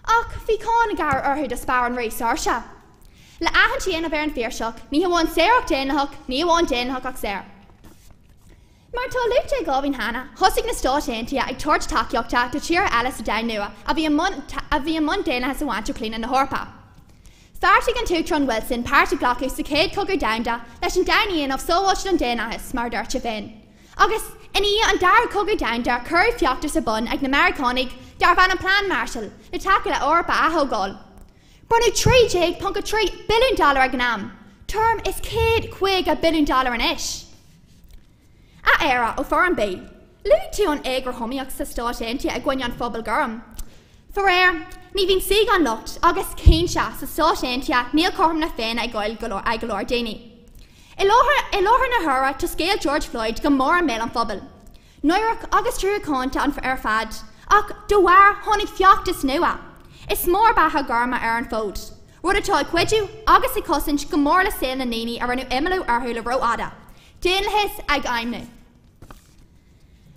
Ach bhí cáin a gearradh orthu do sparán Rí Seoirse. Le aithint a dhéanamh ar an Phiarsach, ní hamháin saor ach daonlathach, ní hamháin daonlathach ach saor. Mar atá luaite ag Gáibhín cheana, thosaigh na Stáit Aontaithe ag tabhairt tacaíochta do tíortha eile sa Domhan Nua a bhí i mbun daonlathas a bhaint ó chlaonadh na hEorpa. Bheartaigh an tUachtarán Wilson páirt a ghlacadh sa Chéad Chogadh Domhanda leis an domhan a dhéanamh sábháilte don daonlathas, mar a dúirt sé féin. Agus, ina dhiaidh an Dara Cogadh Domhanda, cuireadh feachtas ar bun ag na Meiriceánaigh darbh ainm Plean Marshall le tacú le Eoraip a ath-thógáil. Bronnadh 13.3 billiún dollar ag an am, tuairim is 150 billiún dollar anois. A Éire, ó Foireann B, Luaigh tú an éagothromaíocht sna Stáit Aontaithe i gcoinne an phobail gorm. Faraor, ní bhíonn saoi gan locht, agus, cinnte, sna Stáit Aontaithe níl cothrom na Féinne ag goil go ag go leor daoine. I láthair i láthair na huaire tá scéal George Floyd go mór i mbéal an phobail. Náireach agus truacánta an ar fad, ach dá bharr tháinig feachtas nua. Is mór beatha gorma ar an bhfód, rud atá ag cuidiú agus ag cosaint go mór le saol na ndaoine a rinneadh imeallú orthu le rófhada. Daonlathas ag feidhmiú.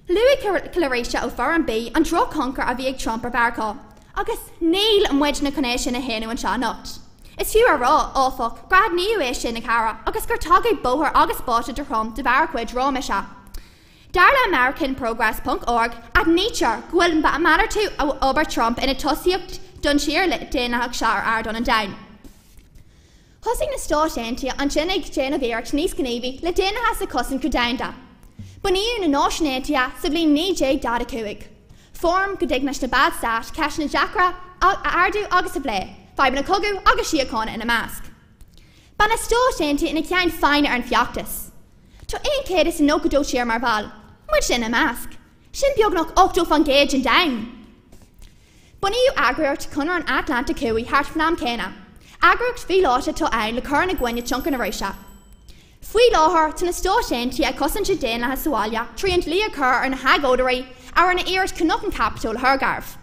Luaigh Clarissa ó Foireann B an drochthionchar a bhí ag Trump ar Mheiriceá, agus níl muidne chun é sin a shéanadh anseo anocht. Is fiú a rá, áfach, gur aithníodh é sin, a chara, agus gur tugadh bóthar agus báite do Trump de bharr a chuid ráiméise. Dar le AmericanProgress ponc org, aithnítear go bhfuil malartú obair Trump ina tosaíocht don tír daonlathach seo ar ardán an domhain. Thosaigh na Stáit Aontaithe ansin ag déanamh iarracht níos gníomhaí le daonlathas a chosaint go domhanda. Bunaíodh na Náisiúin Aontaithe sa bhliain 1945, fóram go dtig leis na ballstáit ceisteanna deacra a ardú agus a phlé, fadhbanna cogaidh agus síochána ina measc. Beidh na Stáit Aontaithe ina ceann feadhna ar an bhfeachtas. Tá 192 tír mar bhall, muidne ina measc. Sin beagnach 80% den domhan! Bunaíodh eagraíocht Chonradh an Atlantaigh Thuaidh thart faoin am céanna. Eagraíocht mhíleata atá ann le cur ina gcoinne tionchar na Rúise. Faoi láthair, tá na Stáit Aontaithe ag cosaint an daonlathais sa bhaile trí an dlí a chur ar na hagóideoirí a rinne iarracht Cnoc an Chaipeatóil a thurgnamh.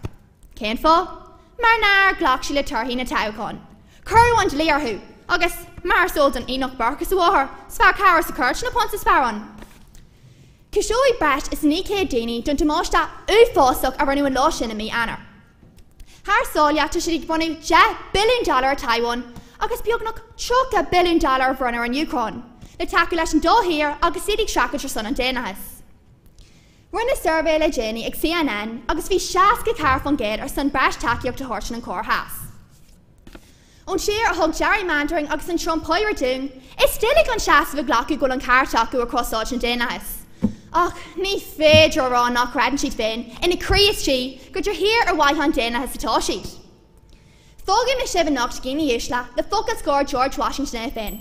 Cén fáth? Mar nár ghlac siad le torthaí na toghchán. Cuireadh an dlí orthu, agus, mar is eol don Aonach Burke is a mháthair, is fearr cabhair sa chúirt ná punt sa sparán. Cúisíodh breis is 900 daoine don damáiste uafásach a rinneadh an lá sin i mí Eanáir. Thar sáile, tá siad ag bronnadh 10 billiún dollar ar Taiwan agus beagnach 30 billiún dollar a bhronnadh ar an Úcráin, le tacú leis an dá thír agus iad ag streachailt ar son an daonlathais. Rinneadh suirbhé le déanaí ag CNN agus bhí 64% ar son breis tacaíocht a thabhairt don Chóiré Theas. Ón tír a thug gerrymandering agus an Trumpáire dúinn, is doiligh an seasamh a ghlacadh go bhfuil an ceart acu ar chrosáid na daonlathais. Ach ní féidir a rá nach gcreideann siad féin, ina gcroí istigh, gur de shíor ar mhaithe an daonlathais atá siad. Fágfaidh mé sibh anocht, a dhaoine uaisle, le focal scoir George Washington é féin.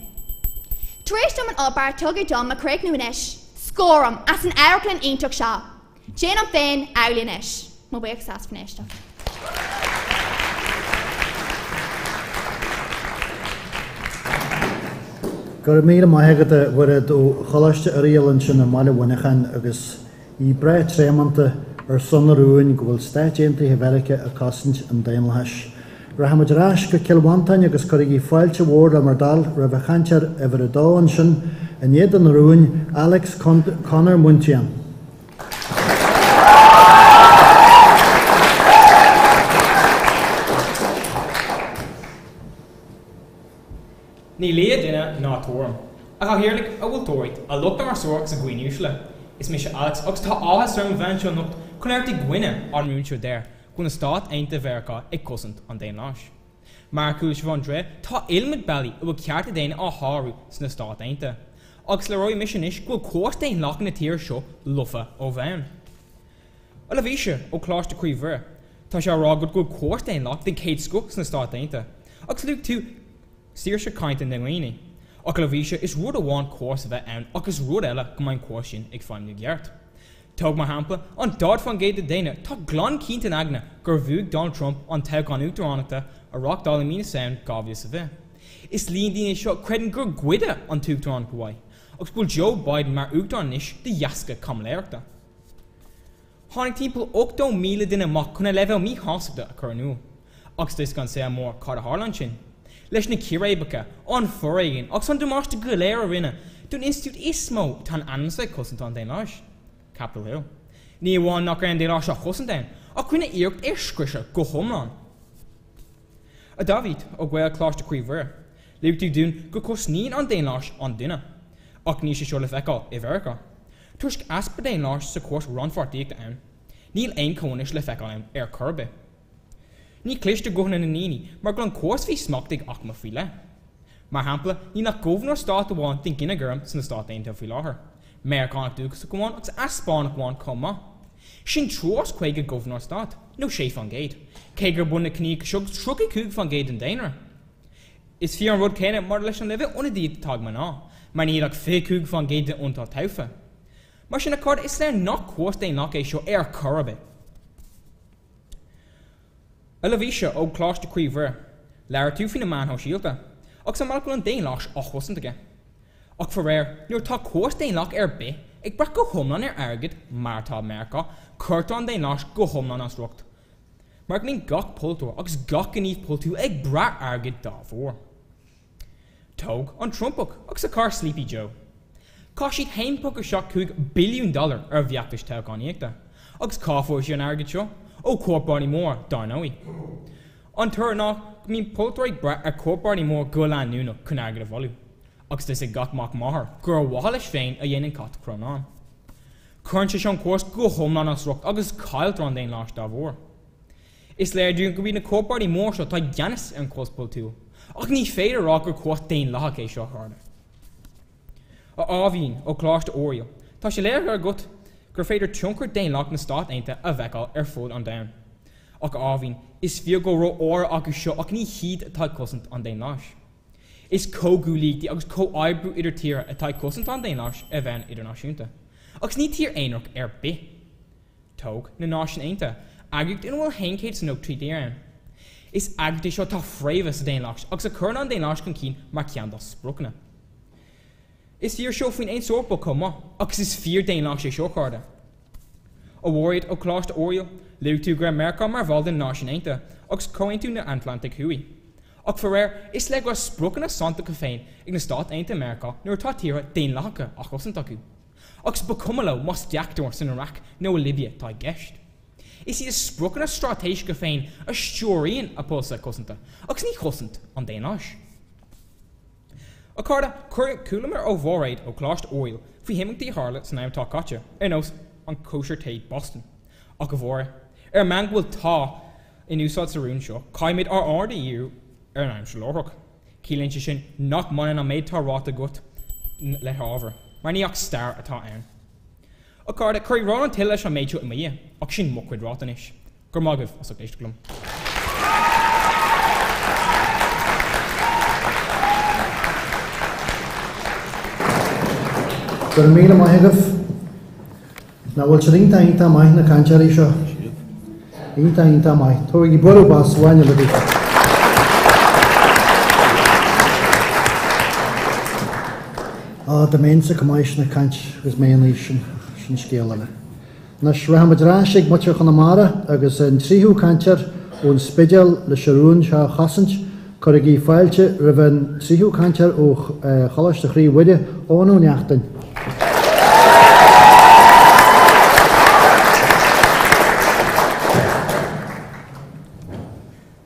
Tar éis dom an obair a tugadh dom a chríochnú anois, scóraim as an amharclann iontach seo. Déanaim féin amhlaidh anois. Mo bhuíochas as bhur n-éisteacht. Go raibh míle maith agat a Mhairéad ó Choláiste Oiriall ansin i mbaile Mhuineacháin agus í breá tréamanta ar son an rúin go bhfuil Stáit Aontaithe Mheiriceá ag cosaint an daonlathais. Rachaimid ar ais go Cill Mhantáin agus cuirigí fáilte mhór le bhur dtoil roimh an chainteoir uimhir a dó ansin in éadan an rúin, Alex Conor Muntian. Ní lia duine ná tuairim. A Chathaoirligh, a mholtóirí, a lucht an fhreasúra agus a dhaoine uaisle. Is mise Alex agus tá áthas orm a bheith anseo anocht chun labhairt i gcoinne an rúin seo a deir go bhfuil na Stáit Aontaithe Mheiriceá ag cosaint an daonlathais. Mar a chuala sibh ó Andrea, tá iliomad bealaí a bhfuil cearta daonna á shárú sna Stáit Aontaithe. Agus léireoidh mise anois go bhfuil córas daonlathach na tíre seo lofa ó bhonn. A Labhaoise, ó Choláiste Chroí Mhuire, tá sé á rá agat go bhfuil córas daonlathach den chéad scoth sna Stáit Aontaithe. Agus luaigh tú saoirse cainte na ndaoine. Ach a Labhaoise, is rud amháin córas a bheith ann ach is rud eile go mbeidh an córas sin ag feidhmiú i gceart. Tóg mar shampla, an 40% de daoine atá glan cinnte ina aigne gur bhuaigh Donald Trump an toghchán uachtaránachta a reáchtáladh i mí na Samhna 2020. Is líon daoine é seo a chreideann gur goideadh an t-uachtaránacht uaidh agus go bhfuil Joe Biden mar uachtarán anois de dheasca caimiléireachta. Tháinig timpeall 80,000 duine amach chun a leibhéal míshástachta a chur in iúl. Agus tá a fhios ag an saol mór cad a tharla ansin. Leis na círéibeacha, an foréigean agus an damáiste go léir a rinneadh don institiúid is mó atá in ainm is a bheith ag cosaint an daonlathais, Capitol Hill. Ní amháin nach raibh an daonlathas á chosaint ann, ach rinneadh iarracht é a scriosadh go hiomlán. A David, ó Ghaelcholáiste Chroí Mhuire, luaigh tú dúinn go cosnaíonn an daonlathas an duine. Ach níl sé seo le feiceáil i Mheiriceá. Toisc easpa daonlathais sa chóras rannpháirtíochta ann, níl aon chomhionannas le feiceáil ann ar chor ar bith. Ní chloistear guthanna na ndaoine mar go bhfuil an córas faoi smacht ag aicme faoi leith. Mar shampla, níl ach gobharnóir stáit amháin den gcine gorm sna Stáit Aontaithe faoi láthair, Meiriceánach dúchasach amháin agus Easpánach amháin chomh maith. Sin triúr as 50 gobharnóir stáit, nó 6%, cé gurb ionann na ciníocha seo agus 35% den daonra. Is fíor an rud céanna maidir leis an leibhéal ionadaíochta atá ag mná, mar níl ach 25% den ionadaithe tofa. Mar sin, a chairde, is léir nach córas daonlathach é seo ar chor ar bith. A Labhaoise, ó Choláiste Chroí Mhuire, labhair tú faoi na meáin shóisialta, agus an mbealach go bhfuil an daonlathas á chosaint aige. Ach faraor, nuair atá córas daonlathach ar bith ag brath go hiomlán ar airgead, mar atá i Meiriceá, cuirtear an daonlathas go hiomlán as riocht. Mar go mbíonn gach polaiteoir agus gach gníomh polaitiúil ag brath airgid dá bharr. Tóg an Trumpach agus a charr Sleepy Joe. Chaith siad 1.75 billiún dollar ar a bhfeachtais toghchánaíochta. Agus cá fuair siad an airgead seo? Ó chorparáidí móra, dar ndóigh. An toradh ná go mbíonn polaiteoirí ag brath ar chorparáidí móra go leanúnach chun airgead a bhailiú. Agus tá a fhios ag gach mac máthar gur ar mhaithe leis féin a dhéanann cat crónán. Cuireann sé seo an córas go hiomlán as riocht agus cailltear an daonlathas dá bharr. Is léir dúinn gurb iad na corparáidí móra seo atá i gceannas ar an chóras polaitiúil, ach ní féidir a rá gur córas daonlathach é seo, a chairde. A Áibhín, ó Choláiste Oiriall, tá sé léirithe agat gur féidir tionchar daonlathach na Stát Aontaithe a fheiceáil ar fud an domhain. Ach a Áibhín, is fíor go bhfuil ról áirithe acu seo ach ní hiad atá ag cosaint an daonlathais. Is comhghuaillíochtaí agus comhoibriú idir tíortha atá ag cosaint an daonlathais ar bhonn idirnáisiúnta, agus ní tír aonarach ar bith. Tóg na Náisiúin Aontaithe, eagraíocht ina bhfuil 193 tír ann. Is eagraíocht é seo atá fréamhaithe sa daonlathas agus a chuireann an daonlathas chun cinn mar cheann dá spriocanna. Is fíor seo faoin Aontas Eorpach chomh maith, agus is fíor-daonlathas é seo, a chairde. A Mhairéad ó Choláiste Oiriall, luaigh tú go raibh Meiriceá mar bhall de na Náisiúin Aontaithe agus Comhaontú na Atlantaigh Thuaidh. Ach faraor, is léir go raibh spriocanna santacha féin ag na Stáit Aontaithe Meiriceá nuair atá tíortha daonlathacha á chosaint acu. Agus ba chuma leo más deachtóir san Iaráic nó i Libia atá i gceist. Is iad a spriocanna straitéiseacha féin a stiúraíonn a polasaithe cosanta, agus ní chosaint an daonlathais. A chairde, chualamar ó Mhairéad ó Choláiste Oiriall faoi himeachtaí a tharla san am atá caite, ar nós an Cóisir Tae Boston. Ach a Mháire, ar an meán go bhfuil 'tá' in úsáid sa rún seo, caithfimid ár aird a dhíriú ar an aimsir láithreach. Ciallaíonn sé sin nach mbaineann an méid atá ráite agat le hábhar, mar ní ach stair atá ann. A chairde, cuirfidh Rónán tuilleadh leis an méid seo i mo dhiaidh, ach sin mo chuid ráite anois. Go raibh maith agaibh as ucht éisteacht liom. Go raibh míle maith agaibh. Nach bhfuil siad iontach iontach maith na cainteoirí seo? Iontach iontach maith. Tabhairigí bualadh bos amháin eile daofa. Á, dá mbeinnse chomh maith sin ag caint agus mé an aois sin, ach sin scéal eile. Anois, rachaimid ar ais ag muintir Chonamara agus an tríú cainteoir ón Spidéal leis an rún seo a chosaint. Cuirigí fáilte roimh an tríú cainteoir ó Choláiste Chroí Mhuire, Eoghan Ó Neachtain.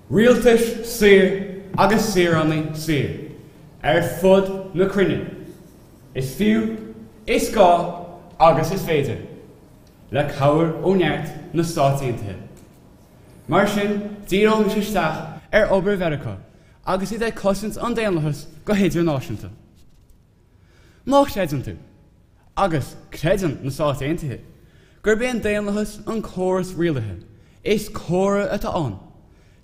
Rialtais saor agus saoránaigh saor ar fud na cruinne. Is fiú, is gá agus is féidir, le cabhair ó neart na Stát Aontaithe. Mar sin, díreoidh mise isteach ar obair Mheiriceá. agus iad ag cosaint an daonlathais go hidirnáisiúnta. Má chreideann tú, agus creideann na Stáit Aontaithe, gurb é an daonlathas an córas rialaithe is córa atá ann,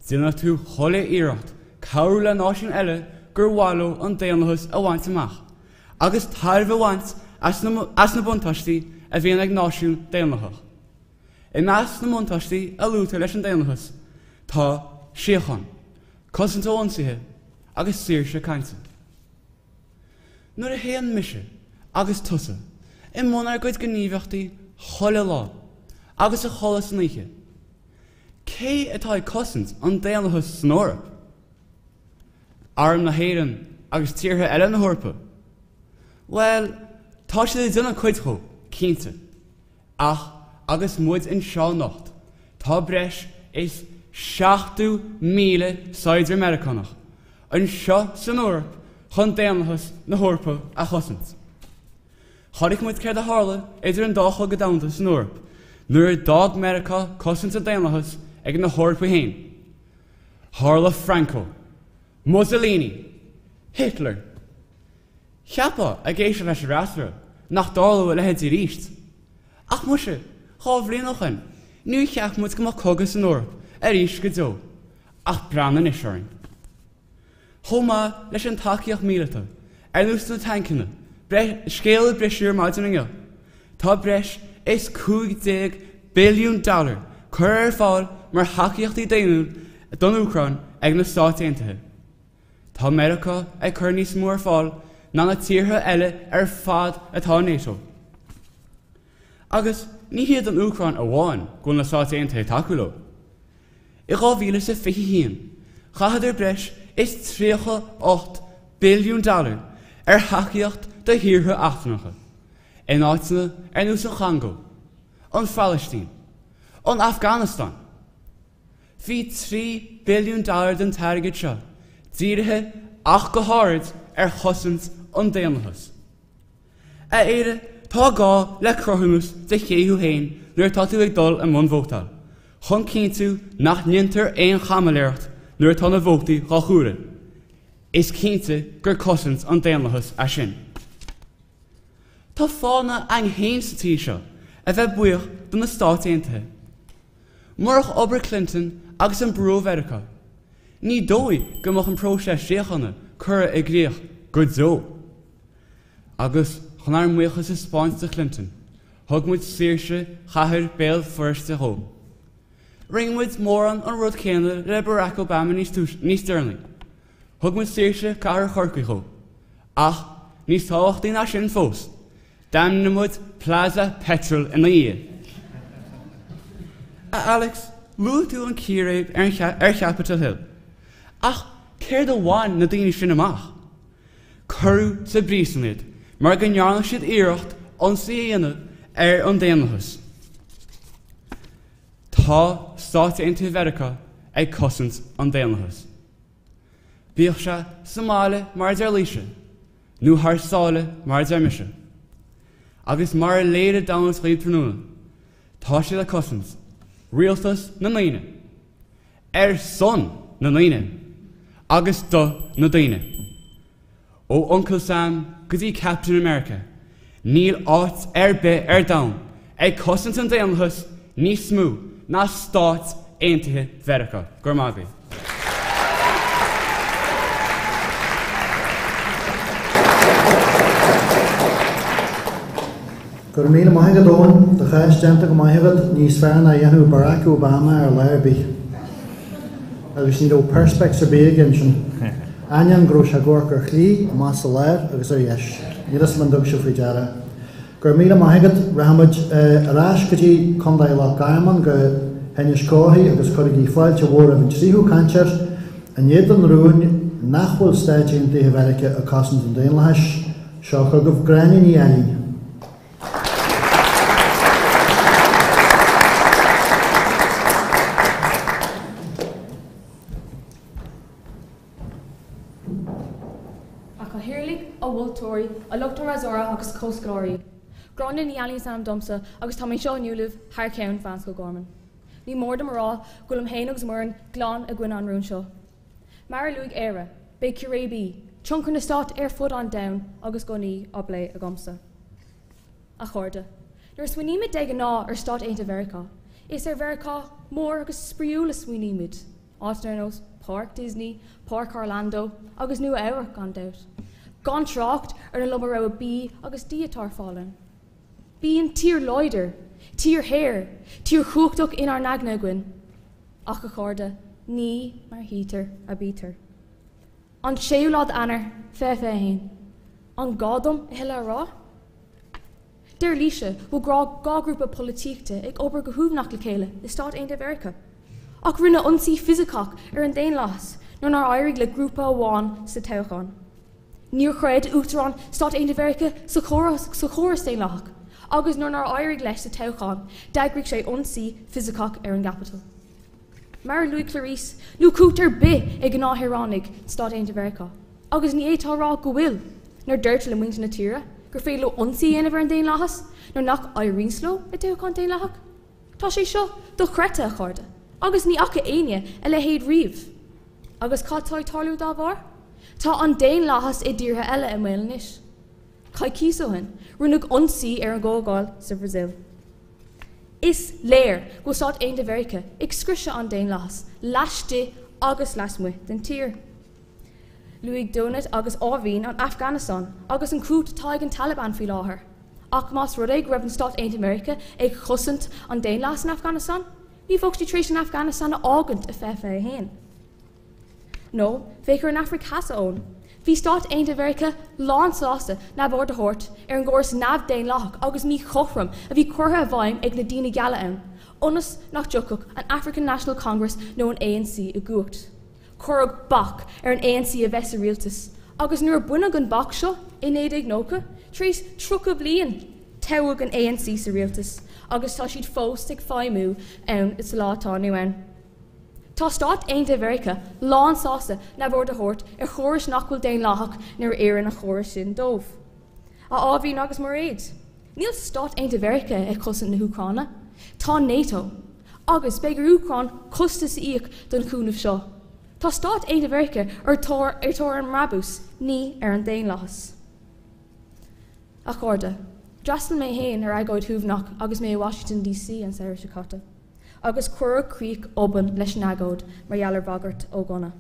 déanfaidh tú chuile iarracht cabhrú le náisiúin eile gur mhaith leo an daonlathas a bhaint amach agus tairbhe a bhaint as na buntáistí a bhíonn ag náisiún daonlathach. I measc na mbuntáistí a luaitear leis an daonlathas tá síocháin, cosaint ó ionsaithe agus saoirse cainte. Nuair a théann mise agus tusa i mbun ár gcuid gníomhaíochtaí chuile lá agus a chodladh san oíche, cé atá ag cosaint an daonlathais san Eoraip? Arm na hÉireann agus tíortha eile na hEorpa? Bhuel, tá siad ag déanamh cuid dhó, cinnte. Ach agus muid anseo anocht, tá breis is 70,000 saighdiúir Meiriceánach anseo san Eoraip chun daonlathas na hEorpa a chosaint. Chonaic muid céard a tharla idir an dá chogadh domhanda san Eoraip nuair a d'fhág Meiriceá cosaint an daonlathais ag na hEorpaigh féin. Tharla Franco, Mussolini, Hitler. Cheapfá, ag éisteacht leis an fhreasúra, nach dtarlódh a leithéidí arís. Ach muise, 2 bhliain ó shoin, níor cheap muid go mbeadh cogadh san Eoraip arís go deo, ach breathnaigh anois orainn. Chomh maith leis an tacaíocht míleata, ar nós na tancanna, scéal a briseadh ar maidin inniu, tá breis is 15 billiún dollar curtha ar fáil mar thacaíochtaí daonnúil don Úcráin ag na Stáit Aontaithe. Tá Meiriceá ag cur níos mó ar fáil ná na tíortha eile ar fad atá i NATO. Agus ní hiad an Úcráin amháin go bhfuil na Stáit Aontaithe ag tacú leo. I 2021, chaitheadar breis is 38 billiún dollar ar thacaíocht do thíortha eachtrannacha, in áiteanna ar nós an Chongó, an Phalaistín, an Afganastáin, Bhí 3 billiún dollar den t-airgead seo dírithe ach go háirid ar chosaint an daonlathais. A Éire, tá gá le cruthúnas de cé thú féin nuair atá tú ag dul i mbun vótáil, chun cinntiú nach ndéantar aon chaimiléireacht nuair atá na vótaí dhá chomhaireamh. Is cinnte gur cosaint an daonlathais é sin. Tá fáthanna againn féin sa tír seo a bheith buíoch do na Stáit Aontaithe. Murach obair Clinton agus an brú ó Mheiriceá, ní dóigh go mbeadh an próiseas síochána curtha i gcrích go deo. Agus chun ár mbuíochas a 'spáint do Clinton, thug muid saoirse chathair Béal Feirste dhó. Rinne muid mórán an rud céanna le Barack Obama níos deireanaí. Thug muid saoirse cathair Chorcaí dhó. Ach, níos tábhachtaí ná sin fós, D'ainmnigh muid Plaza Petrol ina dhiaidh. A Alex, luaigh tú an círéib ar Chapitol Hill. Ach céard a bhain na daoine sin amach? Cuireadh sa bpríosún iad mar go ndearna siad iarracht ionsaí a dhéanamh ar an daonlathas. Tá Stáit Aontaithe Mheiriceá ag cosaint an daonlathais. Bíodh sé sa mbaile mar a deir Laoise, nó thar sáile mar a deir mise. Agus mar a léirigh Domhnall dhaoibh tráthnóna, tá siad ag cosaint rialtas na ndaoine, ar son na ndaoine, agus do na daoine. Ó Uncail Sam go dtí Captain America, níl áit ar bith ar domhan ag cosaint an daonlathais níos mó ná Stáit Aontaithe Mheiriceá. Go raibh maith agaibh. Go raibh míle maith agat Eoin, do chás déanta go maith agat, níos fearr ná a dhéanfadh Barack Obama ar lá ar bith. Agus ní raibh perspex ar bith aige ansin. Ainneoin go raibh sé ag amharc ar chlé, amach sa lár agus ar dheis. Níl 'fhios a'm an dtug sibh faoi deara. Go raibh míle maith agat. Rachaimid ar ais go dtí Contae Loch Garman, go hInis Córthaidh agus cuirigí fáilte mhór roimh an tríú cainteoir in éadan an rúin nach bhfuil Stáit Aontaithe Mheiriceá ag cosaint an daonlathais. Seo chugaibh Gráinne Ní Ailín. A Chathaoirligh, a mholtóirí, a lucht an fhreasúra agus a chomhscoláirí. Gráinne Ní Ailín is ainm domsa agus tá mé anseo inniu libh thar ceann Mheánscoil Gorman. Ní mór dom a rá go bhfuilim féin agus m'fhoireann glan i gcoinne an rúin seo. Mar a luaigh Éire, beidh círéibí, tionchar na Stát ar fud an domhain agus gunnaí á bplé agamsa. A chairde, nuair a smaoinímid de ghnáth ar Stáit Aontaithe Mheiriceá, is ar Mheiriceá mór agus spraíúil a smaoinímid, áiteanna ar nós Páirc Disney, Páirc Orlando agus Nua Eabhrac gan dabht, gan trácht ar an iomad rogha bídh agus dí atá ar fáil ann. Bíonn tír láidir, tír shaor, tír chumhachtach inár n-aigne againn. Ach a chairde, ní mar a tchítear a bítear. An séú lá d'Eanáir, 2021. An gá dom a thuilleadh a rá? Deir Laoise go raibh grá ghrúpa polaitíochta ag obair go huamhnach le chéile i Stáit Aontaithe Mheiriceá. Ach rinneadh ionsaí fisiceach ar an daonlathas nuair nár éirigh le grúpa amháin sa toghchán. Níor chreid Uachtarán Stáit Aontaithe Mheiriceá sa chóras daonlathach agus nuair nár éirigh leis sa toghchán d'eagraigh sé ionsaí fisiceach ar an gCapitol. Mar a luaigh Clarice, níl cumhacht ar bith ag gnáthshaoránaigh Stáit Aontaithe Mheiriceá, agus ní fhéadfá a rá go bhfuil, nuair deirtear le muintir na tíre gur féidir leo ionsaí a dhéanamh ar an daonlathas nuair nach éiríonns leo i dtoghchán daonlathach. Tá sé seo dochreidte, a chairde, agus ní fhaca éinne a leithéid riamh. Agus cad tá ag tarlú dá bharr? Tá an daonlathas i dtíortha eile i mbaol anois. Coicíos ó shin, rinneadh ionsaí ar an gcomhdháil sa Bhrasaíl. Is léir go bhfuil Stáit Aontaithe Mheiriceá ag scriosadh an daonlathas laistigh agus lasmuigh den tír. Luaigh Donat agus Áimhín an Afganastáin agus an chumhacht atá ag an Taliban faoi láthair. Ach más rud é go raibh an Stáit Aontaithe Meiriceá ag chosaint an daonlathas in Afganastáin, ní bheadh siad tar éis an Afganastáin a fhágaint i 2021. Nó féach ar an Afraic Theas, a Eoin. Bhí Stáit Aontaithe Mheiriceá lánsásta neamhaird a thabhairt ar an gcóras neamh-daonlathach agus míchothrom a bhí curtha i bhfeidhm ag na daoine geala ann, ionas nach dtiocfadh an African National Congress nó an ANC i gcumhacht. Cuireadh bac ar an ANC a bheith sa rialtas, agus nuair a baineadh an bac seo i 1990, tar éis 30 bliain, toghadh an ANC sa rialtas agus tá siad fós ag feidhmiú ann sa lá atá inniu ann. Tá Stáit Aontaithe Mheiriceá lánsásta neamhaird a thabhairt ar chórais nach bhfuil daonlathach nuair a oireann an chóras sin dóibh. A Áimhín agus Mairéad, níl Stáit Aontaithe Mheiriceá ag cosaint na hÚcráine. Tá NATO. Agus beidh ar Úcráin costas a íoc don chúnamh seo. Tá Stáit Aontaithe Mheiriceá ar tóir ar tóir an mbrabús, ní ar an daonlathas. A chairde, d'fhreastail mé féin ar agóid shuaimhneach agus mé i Washington DC an samhradh seo caite. agus cuireadh críoch obann leis an agóid mar gheall ar bhagairt ó ghunna.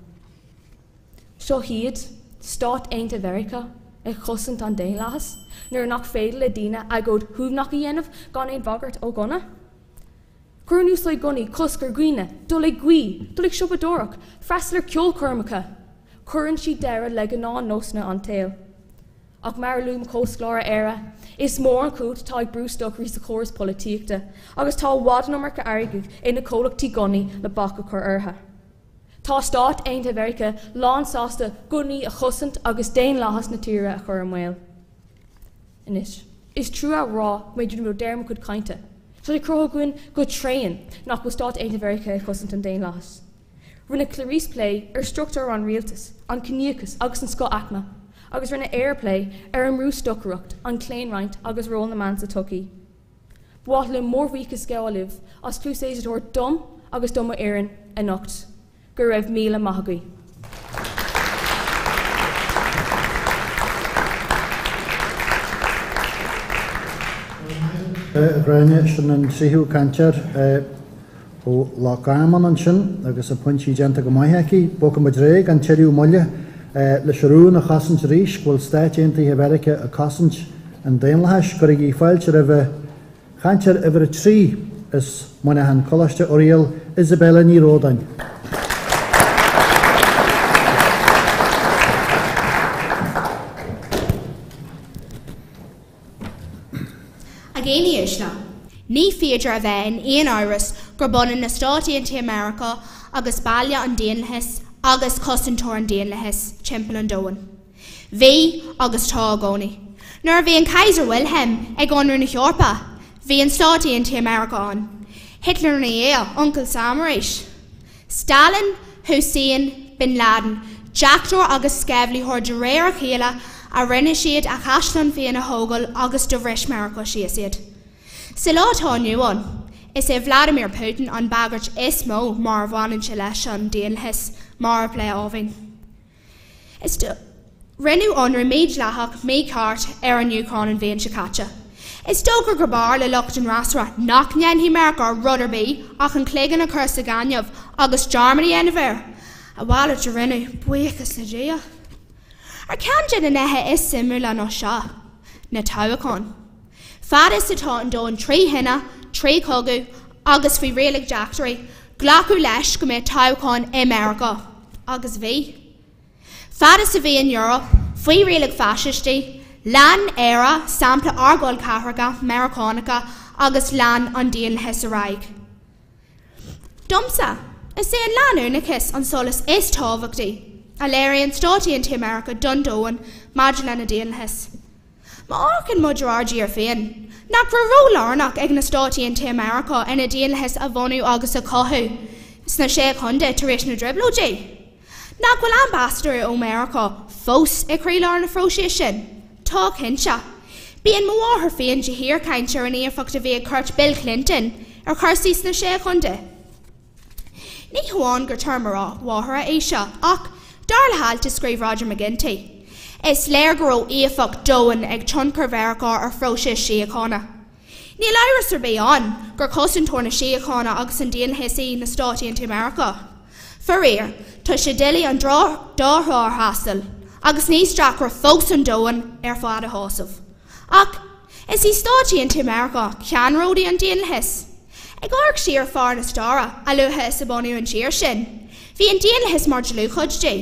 Seo hiad, Stáit Aontaithe Mheiriceá, ag chosaint an daonlathas, nuair nach féidir le daoine agóid shuaimhneach a dhéanamh gan aon bhagairt ó ghunna. Cuireann úsáid gunnaí cosc ar dhaoine dul ag guí, dul ag siopadóireacht, freastal ar ceolchoirmeacha. Cuireann siad deireadh le gnáthnósanna an tsaoil. Ach mar a luaigh mo chomhscoláire Éire, is mór an chumhacht atá ag brústocairí sa chóras polaitíochta agus tá i bhfad an iomarca airgid ag na comhlachtaí gunnaí le bac a chur orthu. Tá Stáit Aontaithe Mheiriceá lánsásta gunnaí a chosaint agus daonlathas na tíre a chur i mbaol. Anois, is trua a rá go mbeidh muid deireadh mo chuid cainte. Tá sé cruthaithe againn go tréan nach bhfuil Stáit Aontaithe Mheiriceá ag cosaint an daonlathais. Rinne Clarice plé ar struchtúr an rialtais, an ciníochas agus an scoth-aicme, agus rinne Éire plé ar an mbrústocaireacht, an chlaonroinnt agus ról na mban sa tsochaí. Ba mhaith liom mórbhuíochas a ghabháil libh as cluas éisteachta a thabhairt dom agus do mo fhoireann anocht. Go raibh míle maith agaibh. A Ghráinne, sin an tríú cainteoir. Ó Loch Garman ansin agus a pointí déanta go maith aici. Bogfaidh muid ar aghaidh gan tuilleadh moille leis an rún a chosaint arís go bhfuil Stáit Aontaithe Mheiriceá ag cosaint an daonlathais. Cuirigí fáilte roimh chainteoir uimhir a 3 as Muineachán, Coláiste Oiriall, Isabella Ní Ródáin. A dhaoine uaisle, ní féidir a bheith in aon amhras gurb ionann na Stáit Aontaithe Meiriceá agus baile an daonlathais agus cosantóir an daonlathais timpeall an domhain. Bhí agus tá i gcónaí. Nuair a bhí an Kaiser Wilhelm ag ionradh na hEorpa, bhí an Stáit Aontaithe Meiriceá ann. Hitler ina dhiaidh, Uncail Sam arís. Stalin, Hussein, Bin Laden, deachtóir agus sceimhlitheoir de réir a chéile a rinne siad a chaisleán féin a thógáil agus do bhris Meiriceá síos iad. Sa lá atá inniu ann, Is é Vladimir Putin an bhagairt is mó mar a bhaineann sé leis an daonlathas, mar a phléigh Áibhín. Is Rinneadh ionradh mídhleathach, mícheart ar an Úcráin an bhliain seo caite. Is dócha gurb fhearr le lucht an fhreasúra nach ndéanfaidh Meiriceá rud ar bith ach an cloigeann a chur sa ghaineamh agus dearmad a dhéanamh air. A mhalairt a rinneadh, buíochas le Dia. Ar cheann de na nithe is suimiúla ná seo, na toghcháin. Fad is atá an domhan trí thine, trí chogadh agus faoi riail ag deachtóirí, glacadh leis go mbeadh toghcháin i Meiriceá. Agus bhí. Fad is a bhí an Eoraip faoi riail ag faisistí, lean Éire sampla ár gcol ceathracha Meiriceánacha agus lean an daonlathas ar aghaidh. Domsa, is é an leanúnachas an solas is tábhachtaí a léiríonn Stáit Aontaithe Meiriceá don domhan maidir lena daonlathas. Má amharcann muid ar ár dtír féin, nach raibh ról lárnach ag na Stáit Aontaithe Meiriceá ina daonlathas a bhunú agus a chothú sna Sé Chontae tar éis na dTrioblóidí? Nach bhfuil ambasadóirí ó Mheiriceá fós i gcroílár na phróiseas sin? Tá, cinnte. Bíonn mo mháthair féin de shíor ag caint ar an éifeacht a bhí ag cuairt Bill Clinton ar chúrsaí sna Sé Chontae. Ní hamháin gur tuairim mo mháthara é seo ach, dar le halt a scríobh Roger McGinty, is léir go raibh éifeacht domhain ag tionchar Mheiriceá ar phróiseas síochána. Níl amhras ar bith ann gur cosantóir na síochána agus an daonlathais í na Stáit Aontaithe Meiriceá. Faraor, tá sé doiligh an dá thrá a thaisteal, agus níos deacra fós an domhan ar fad a shásamh. Ach is í Stáit Aontaithe Meiriceá ceannródaí an daonlathais. Ag amharc siar phár na staire, a luaithe is a bunaíodh an tír sin, bhí an daonlathas mar dlúthchuid di.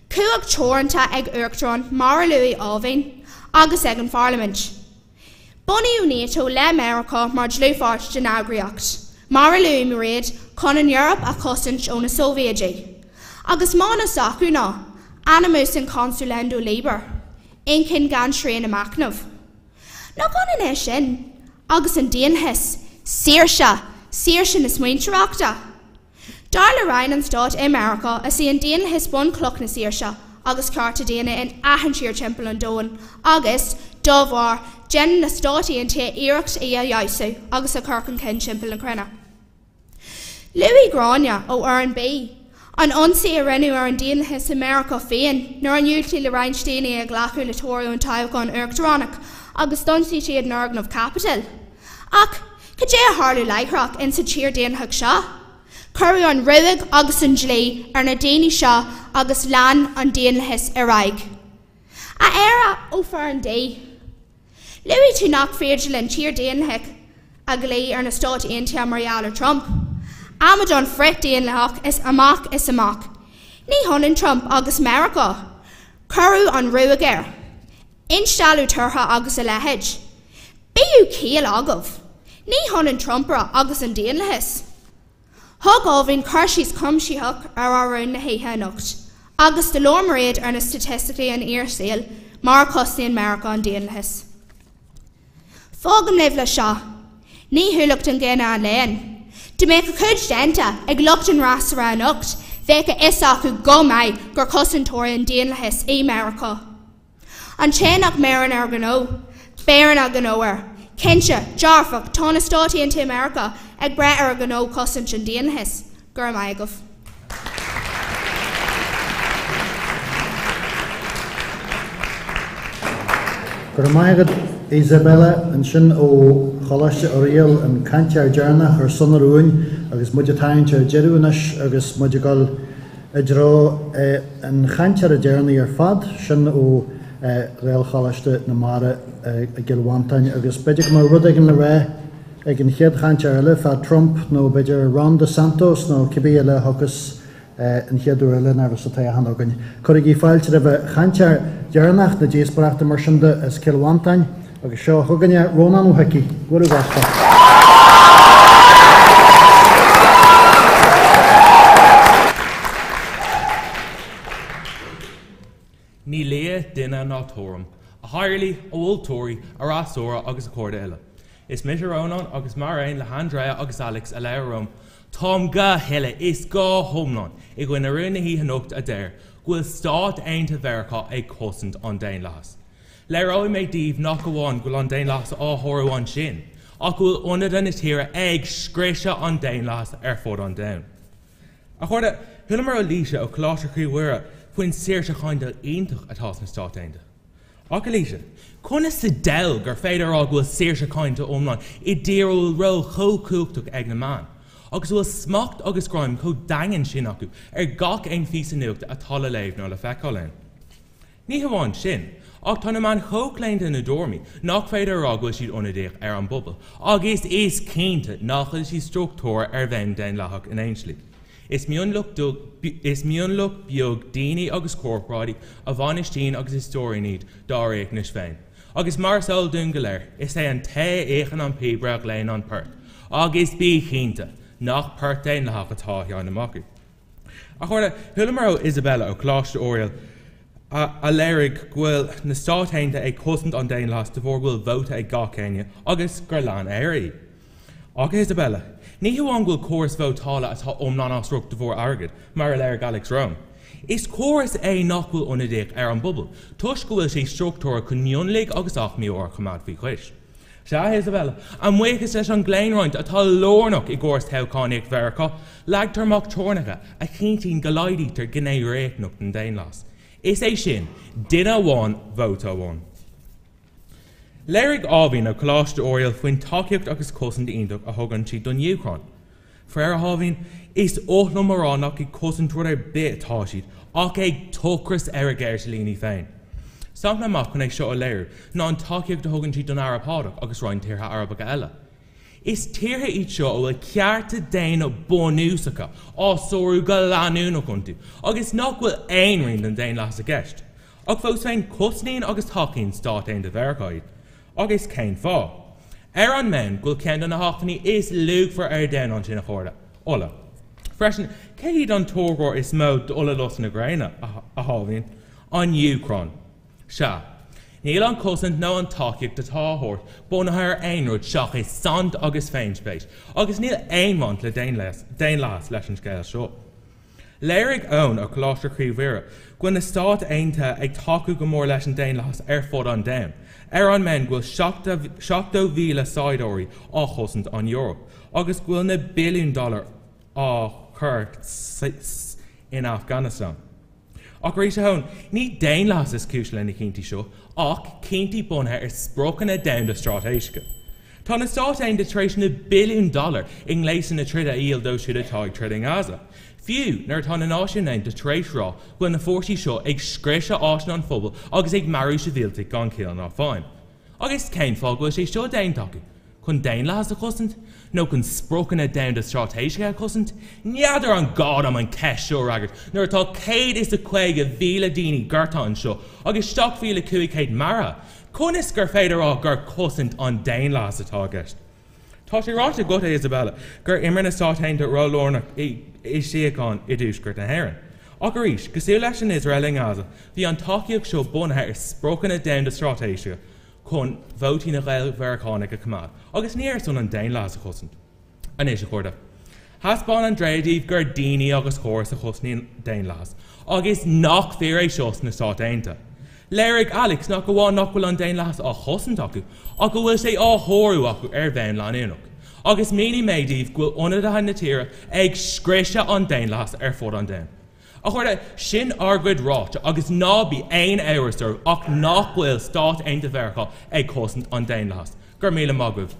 Cumhacht teoranta ag uachtarán mar a luaigh Áibhín, agus ag an pharlaimint. Bunaíodh NATO le Meiriceá mar dlúthpháirt den eagraíocht, mar a luaigh Mairéad, chun an Eoraip a chosaint ó na Sóivéadaigh. Agus mana s'acu ná, Animus in consulendo liber, inchinn gan srian ag machnamh. Nach ionann é sin agus an daonlathas, saoirse, saoirse na smaointeoireachta? Dar le Roinn an Stáit i Meiriceá, is í an daonlathas bunchloch na saoirse agus cearta daonna in achan tír timpeall an domhain agus, dá bharr, déanann na Stáit Aontaithe iarracht í a fheabhsú agus a chur chun cinn timpeall na cruinne. Luaigh Gráinne ó Fhoireann B an ionsaí a rinneadh ar an daonlathas i Meiriceá féin nuair a ndiúltaíodh le roinnt daoine a ghlacadh le toradh an toghcháin uachtaránach agus d'ionsaigh siad an fhoirgneamh Caipitil. Ach cad é a tharla láithreach insa tír daonlathach seo? Cuireadh an ruaig agus an dlí ar na daoine seo agus lean an daonlathas ar aghaidh. A fheara ó Foireann D, luaigh tú nach féidir linn tír daonlathach a ghlaoch ar na Stáit Aontaithe mar gheall ar Trump. Amadán frith-daonlathach is amach is amach. Ní hionann Trump agus Meiriceá. Cuireadh an ruaig air. Instealladh tortha agus a leithéid. Bíodh ciall agaibh. Ní hionann Trumpaire agus an daonlathas. Thug Áibhín cur síos cuimsitheach ar ár rún na hoíche anocht, agus do labhair Mairéad ar na staitisticí an fhíorshaoil mar a chosnaíonn Meiriceá an daonlathas. Fágaim libh le seo, ní hualach don gcine an léann. Dá mbeadh a chuid déanta ag lucht an fhreasúra anocht, bheadh a fhios acu go maith gur cosantóirí an daonlathais í Meiriceá. An té nach mbeireann ar a ghnó, beireann a ghnó air. Cinnte, dearfach, tá na Stáit Aontaithe Meiriceá ag breith ar a ghnó cosaint an daonlathais. Go raibh maith agaibh. Go raibh maith agat Isabella, ansin ó Choláiste Oiriall, an cainteoir deireanach ar son an rúin agus muid ag tarraingt ar deireadh anois agus muid ag dul i dtreo an chainteora deireanaí ar fad, sin ó Ghaelcholáiste na Mara i gCill Mhantáin agus b'fhéidir go mbeadh rud éigin le rá ag an chéad chainteoir eile fá Trump nó b'fhéidir Ron DeSantos nó cibé eile a thiocfas an chéad uair eile nuair a bheas an toghchán againn. Cuirigí fáilte roimh chainteoir deireanach na díospóireachta mar sin de as Cill Mhantáin agus seo chugainn é, Rónán Ó hIcí. Go raibh maith Ní lia duine ná tuairim, a Chathaoirligh, a mholtóirí, a fhreasúra agus a chairde uile. Is mise Rónán agus mar aon le hAndrea agus Alex a labhair romham, táim go huile is go hiomlán i gcoinne rún na hoíche anocht a deir go bhfuil Stáit Aontaithe Mheiriceá ag cosaint an daonlathais. Léireoidh mé daoibh nach amháin go bhfuil an daonlathas á shárú ansin, ach go bhfuil ionadaithe na tíre ag scriosadh an daonlathais ar fud an domhain. A chairde, chualamar ó Laoise ó Choláiste Chroí Mhuire faoin saoirse chainte iontach atá sna Stáit Aontaithe. Ach a Laoise, conas sa diabhal gur féidir a rá go bhfuil saoirse cainte iomlán i dtír a bhfuil ról chomh cumhachtach ag na meáin, agus a bhfuil smacht agus greim chomh daingean sin acu ar gach aon phíosa nuachta atá le léamh nó le feiceáil ann? Ní hamháin sin, ach tá na meáin chomh claonta ina dtuairimí nach féidir a rá go bhfuil siad ionadaíoch ar an bpobal, agus is cinnte nach bhfuil siad struchtúrtha ar bhonn daonlathach in aon slí. Is mionlach beag daoine agus corparáidí a bhainistíonn agus a stiúrann iad dá riachtanais féin. Agus mar is eol dúinn go léir, is é an té a íocann an píobaire a ghlaonn an port, agus bí cinnte nach port daonlathach atá á sheinm acu. A chairde, chualamar ó Isabella ó Choláiste Oiriall a léirigh go bhfuil na Stáit Aontaithe ag cosaint an daonlathais de bharr go bhfuil vóta ag gach éinne agus gur lean Éire í. Ach, a Isabella, ní hamháin go bhfuil córas vótála atá iomlán as riocht de bharr airgid, mar a léirigh Alex romham. Is córas é nach bhfuil ionadaíoch ar an bpobal, toisc go bhfuil sé struchtúrtha chun mionlaigh agus aicmí a choimeád faoi chois. Sea, a Isabella, a mbuíochas leis an gclaonroinnt atá lárnach i gcóras toghchánaíocht Mheiriceá, leagtar amach teorainneacha a chinntíonn go laghdaítear gné riachtanach den daonlathas. Is é sin, duine amháin, vóta amháin. Léirigh Áibhín ó Choláiste Oiriall faoin tacaíocht agus cosaint iontach a thugann siad don Úcráin. Faraor, a Áibhín, is oth liom a rá nach ag cosaint rud ar bith atá siad, ach ag tochras ar a gceirtlíní féin. Sampla maith chun é seo a léiriú ná an tacaíocht a thugann siad don Araib Shádach agus roinnt tíortha Arabacha eile. Is tíortha iad seo a bhfuil cearta daonna bunúsacha á sárú go leanúnach iontu agus nach bhfuil aon rian den daonlathas i gceist. Ach fós féin, cosnaíonn agus tacaíonn Stáit Aontaithe Mheiriceá iad. Agus cén fáth? Ar an mbonn go bhfuil ceann de na hacmhainní is luachmhaire ar domhan ansin, a chairde, ola. Freisin, cé hiad an táirgeoir is mó d'ola lusa na gréine, a Áibhín? An Úcráin. Sea. Níl an chosaint nó an tacaíocht atá á thabhairt bunaithe ar aon rud seachas saint agus féinspéis, agus níl aon bhaint le daonlathas leis an scéal seo. Léirigh Eoin ó Choláiste Chroí Mhuire go bhfuil na Stáit Aontaithe ag tacú go mór leis an daonlathas ar fud an domhain, ar an mbonn go bhfuil 70,000 saighdiúirí á chosaint an Eoraip agus go bhfuil na billiúin dollar á chur in Afghanistan. Ach arís, a Eoin, ní daonlathas is cúis le na cinntí seo, ach cinntí bunaithe ar spriocanna domhanda straitéiseacha. Tá na Stáit Aontaithe tar éis na billiúin dollar i ngléasanna troda a dhíol dóibh siúd atá ag troid i nGaza, fiú nuair atá na Náisiúin Aontaithe tar éis rá go bhfuil na fórsaí seo ag scriosadh áiteanna an phobail agus ag marú sibhialtaigh gan chiall ná feidhm. Agus cén fáth go bhfuil sé seo déanta acu? Chun daonlathas a chosaint? Nó chun spriocanna domhanda straitéiseacha a chosaint? N'fheadar an gá dom an cheist seo a fhreagairt nuair atá 150,000 daoine gortaithe anseo agus 7,500 maraithe. Conas gur féidir a rá gur cosaint an daonlathas atá i gceist? Tá sé ráite agat, a Isabella, gur imir na Stáit Aontaithe ról lárnach i síocháin i dtuaisceart na hÉireann. Ach arís, cosúil leis an Iosrael i nGaza, bhí an tacaíocht seo bunaithe ar spriocanna domhanda straitéiseacha chun vótaí na Gael-Mheiriceánach a choimeád, agus ní ar son an daonlathas a chosaint. Anois, a chairde, thaispeáin Andrea daoibh gur daoine agus córas a chosnaíonn daonlathas, agus nach fíor é seo sna Stáit Aontaithe. Léirigh Alex nach amháin nach bhfuil an daonlathas á chosaint acu, ach go bhfuil sé á shárú acu ar bhonn leanúnach. Agus mhínigh mé daoibh go bhfuil ionadaithe na tíre ag scriosadh an daonlathas ar fud an domhain. A chairde, sin ár gcuid ráite agus ná bí aon amhras oraibh ach nach bhfuil Stáit Aontaithe Mheiriceá ag cosaint an daonlathas. Go raibh míle maith agaibh.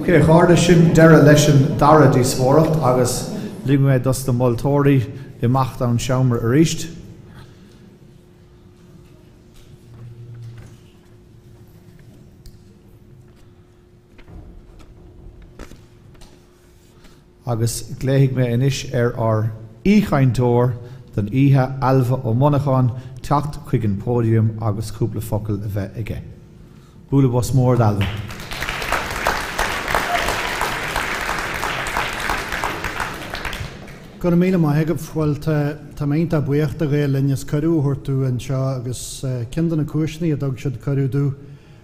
Ok, a chairde, sin deireadh leis an dara díospóireacht agus ligfidh mé dos na moltóirí imeacht ón seomra arís. Agus glaofaidh mé anois ar ár aoichainteoir don oíche, Ailbhe Ó Monacháin, teacht chuig an bpóidiam agus cúpla focal a bheith aige. Bualadh bos mór d'Ailbhe. Go raibh míle maith agaibh. Bhuel, tá, tá mé iontach buíoch de Ghael Linn as cuireadh a thabhairt domh anseo agus ceann de na cúiseanna a dtug siad cuireadh domh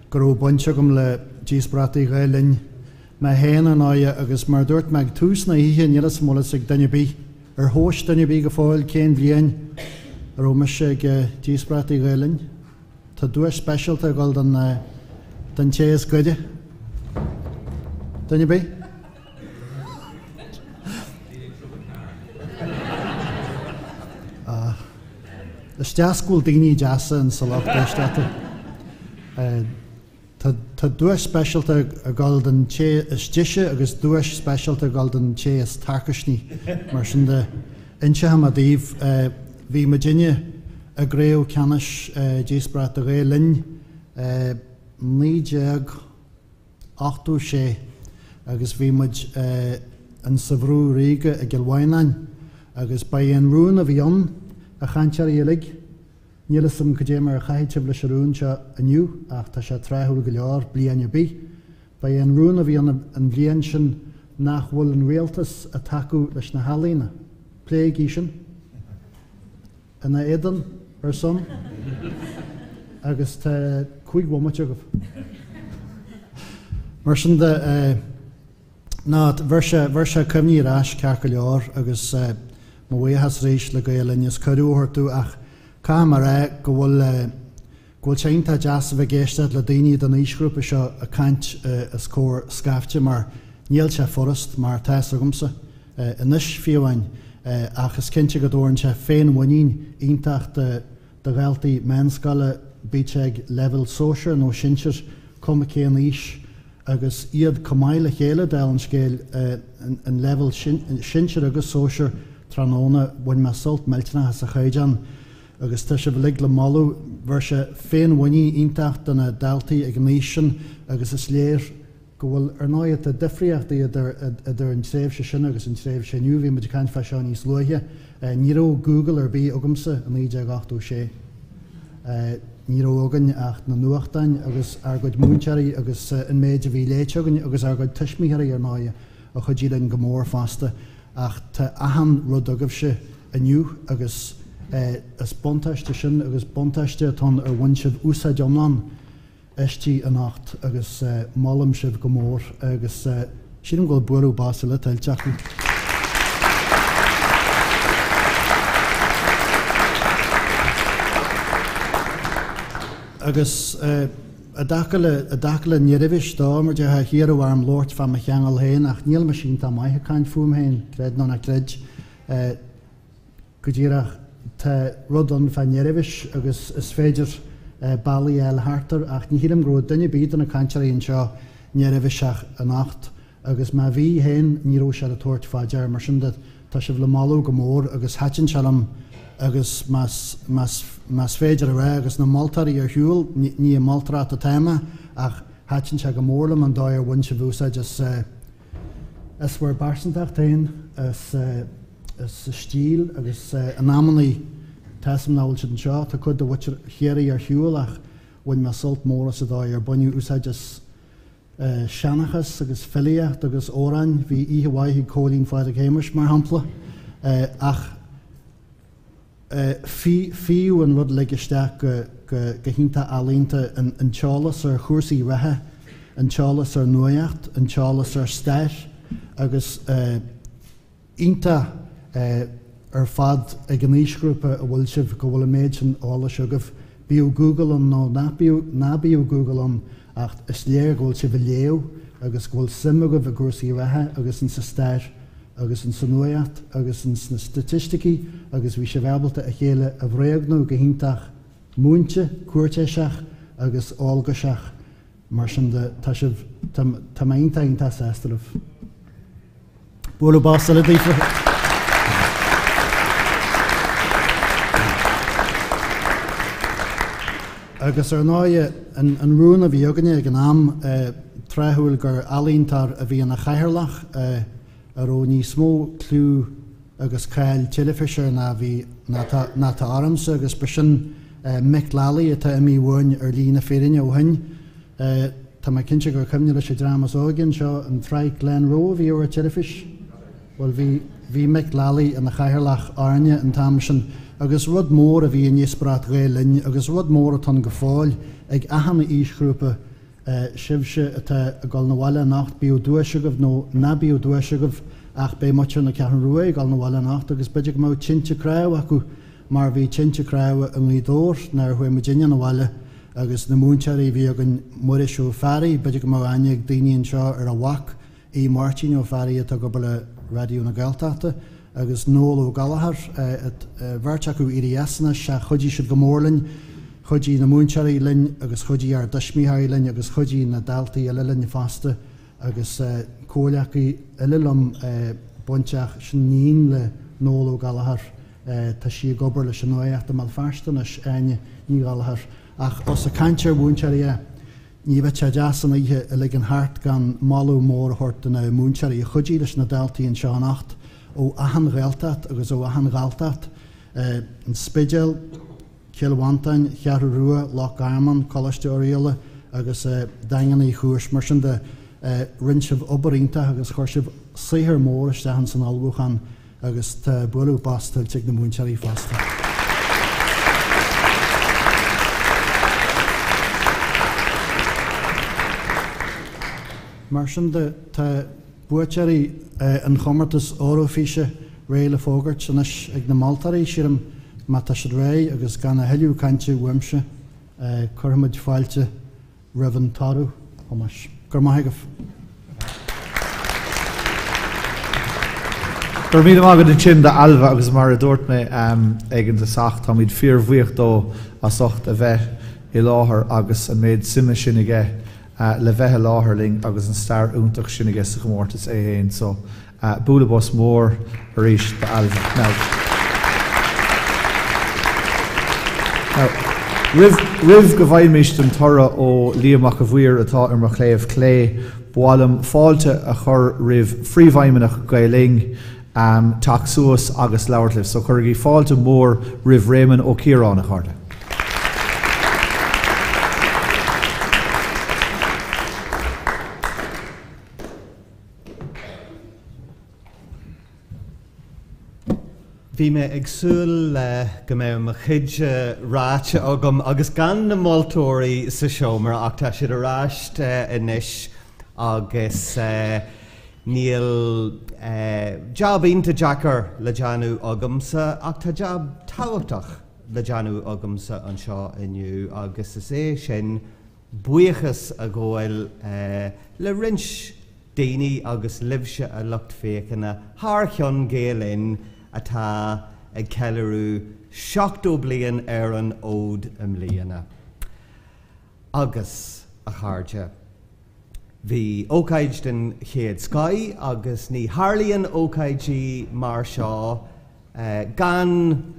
go raibh baint agam le díospóireachtaí Ghael Linn. Mé féin, ar ndóighe, agus mar a dúirt mé ag tús na hoíche, níl 'fhios a'm an bhfuil 'fhios ag duine ar bith, ar thomhais duine ar bith go fóill cén bhliain a raibh mise ag díospóireacht i Ghael Linn. Tá duais speisialta ag dul don don té is gaire. Duine ar bith? Is deas go bhfuil daoine deasa in sa lucht éisteachta. Tá duais speisialta ag dul don té is deise agus duais speisialta ag dul don té is tarcaisní. Mar sin de, inseoidh mé daoibh, bhí muidinne i gcraobh ceannais díospóireachta Ghael Linn 1986 agus bhí muid in sa Bhrú Ríoga i gCill Mhantáin agus ba é an rún a bhí ann, a chainteoirí uilig, Níl 'fhios a'm cad é mar a chaithfidh sibh leis an rún seo inniu ach tá sé tráthúil go leor, bliain ar bith. Ba é an rún a bhí ann an bhliain sin nach bhfuil an rialtas ag tacú leis na healaíona. Pléigí sin. Ina éadan, ar son. Agus tá 5 bhomaite agaibh. Mar sin de, Ná, bheir sé, bheir sé cuimhní ar ais ceart go leor agus mo bhuíochas arís le Gael Linn as cuireadh a thabhairt domh ach caithfidh mé a rá go bhfuil, go bhfuil sé iontach deas a bheith ag éisteacht le daoine den aoisghrúpa seo ag caint os comhair scaifte mar níl sé furast mar atá 'fhios agamsa anois fiú amháin ach is cinnte go dtabharann sé féinmhuinín iontach do do dhaltaí meánscoile, bíodh sé ag leibhéal sóisir nó sinsir, cuma cén aois, agus iad chomh maith le chéile, dála an scéil, an leibhéal sinsir agus sóisir tráthnóna, bhain mé sult millteanach as an chaighdeán agus tá sibh uilig le moladh, bheir sé féinmhuinín iontach do na daltaí ag an aois sin agus is léir go bhfuil, ar ndóigh, tá difríochtaí idir idir an tréimhse sin agus an tréimhse inniu, bhí muid ag caint fá seo níos luaithe, ní raibh Google ar bith agamsa i 1986. Ní raibh againn ach na nuachtáin agus ár gcuid múinteoirí agus an méid a bhí léite againn agus ár gcuid tuismitheoirí, ar ndóigh, a chuidigh linn go mór fosta. Ach tá achan rud agaibhse inniu agus is buntáiste sin agus buntáiste atá ann ar bhain sibh úsáid iomlán aisti anocht agus molaim sibh go mór agus sílim go bhfuil bualadh bos eile tuillte acu. Agus i dtaca le, i dtaca le neirbhís dó, mar déarfá, hiarradh orm labhairt fá mo cheangal féin ach níl mise iontach maith ag caint fúm féin, creid nó ná creid. Go díreach, tá rud ann fá neirbhís agus is féidir bealaí a fháil thart air ach ní shílim go raibh duine ar bith de na cainteoirí anseo neirbhíseach anocht agus má bhí féin ní raibh siad ag tabhairt fá dear. Mar sin de, tá sibh le moladh go mór agus thaitin sé liom agus más, más, más féidir a rá agus na moltóirí ar shiúl, ní ag moltóireacht atá mé ach thaitin sé go mór liom an dóigh ar bhain sibh úsáid as, as bhur bpearsantacht féin, as. sa stíl agus in amannaí tá 'fhios a'm nach bhfuil siad anseo, tá cuid de mhuintir Chiarraí ar shiúl ach bhain mé sult mór as an dóigh ar baineadh úsáid as seanchas agus filíocht agus amhráin, bhí oíche mhaith ag Cóilín Phádraig Shéamuis mar shampla ach fíodh an rud uilig isteach go hiontach ealaíonta, an t-eolas ar chúrsaí reatha, an t-eolas ar nuaíocht, an t-eolas ar stair agus. Iontach ar fad ag an aoisghrúpa a bhfuil sibh go bhfuil an méid sin eolais agaibh. Bíodh Google ann nó ná bíodh Google ann ach is léir go bhfuil sibh ag léamh agus go bhfuil suim agaibh i gcúrsaí reatha agus in sa stair agus in sa nuaíocht agus in sna staitisticí agus bhí sibh ábalta a chéile a bhréagnú go hiontach múinte, cúirtéiseach agus eolgaiseach. Mar sin de, tá sibh, tá, tá mé iontach iontach sásta libh. Bualadh bos eile daofa. Agus ar ndóigh, an, an rún a bhí againne ag an am, tráthúil gur ealaíontóir a bhí ina chathaoirleach, a raibh níos mó cliú agus cáil teilifíse air ná bhí, ná tá, ná tá ormsa agus b'shin Mick Lally atá imithe uainn ar shlí na fírinne ó shin. Tá mé cinnte gur cuimhin leis an dream is óige anseo an tsraith Glenroe a bhí ar an teilifís. Bhuel bhí, bhí Mick Lally ina chathaoirleach orainne an t-am sin agus rud mór a bhí i ndíospóireacht Ghael Linn agus rud mór atá ann go fóill ag achan aoisghrúpa. Sibhse atá ag dul 'na bhaile anocht, bíodh duais agaibh nó ná bíodh duais agaibh ach beidh muintir na Ceathrún Rua ag dul 'na bhaile anocht agus b'fhéidir go mbeadh tinte cnámh acu mar bhí tinte cnámh i nGaoth Dobhair nuair a chuaigh muidinne 'na bhaile agus na múinteoirí a bhí againn, Muiris Ó Fearraigh, b'fhéidir go mbeadh aithne ag daoine anseo ar a mhac, Aodh Máirtín Ó Fearraigh atá ag obair le Raidió na Gaeltachta agus Noel Ó Gallchóir, beirt acu éirithe as anois ach chuidigh siad go mór linn, chuidigh na múinteoirí linn agus chuidigh ár dtuismitheoirí linn agus chuidigh na daltaí eile linn fosta agus comhghleacaí eile liom bainteach, sin iníon le Noel Ó Gallchóir, tá sí ag obair leis an Nuacht i mBéal Feirste anois, Áine Ní Ghallchóir. Ach ós ag caint ar mhúinteoirí é, Ní bheadh sé deas an oíche a ligean thart gan moladh mór a thabhairt do na múinteoirí a chuidigh leis na daltaí anseo anocht ó achan Ghaeltacht agus ó achan Ghalltacht, An Spidéal, Cill Mhantáin, Cheathrú Rua, Loch Garman, Coláiste Oirialla agus Daingean Uí Chúis. Mar sin de, rinne sibh obair iontach agus chuir sibh saothar mór isteach ins an ullmhúchán. Agus tá bualadh bos tuillte ag na múinteoirí fosta. Mar sin de, tá buaiteoirí an chomórtais Eoraifíse réidh le fógairt anois ag na moltóirí, sílim, má tá siad réidh agus gan a thuilleadh cainte uaimse, cuirfimid fáilte roimh an toradh, a Thomáis. Go raibh maith agaibh. Go raibh míle maith agat ansin d'Ailbhe agus mar a dúirt mé ag an tosach, táimid fíorbhuíoch dó as ucht a bheith i láthair agus an méid suime sin aige le bheith i láthair linn agus an stair iontach sin aige sa chomórtas é féin. So, Bualadh bos mór arís d'Ailbhe. Now, now, roimh, roimh go bhfaighimist an toradh ó Liam Mac a' Mhaoir atá ar mo chléibh clé, ba mhaith liom fáilte a chur roimh Phríomhfheidhmeannach Gael Linn teacht suas agus labhairt libh. So cuirigí fáilte mhór roimh Réamonn Ó Ciaráin, a chairde. Bhí mé ag súil le go mbeadh mo chuid ráite agam agus gan na moltóirí sa seomra ach tá siad ar ais anois agus níl jab iontach deacair le déanamh agamsa ach tá jab tábhachtach le déanamh agamsa anseo inniu agus is é sin buíochas a ghabháil le roinnt daoine agus libhse a lucht féachana thar cheann Gael Linn atá ag ceiliúradh 70 bliain ar an fhód i mbliana. Agus, a chairde, bhí ócáid den chéad scoith agus ní tharlaíonn ócáidí mar seo gan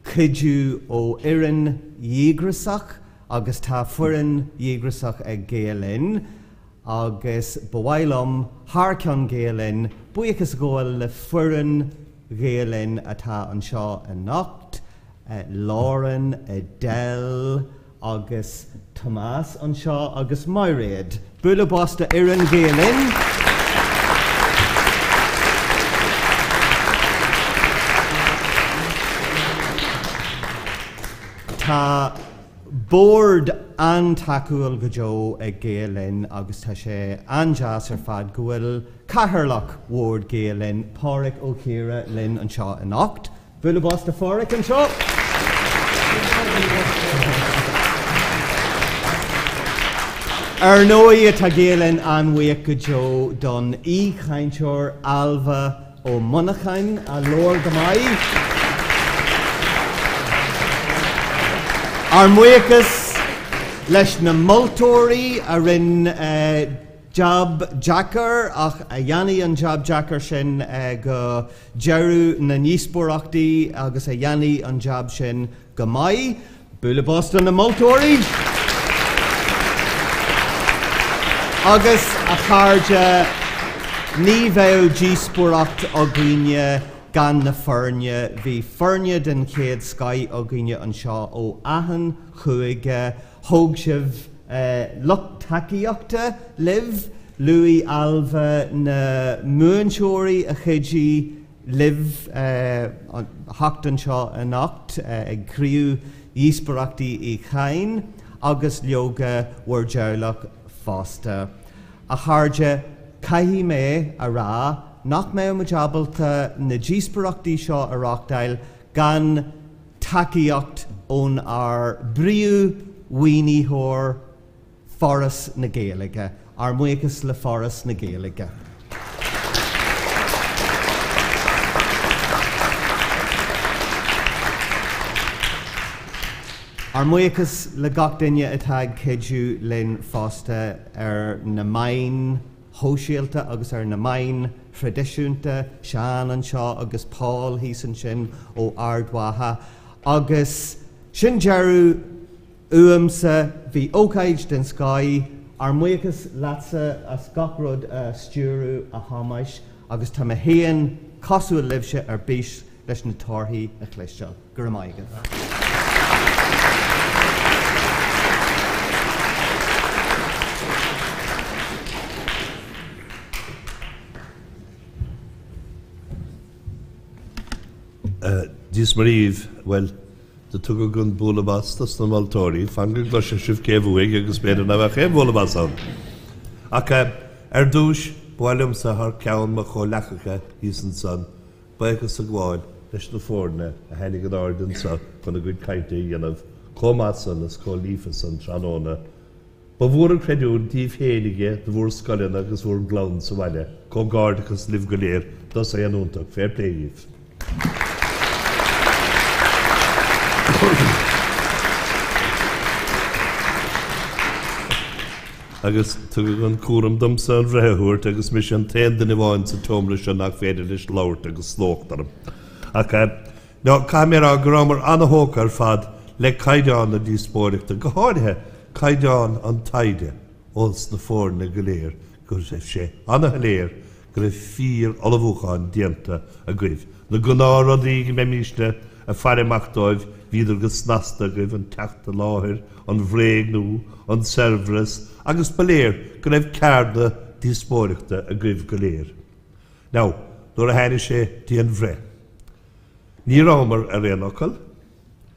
cuidiú ó fhoireann dhíograiseach agus tá foireann dhíograiseach ag Gael Linn agus ba mhaith liom, thar ceann Gael Linn, buíochas a ghabháil le foireann Ghael Linn atá anseo anocht, Lauren, Edel agus Tomás anseo agus Mairéad. Bualadh bos do fhoireann Ghael Linn. Tá bord an-tacúil go deo ag Gael Linn agus tá sé an-deas ar fad go bhfuil Cathaoirleach Bhord Gael Linn, Pádhraic Ó Ciardha, linn anseo anocht. Bualadh bos do Phádhraic anseo. Ar ndóigh, tá Gael Linn an-bhuíoch go deo don aoichainteoir Ailbhe Ó Monacháin a labhair go maith. Ár mbuíochas leis na moltóirí a rinne jab deacair ach a dhéanfaidh an jab deacair sin go deireadh na ndíospóireachtaí agus a dhéanfaidh an jab sin go maith. Bualadh bos do na moltóirí! Agus, a chairde, ní bheadh díospóireacht againne gan na foirne. Bhí foirne den chéad scoith againne anseo ó achan chúige. Thóg sibh lucht tacaíochta libh. Luaigh Ailbhe na múinteoirí a chuidigh libh theacht anseo anocht ag criú Dhíospóireachtaí Uí Chadhain agus leoga bhur dteaghlach fosta. fosta. A chairde, caithfidh mé a rá nach mbeadh muid ábalta na díospóireachtaí seo a reáchtáil gan tacaíocht ón ár bpríomh-mhaoinitheoir, Foras na Gaeilge. Ár mbuíochas le Foras na Gaeilge. Ár mbuíochas le gach duine atá ag cuidiú linn fosta ar na meáin shóisialta agus ar na meáin thraidisiúnta, Seán anseo agus Paul thíos ansin ó Ard Mhacha. Agus sin deireadh uaimse, bhí ócáid den scoth. Ár mbuíochas leatsa as gach rud a stiúradh, a Thomáis, agus tá mé féin, cosúil libhse, ar bís leis na torthaí a chloisteáil. Go raibh maith agaibh. Dia is Muire dhaoibh, bhuel, do tugadh an bualadh bos dos na moltóirí, fan go gcloisfidh sibh cé bhuaigh agus b'fhéidir nach mbeadh aon bhualadh bos ann. Ach ar dtúis, ba mhaith liomsa thar ceann mo chomhleacaithe thíos ansan, buíochas a ghabháil leis na foirne a tháinig in airde anso chun a gcuid cainte a dhéanamh chomh maith san is chomh líofa san tráthnóna. Ba mhór an chreidiúint daoibh féinig é do bhur scoileanna agus bhur gclann sa bhaile. Comhghairdeachas libh go léir, dosaen iontach, fair play dhíbh. Agus tugadh an cúram domsa an bhreith a thabhairt agus mise an t-aon duine amháin sa tseomra seo nach féidir leis labhairt agus slócht orm. Ach no, caithfidh mé a rá go rabhamar an-thógtha ar fad le caighdeán na díospóireachta, go háirithe caighdeán an taighde ós na foirne go léir, go raibh sé an-shoiléir go raibh fíor-ullmhúchán déanta agaibh. Na gnáthrudaí go mbeimísne ag faire amach dóibh, bhíodar go snasta agaibh, an teacht i láthair, an bhréagnú, an saibhreas, agus ba léir go raibh ceard na díospóireachta agaibh go léir. Now, nuair a tháinig sé dtí an bhreith, ní rabhamar ar aon fhocal,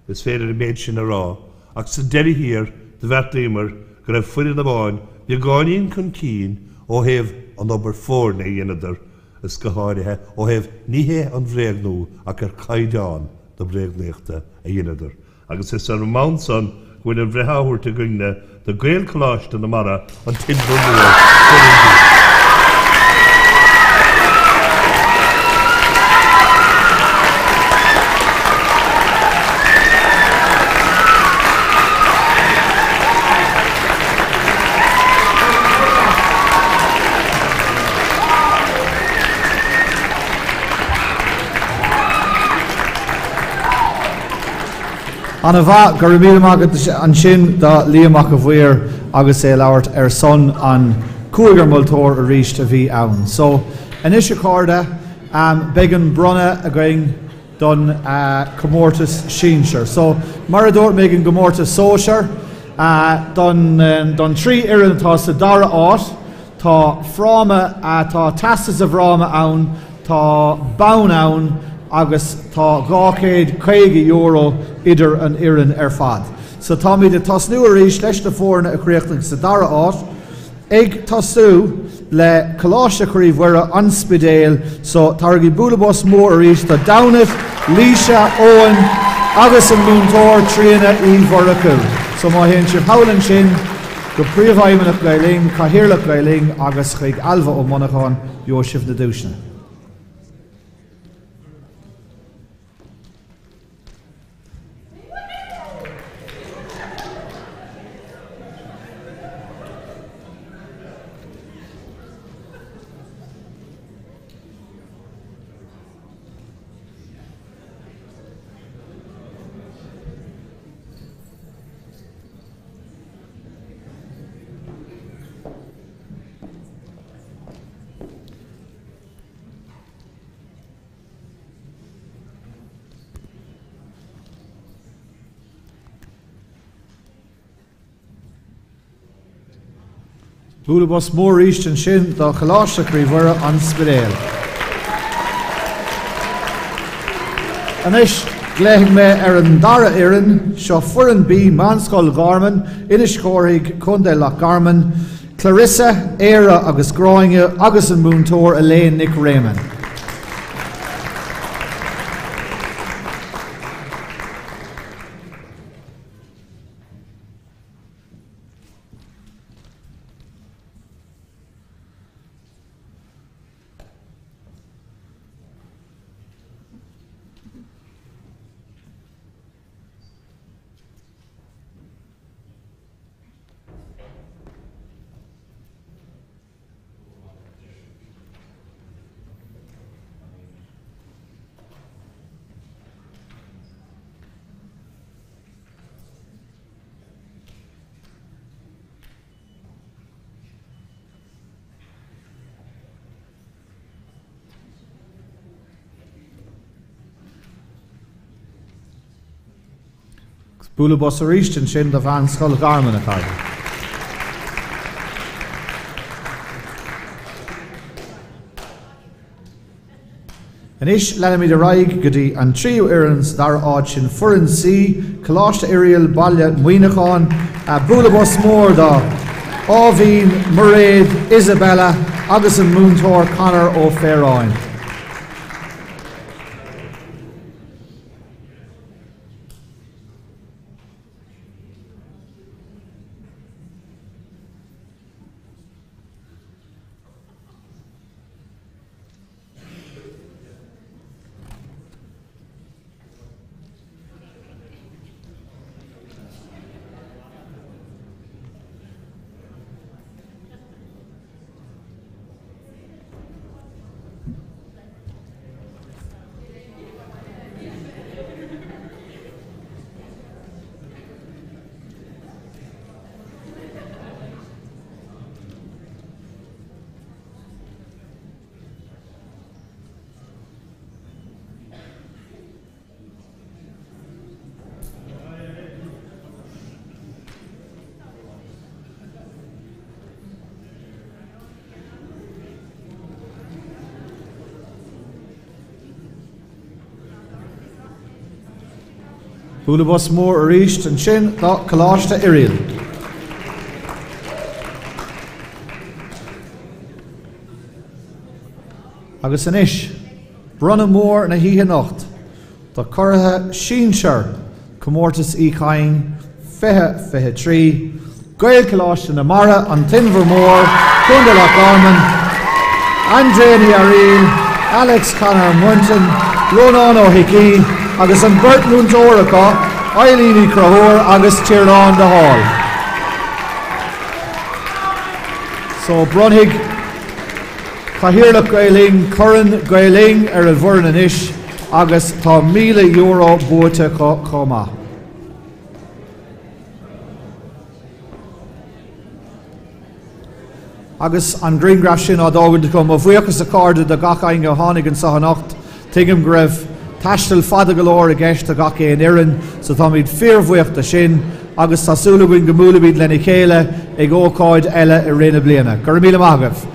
is féidir an méid sin a rá, ach sa deireadh thiar do bheartaíomar go raibh foireann amháin beagáinín chun cinn ó thaobh an obair foirne a dheineadar is go háirithe ó thaobh ní hé an bhréagnú ach ar caighdeán na bréagnaíochta a dheineadar. Agus is ar an mbonn san go bhfuil an bhreith á thabhairt againn-ne do Gaelcholáiste na Mara, an tInbhear Mór, Foireann B. Ana mhaith, go raibh míle maith agat ansin do Liam Mac a' Mhaoir agus é ag labhairt ar son an cúigear moltóir arís a bhí ann. So, anois a chairde, beidh an bronnadh againn don comórtas sinsir. So, mar a dúirt mé ag an gcomórtas sóisear, don don trí fhoireann atá sa dara áit, Tá fráma, tá teastas i bhfráma ann, tá bonn ann agus tá €250 idir an fhoireann ar fad. So táimid ag tosnú arís leis na foirne a chríochnaigh sa dara áit, ag tosú le Coláiste Chroí Mhuire, An Spidéal. So tabhairigí bualadh bos mór arís do Damhnait, Laoise, Eoin agus an múinteoir Tríona Uí Mhurchú. So má théann sibh thall ansin, Go Príomhfheidhmeannach Gael Linn, Cathaoirleach Gael Linn agus chuig Ailbhe Ó Monacháin, gheobhaidh sibh na duaiseanna. Bualadh bos mór arís ansin do Choláiste Chroí Mhuire, An Spidéal. Anois, glaofaidh mé ar an dara fhoireann, seo Foireann B, Meánscoil Gharman, Inis Chórthaidh, Contae Loch Garman. Clarissa, Éire agus Gráinne agus an múinteoir Elaine Nic Réamoinn. Agus bualadh bos arís ansin do Mheánscoil Gharman, a chairde. Anois leanfaimid ar aghaidh go dtí an tríú fhoireann sa dara háit, sin Foireann C, Coláiste Oiriall, Baile Mhuineacháin. Bualadh bos mór do Áibhín, Mairéad, Isabella agus an múinteoir Conor Ó Féaráin. Bualadh bos mór arís ansin do Coláiste Oiriall. Agus anois, bronnadh mór na hoíche anocht do churaithe sinsear Chomórtas Uí Chadhain 2023, Gaelcholáiste na Mara, An tInbhear Mór, Co. Loch Garman, Andrea Ní Fhearaíl, Alex Conor Munton, Rónán Ó hIcí agus an bheirt mhúinteoir acu, Eileen Ní Chonchúir agus Tiarnán de Hál. So bronnfaidh Cathaoirleach Gael Linn Corn Gael Linn ar an bhfoireann anois agus tá €1,000 buaite acu chomh maith. Agus an grianghraf sin á dtógaint acu, mo bhuíochas a chairde do gach éinne a tháinig anseo anocht. Tuigim go raibh taisteal fada go leor i gceist do gach aon fhoireann, so táimid fíorbhuíoch de sin agus tá súil againn go mbuailfimid lena chéile ag ócáid eile i rith na bliana. Go raibh míle maith agaibh.